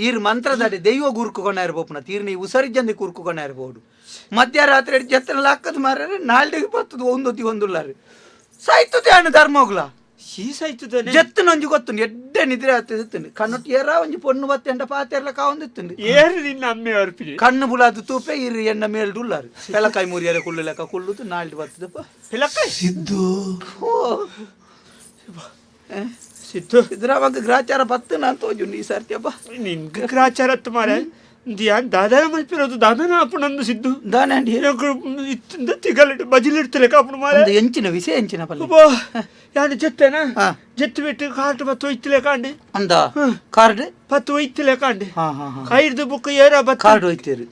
ಈರ್ ಮಂತ್ರದಾಡಿ ದೈವ ಗುರ್ಕುಕೊಂಡ ಇರ್ಬೋಪನ ತೀರ್ನಿ ಹುಷಾರಿಜ್ಜಂದಿ ಕೂರ್ಕೊಂಡ ಇರ್ಬೋದು ಮಧ್ಯರಾತ್ರಿ ಜತ್ತನ ಲಾಕ್ಕದ ಮಾರ್ರೆ ನಾಲ್ಡಿಗೆ ಬರ್ತದ ಒಂದೊತ್ತಿ ಒಂದುಲ್ಲಾರು ಸಾಯ್ತದೆ ಅಣ್ಣ ಧರ್ಮೋಗ್ಲ ಶೀಸಾಯ್ತದೆ ಜತ್ತನೊಂಜಿ ಗೊತ್ತುಂಡು ಎಡ್ಡೆ ನಿದ್ರೆ ಆಗ್ತದೆ ಕಣ್ಣು ಏರ ಒಂಜಿ ಪೊಣ್ಣು ಬತ್ತೆಂಡ ಪಾತೆರ್ಲ ಕಾವೊಂದಿತ್ತುಂಡು ಏರು ನಿನ್ನ ಅಮ್ಮೆ ಅರ್ಪಿ ಕಣ್ಣು ಬುಲಾದು ತೂಪೆ ಇರು ಎಣ್ಣ ಮೇಲ್ ಡುಲ್ಲಾರು ಪೆಲಕಾಯಿ ಮುರಿಯರೆ ಕುಳ್ಳು ಲೆಕ್ಕ ಕುಳ್ಳುದು ನಾಲ್ಡು ಬರ್ತದಪ್ಪ ಪೆಲಕಾಯಿ ಸಿದ್ದು ಓ ಸಿದ್ದು ಇದ್ರವಾಗ ಗ್ರಾಚಾರ ಬತ್ತು ನಾನು ತೋಜುಂಡು ಈ ಸರ್ತಿ ಅಪ್ಪ ನಿನ್ಗೆ ಗ್ರಾಚಾರ ಹತ್ತು ಮಾರೆ ಯಾನ್ ದಾದನ ಮಲ್ಪಿರೋದು ದಾದನ ಅಪ್ಪನಂದು ಸಿದ್ದು ದಾನ ಇತ್ತಿಂದ ತಿಗಲಿಟ್ಟು ಬಜಿಲಿಡ್ತಲೆ ಕಾಪುಣ ಮಾರೆ ಎಂಚಿನ ವಿಷಯ ಎಂಚಿನ ಪಲ್ಲೆ ಯಾನು ಜೊತ್ತೆನಾ ಜೆತ್ತು ಬಿಟ್ಟು ಕಾರ್ಡ್ ಪತ್ತು ಒಯ್ತಲೆ ಕಾಂಡೆ ಅಂದ ಕಾರ್ಡ್ ಪತ್ತು ಒಯ್ತಲೆ ಕಾಂಡೆ ಕೈರ್ದು ಬುಕ್ ಏರ ಬತ್ ಕಾರ್ಡ್ ಒಯ್ತೀರಿ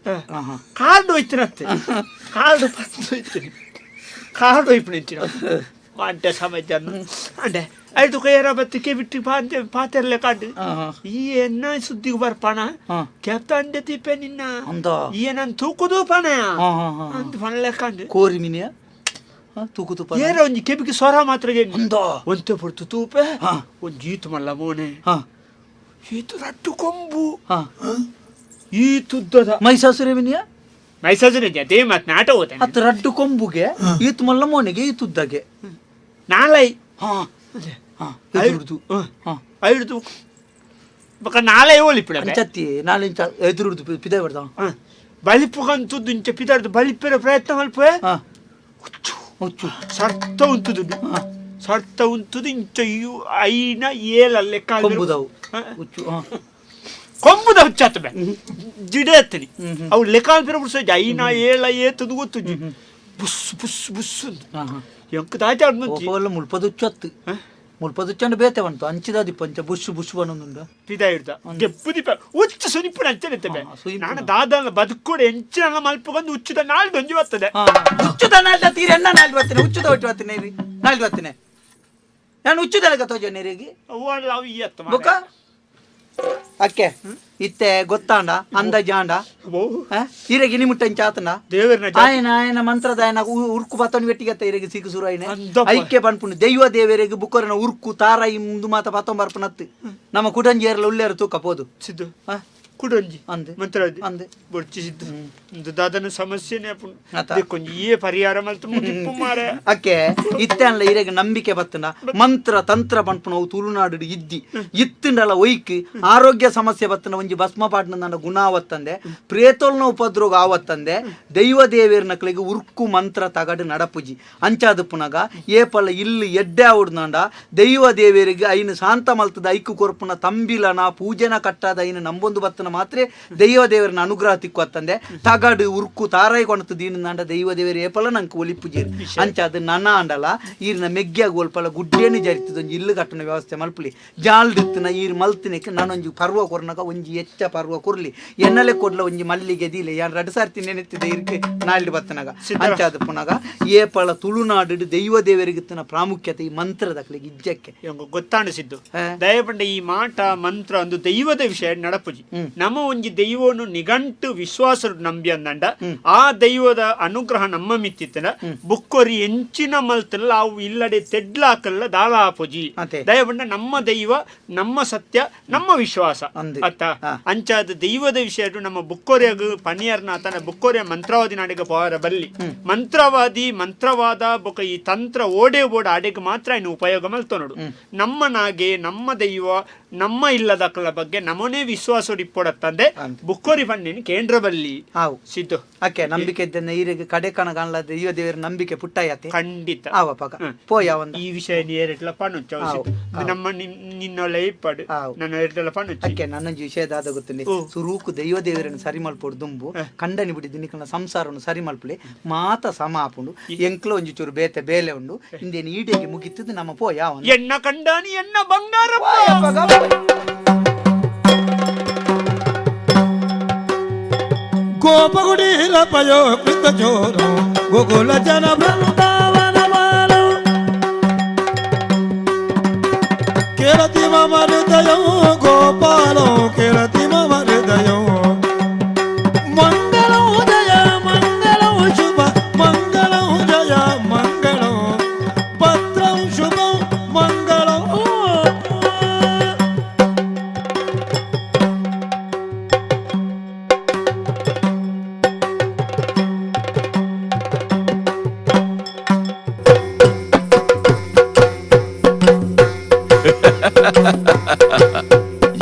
ಕಾರ್ಡ್ ಒಯ್ತಿನತ್ತೆ ಕಾರ್ಡ್ ಪತ್ತು ಒಯ್ತೀನಿ ಕಾರ್ಡ್ ಒಯ್ಪು ನಿಂಚಿನ ಅಂಟೆ ಸಮಯ ಅಂಡೆ ಐದು ಕೈಯರ ಬತ್ತಿಗೆ ಬಿಟ್ಟು ಪಾತೆ ಪಾತೆರ್ಲೆ ಕಾಂಡು ಈ ಎನ್ನ ಸುದ್ದಿಗೆ ಬರ್ಪಾಣ ಕೆಪ್ತ ಅಂಡೆ ತಿಪ್ಪೆ ನಿನ್ನ ಈ ನನ್ ತೂಕುದು ಪಾಣ ಅಂತ ಪಣಲೆ ಕಾಂಡು ಕೋರಿ ಮಿನಿಯ ತೂಕು ತೂಪ ಏರ ಒಂಜಿ ಕೆಬಿಗೆ ಸ್ವರ ಮಾತ್ರ ಒಂತೆ ಪೊರ್ತು ತೂಪೆ ಒಂಜಿ ಈತು ಮಲ್ಲ ಮೋನೆ ಈತು ರಟ್ಟು ಕೊಂಬು ಈ ತುದ್ದದ ಮೈಸಾಸುರೆ ಮಿನಿಯ ಮೈಸಾಸುರೆ ಅದೇ ಮಾತು ನಾಟ ಹೋದ ಅತ್ ರಡ್ಡು ಕೊಂಬುಗೆ ಈತು ಮಲ್ಲ ಮೋನೆಗೆ ಈ ತುದ್ದಗೆ ನಾಲೈ ಐದು ಬೊಕ ನಾಳೆ ಓಲಿಪಿಡ ಅಂಚತ್ತಿ ನಾಳೆ ಇಂಚ ಎದುರುಡ್ದು ಪಿದಾಯ್ ಬರ್ದ ಬಲಿಪುಗಂತುದ್ದು ಇಂಚ ಪಿದಾರ್ದು ಬಲಿಪೆರ ಪ್ರಯತ್ನ ಮಲ್ಪೆ ಹುಚ್ಚು ಹುಚ್ಚು ಸರ್ತ ಉಂತುದು ಸರ್ತ ಉಂತುದು ಇಂಚ ಐನ ಏಲ ಲೆಕ್ಕ ಕೊಂಬುದವು ಹುಚ್ಚು ಕೊಂಬುದ ಹುಚ್ಚಾತ ಬೆ ಜಿಡೆ ಹತ್ತನಿ ಅವು ಲೆಕ್ಕ ಅಲ್ಪಿರ ಬುಡ್ಸ ಐನ ಏಲ ಏತದು ಗೊತ್ತುಜಿ ಬುಸ್ ಬುಸ್ ಬುಸ್ ಎಂಕ್ ದಾಚ ಓಲ ಮುಲ್ಪದ ಹುಚ್ಚತ್ತು ಮುಲ್ಪದ ಹುಚ್ಚಂಡು ಬೇತೆ ಬಂತು ಅಂಚಿದಾದಿ ಪಂಚ ಬುಷ್ ಬುಷ್ ಬನ್ನೊಂದುಂಡ ಪಿದಾಯಿಡ್ದ ಗೆಪ್ಪುದಿಪ ಹುಚ್ಚು ಸುನಿಪುಣ ಅಂಚನೆ ನಾನು ದಾದನ ಬದುಕೋಡು ಎಂಚಿನ ಮಲ್ಪಗೊಂದು ಹುಚ್ಚುದ ನಾಲ್ದು ಒಂಜಿ ಬರ್ತದೆ ಹುಚ್ಚುದ ನಾಲ್ದ ತೀರ ಎಣ್ಣ ನಾಲ್ದು ಬರ್ತೇನೆ ಹುಚ್ಚುದ ಒಟ್ಟು ಬರ್ತೇನೆ ನಾಲ್ದು ಬರ್ತೇನೆ ನಾನು ಹುಚ್ಚುದಲ್ಲ ತೋಜ ನೀರಿಗೆ ಬುಕ್ಕ ಅಕ್ಕೆ ಇತ್ತೆ ಗೊತ್ತಾಂಡ ಅಂದಾಜಾಂಡ ಇರಗಿ ನಿಮುಟ್ಟಂಚ ಆತನ ದೇವರನ ಆಯನ ಆಯನ ಮಂತ್ರದ ಆಯನ ಉರ್ಕು ಬತ್ತನು வெಟ್ಟಿಗತ್ತ ಇರಗಿ ಸಿಕ್ಕು ಸುರು ಆಯ್ನೆ ಐಕ್ಯ ಪನ್ಪುಂಡು ದೈವ ದೇವರಿಗೆ ಬುಕ್ಕರನ ಉರ್ಕು ತಾರ ಈ ಮುಂದು ಮಾತ ಪತ್ತೊಂಬರ್ಪನತ್ತು ನಮ್ಮ ಕುಡಂಜಿಯರ್ಲ ಉಳ್ಳೇರು ತೂಕ ಪೋದು ಸಿದ್ದು ಕುಡಂಜಿ ಅಂದೆ ಮಂತ್ರ ಅಂದೆ ಬೊಡ್ಚಿ ಸಿದ್ದು ದಾದನ ಸಮಸ್ಯೆನೇ ಕೊಂಚ ಏ ಪರಿಹಾರ ಮಲ್ತು ಮುಗಿಪ್ಪು ಮಾರೆ ಅಕ್ಕೆ ಇತ್ತೆ ಅನ್ಲ ಇರೆಗೆ ನಂಬಿಕೆ ಬತ್ತನ ಮಂತ್ರ ತಂತ್ರ ಪನ್ಪುನವು ತುಳುನಾಡು ಇದ್ದಿ ಇತ್ತಂಡಲ ಒಯ್ಕ್ ಆರೋಗ್ಯ ಸಮಸ್ಯೆ ಬತ್ತನ ಒಂಜಿ ಭಸ್ಮ ಪಾಟ್ನ ಗುಣ ಆವತ್ತಂದೆ ಪ್ರೇತೋಲ್ನ ಉಪದ್ರೋಗ ಆವತ್ತಂದೆ ದೈವ ದೇವೇರ್ ನಕ್ಲಿಗೆ ಉರ್ಕು ಮಂತ್ರ ತಗಡು ನಡಪುಜಿ ಅಂಚಾದ ಪುನಗ ಏಪಲ್ಲ ಇಲ್ಲಿ ಎಡ್ಡೆ ಆವುಡ್ನಾಂಡ ದೈವ ದೇವೇರಿಗೆ ಐನು ಶಾಂತ ಮಲ್ತದ ಐಕು ಕೊರ್ಪುನ ತಂಬಿಲನ ಪೂಜೆನ ಕಟ್ಟಾದ ಐನು ನಂಬೊಂದು ಬತ್ತನ ಮಾತ್ರ ದೈವ ದೇವರನ್ನ ಅನುಗ್ರಹ ತಿಕ್ಕು ತಗಡು ಉರ್ಕು ತಾರಾಯಿ ಕೊಣತು ದೀನಂಡ ದೈವ ದೇವರ ಏಪಲ ನಂಗೆ ಒಲಿಪು ಜೇರು ಅಂಚಾದ ನನ ಅಂಡಲ ಈರಿನ ಮೆಗ್ಗಿಯಾಗ ಒಲ್ಪಲ ಗುಡ್ಡೇನು ಜರಿತದ ಒಂಜಿ ಇಲ್ಲು ಕಟ್ಟಣ ವ್ಯವಸ್ಥೆ ಮಲ್ಪಲಿ ಜಾಲ್ಡಿತ್ತನ ಈರು ಮಲ್ತಿನಕ್ಕೆ ನಾನೊಂಜಿ ಪರ್ವ ಕೊರ್ನಾಗ ಒಂಜಿ ಎಚ್ಚ ಪರ್ವ ಕೊರ್ಲಿ ಎನ್ನಲೆ ಕೊಡ್ಲ ಒಂಜಿ ಮಲ್ಲಿಗೆ ದೀಲೆ ಯಾನ್ ರಡ್ ಸಾರ್ತಿ ನೆನೆತ್ತಿದೆ ಇರ್ಕೆ ನಾಲ್ಡು ಬತ್ತನಾಗ ಅಂಚಾದ ಪುನಗ ಏಪಲ ತುಳುನಾಡು ದೈವ ದೇವರಿಗಿತ್ತನ ಪ್ರಾಮುಖ್ಯತೆ ಈ ಮಂತ್ರದಕ್ಲಿಗೆ ಇಜ್ಜಕ್ಕೆ ಗೊತ್ತಾಣಿಸಿದ್ದು ದಯಪಂಡ ಈ ಮಾಟ ಮಂತ್ರ ಒಂದು ದೈವದ ವಿಷಯ ನಡಪುಜಿ ನಮ್ಮ ಒಂಜಿ ದೈವನು ನಿಗಂಟು ವಿಶ್ವಾಸ ನಂಬಿ ಅಂದಂಡ ಆ ದೈವದ ಅನುಗ್ರಹ ನಮ್ಮ ಮಿತ್ತಿತ್ತನ ಬುಕ್ಕೊರಿ ಎಂಚಿನ ಮಲ್ತಲ್ಲ ಅವು ಇಲ್ಲಡೆ ತೆಡ್ಲಾಕಲ್ಲ ದಾಳ ಆಪುಜಿ ದಯಪಂಡ ನಮ್ಮ ದೈವ ನಮ್ಮ ಸತ್ಯ ನಮ್ಮ ವಿಶ್ವಾಸ ಅತ್ತ ಅಂಚಾದ ದೈವದ ವಿಷಯ ನಮ್ಮ ಬುಕ್ಕೊರಿಯಾಗ ಪನಿಯರ್ನ ತನ್ನ ಬುಕ್ಕೊರಿಯ ಮಂತ್ರವಾದಿ ನಾಡಿಗೆ ಪವಾರ ಬಲ್ಲಿ ಮಂತ್ರವಾದಿ ಮಂತ್ರವಾದ ಬೊಕ ಈ ತಂತ್ರ ಓಡೆ ಬೋಡ ಅಡೆಗೆ ಮಾತ್ರ ಇನ್ನು ಉಪಯೋಗ ಮಲ್ತ ನೋಡು ನಮ್ಮ ನಾಗೆ ನಮ್ಮ ದೈವ ನಮ್ಮ ಇಲ್ಲದಕ್ಕಲ ಬಗ್ಗೆ ನಮ್ಮನೇ ವಿಶ್ವಾಸ ಇಪ್ಪೊಡತ್ತಂದೆ ಬುಕ್ಕೋರಿ ಪಣ್ಣಿನ ಕೇಂದ್ರ ಬಲ್ಲಿ ಸಿದ್ದು ಅಕ್ಕೆ ನಂಬಿಕೆ ಇದ್ದ ಈರಿಗೆ ಕಡೆ ಕಣಗಾಣಲ ದೈವ ದೇವರ ನಂಬಿಕೆ ಪುಟ್ಟಾಯತೆ ಖಂಡಿತ ಆವಪಾಗ ಪೋಯ ಒಂದು ಈ ವಿಷಯ ನೇರಿಟ್ಲ ಪಣ್ಣು ನಮ್ಮ ನಿನ್ನೊಳ್ಳೆ ಇಪ್ಪಡು ನನ್ನ ಎರ್ಟಲ ಪಣ್ಣು ಅಕ್ಕೆ ನನ್ನೊಂಜಿ ವಿಷಯದಾದ ಗೊತ್ತಿಲ್ಲ ಸುರೂಕು ದೈವ ದೇವರನ್ನು ಸರಿ ಮಲ್ಪೊಡು ದುಂಬು ಕಂಡನಿ ಬಿಟ್ಟಿದ್ದು ನಿಕ್ಕನ ಸಂಸಾರವನ್ನು ಸರಿ ಮಲ್ಪಲಿ ಮಾತ ಸಮ ಆಪುಂಡು ಎಂಕ್ಲ ಒಂಜಿ ಚೂರು ಬೇತೆ ಬೇಲೆ ಉಂಡು ಇಂದೇನು ಈಡೆಗೆ ಮುಗಿತದ್ದು ನಮ್ಮ ಪೋಯ ಎಣ್ಣ ಕಂಡಾನಿ ಎಣ್ಣ ಬಂಗಾರ ಗೋಪಗುಡೀರ ಪಯೋ ಕೃತ ಚೋರೋ ಗೋಕುಲ ಜನ ಬೃಂದಾವನ ಬಾಲೋ ಕೇಳತಿ ಮಮ ಹೃದಯೋ ಗೋಪಾಲೋ ಕೇಳತಿ ಮಮ ಹೃದಯೋ ಮಂಗಳೋ ಜಯ ಮಂಗಳೋ ಶುಭ ಮಂಗಳೋ ಜಯ ಮಂಗಳೋ ಪತ್ರಂ ಶುಭಂ ಮಂಗಳೋ.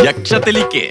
ಯಕ್ಷ ತೆಲಿಕೆ.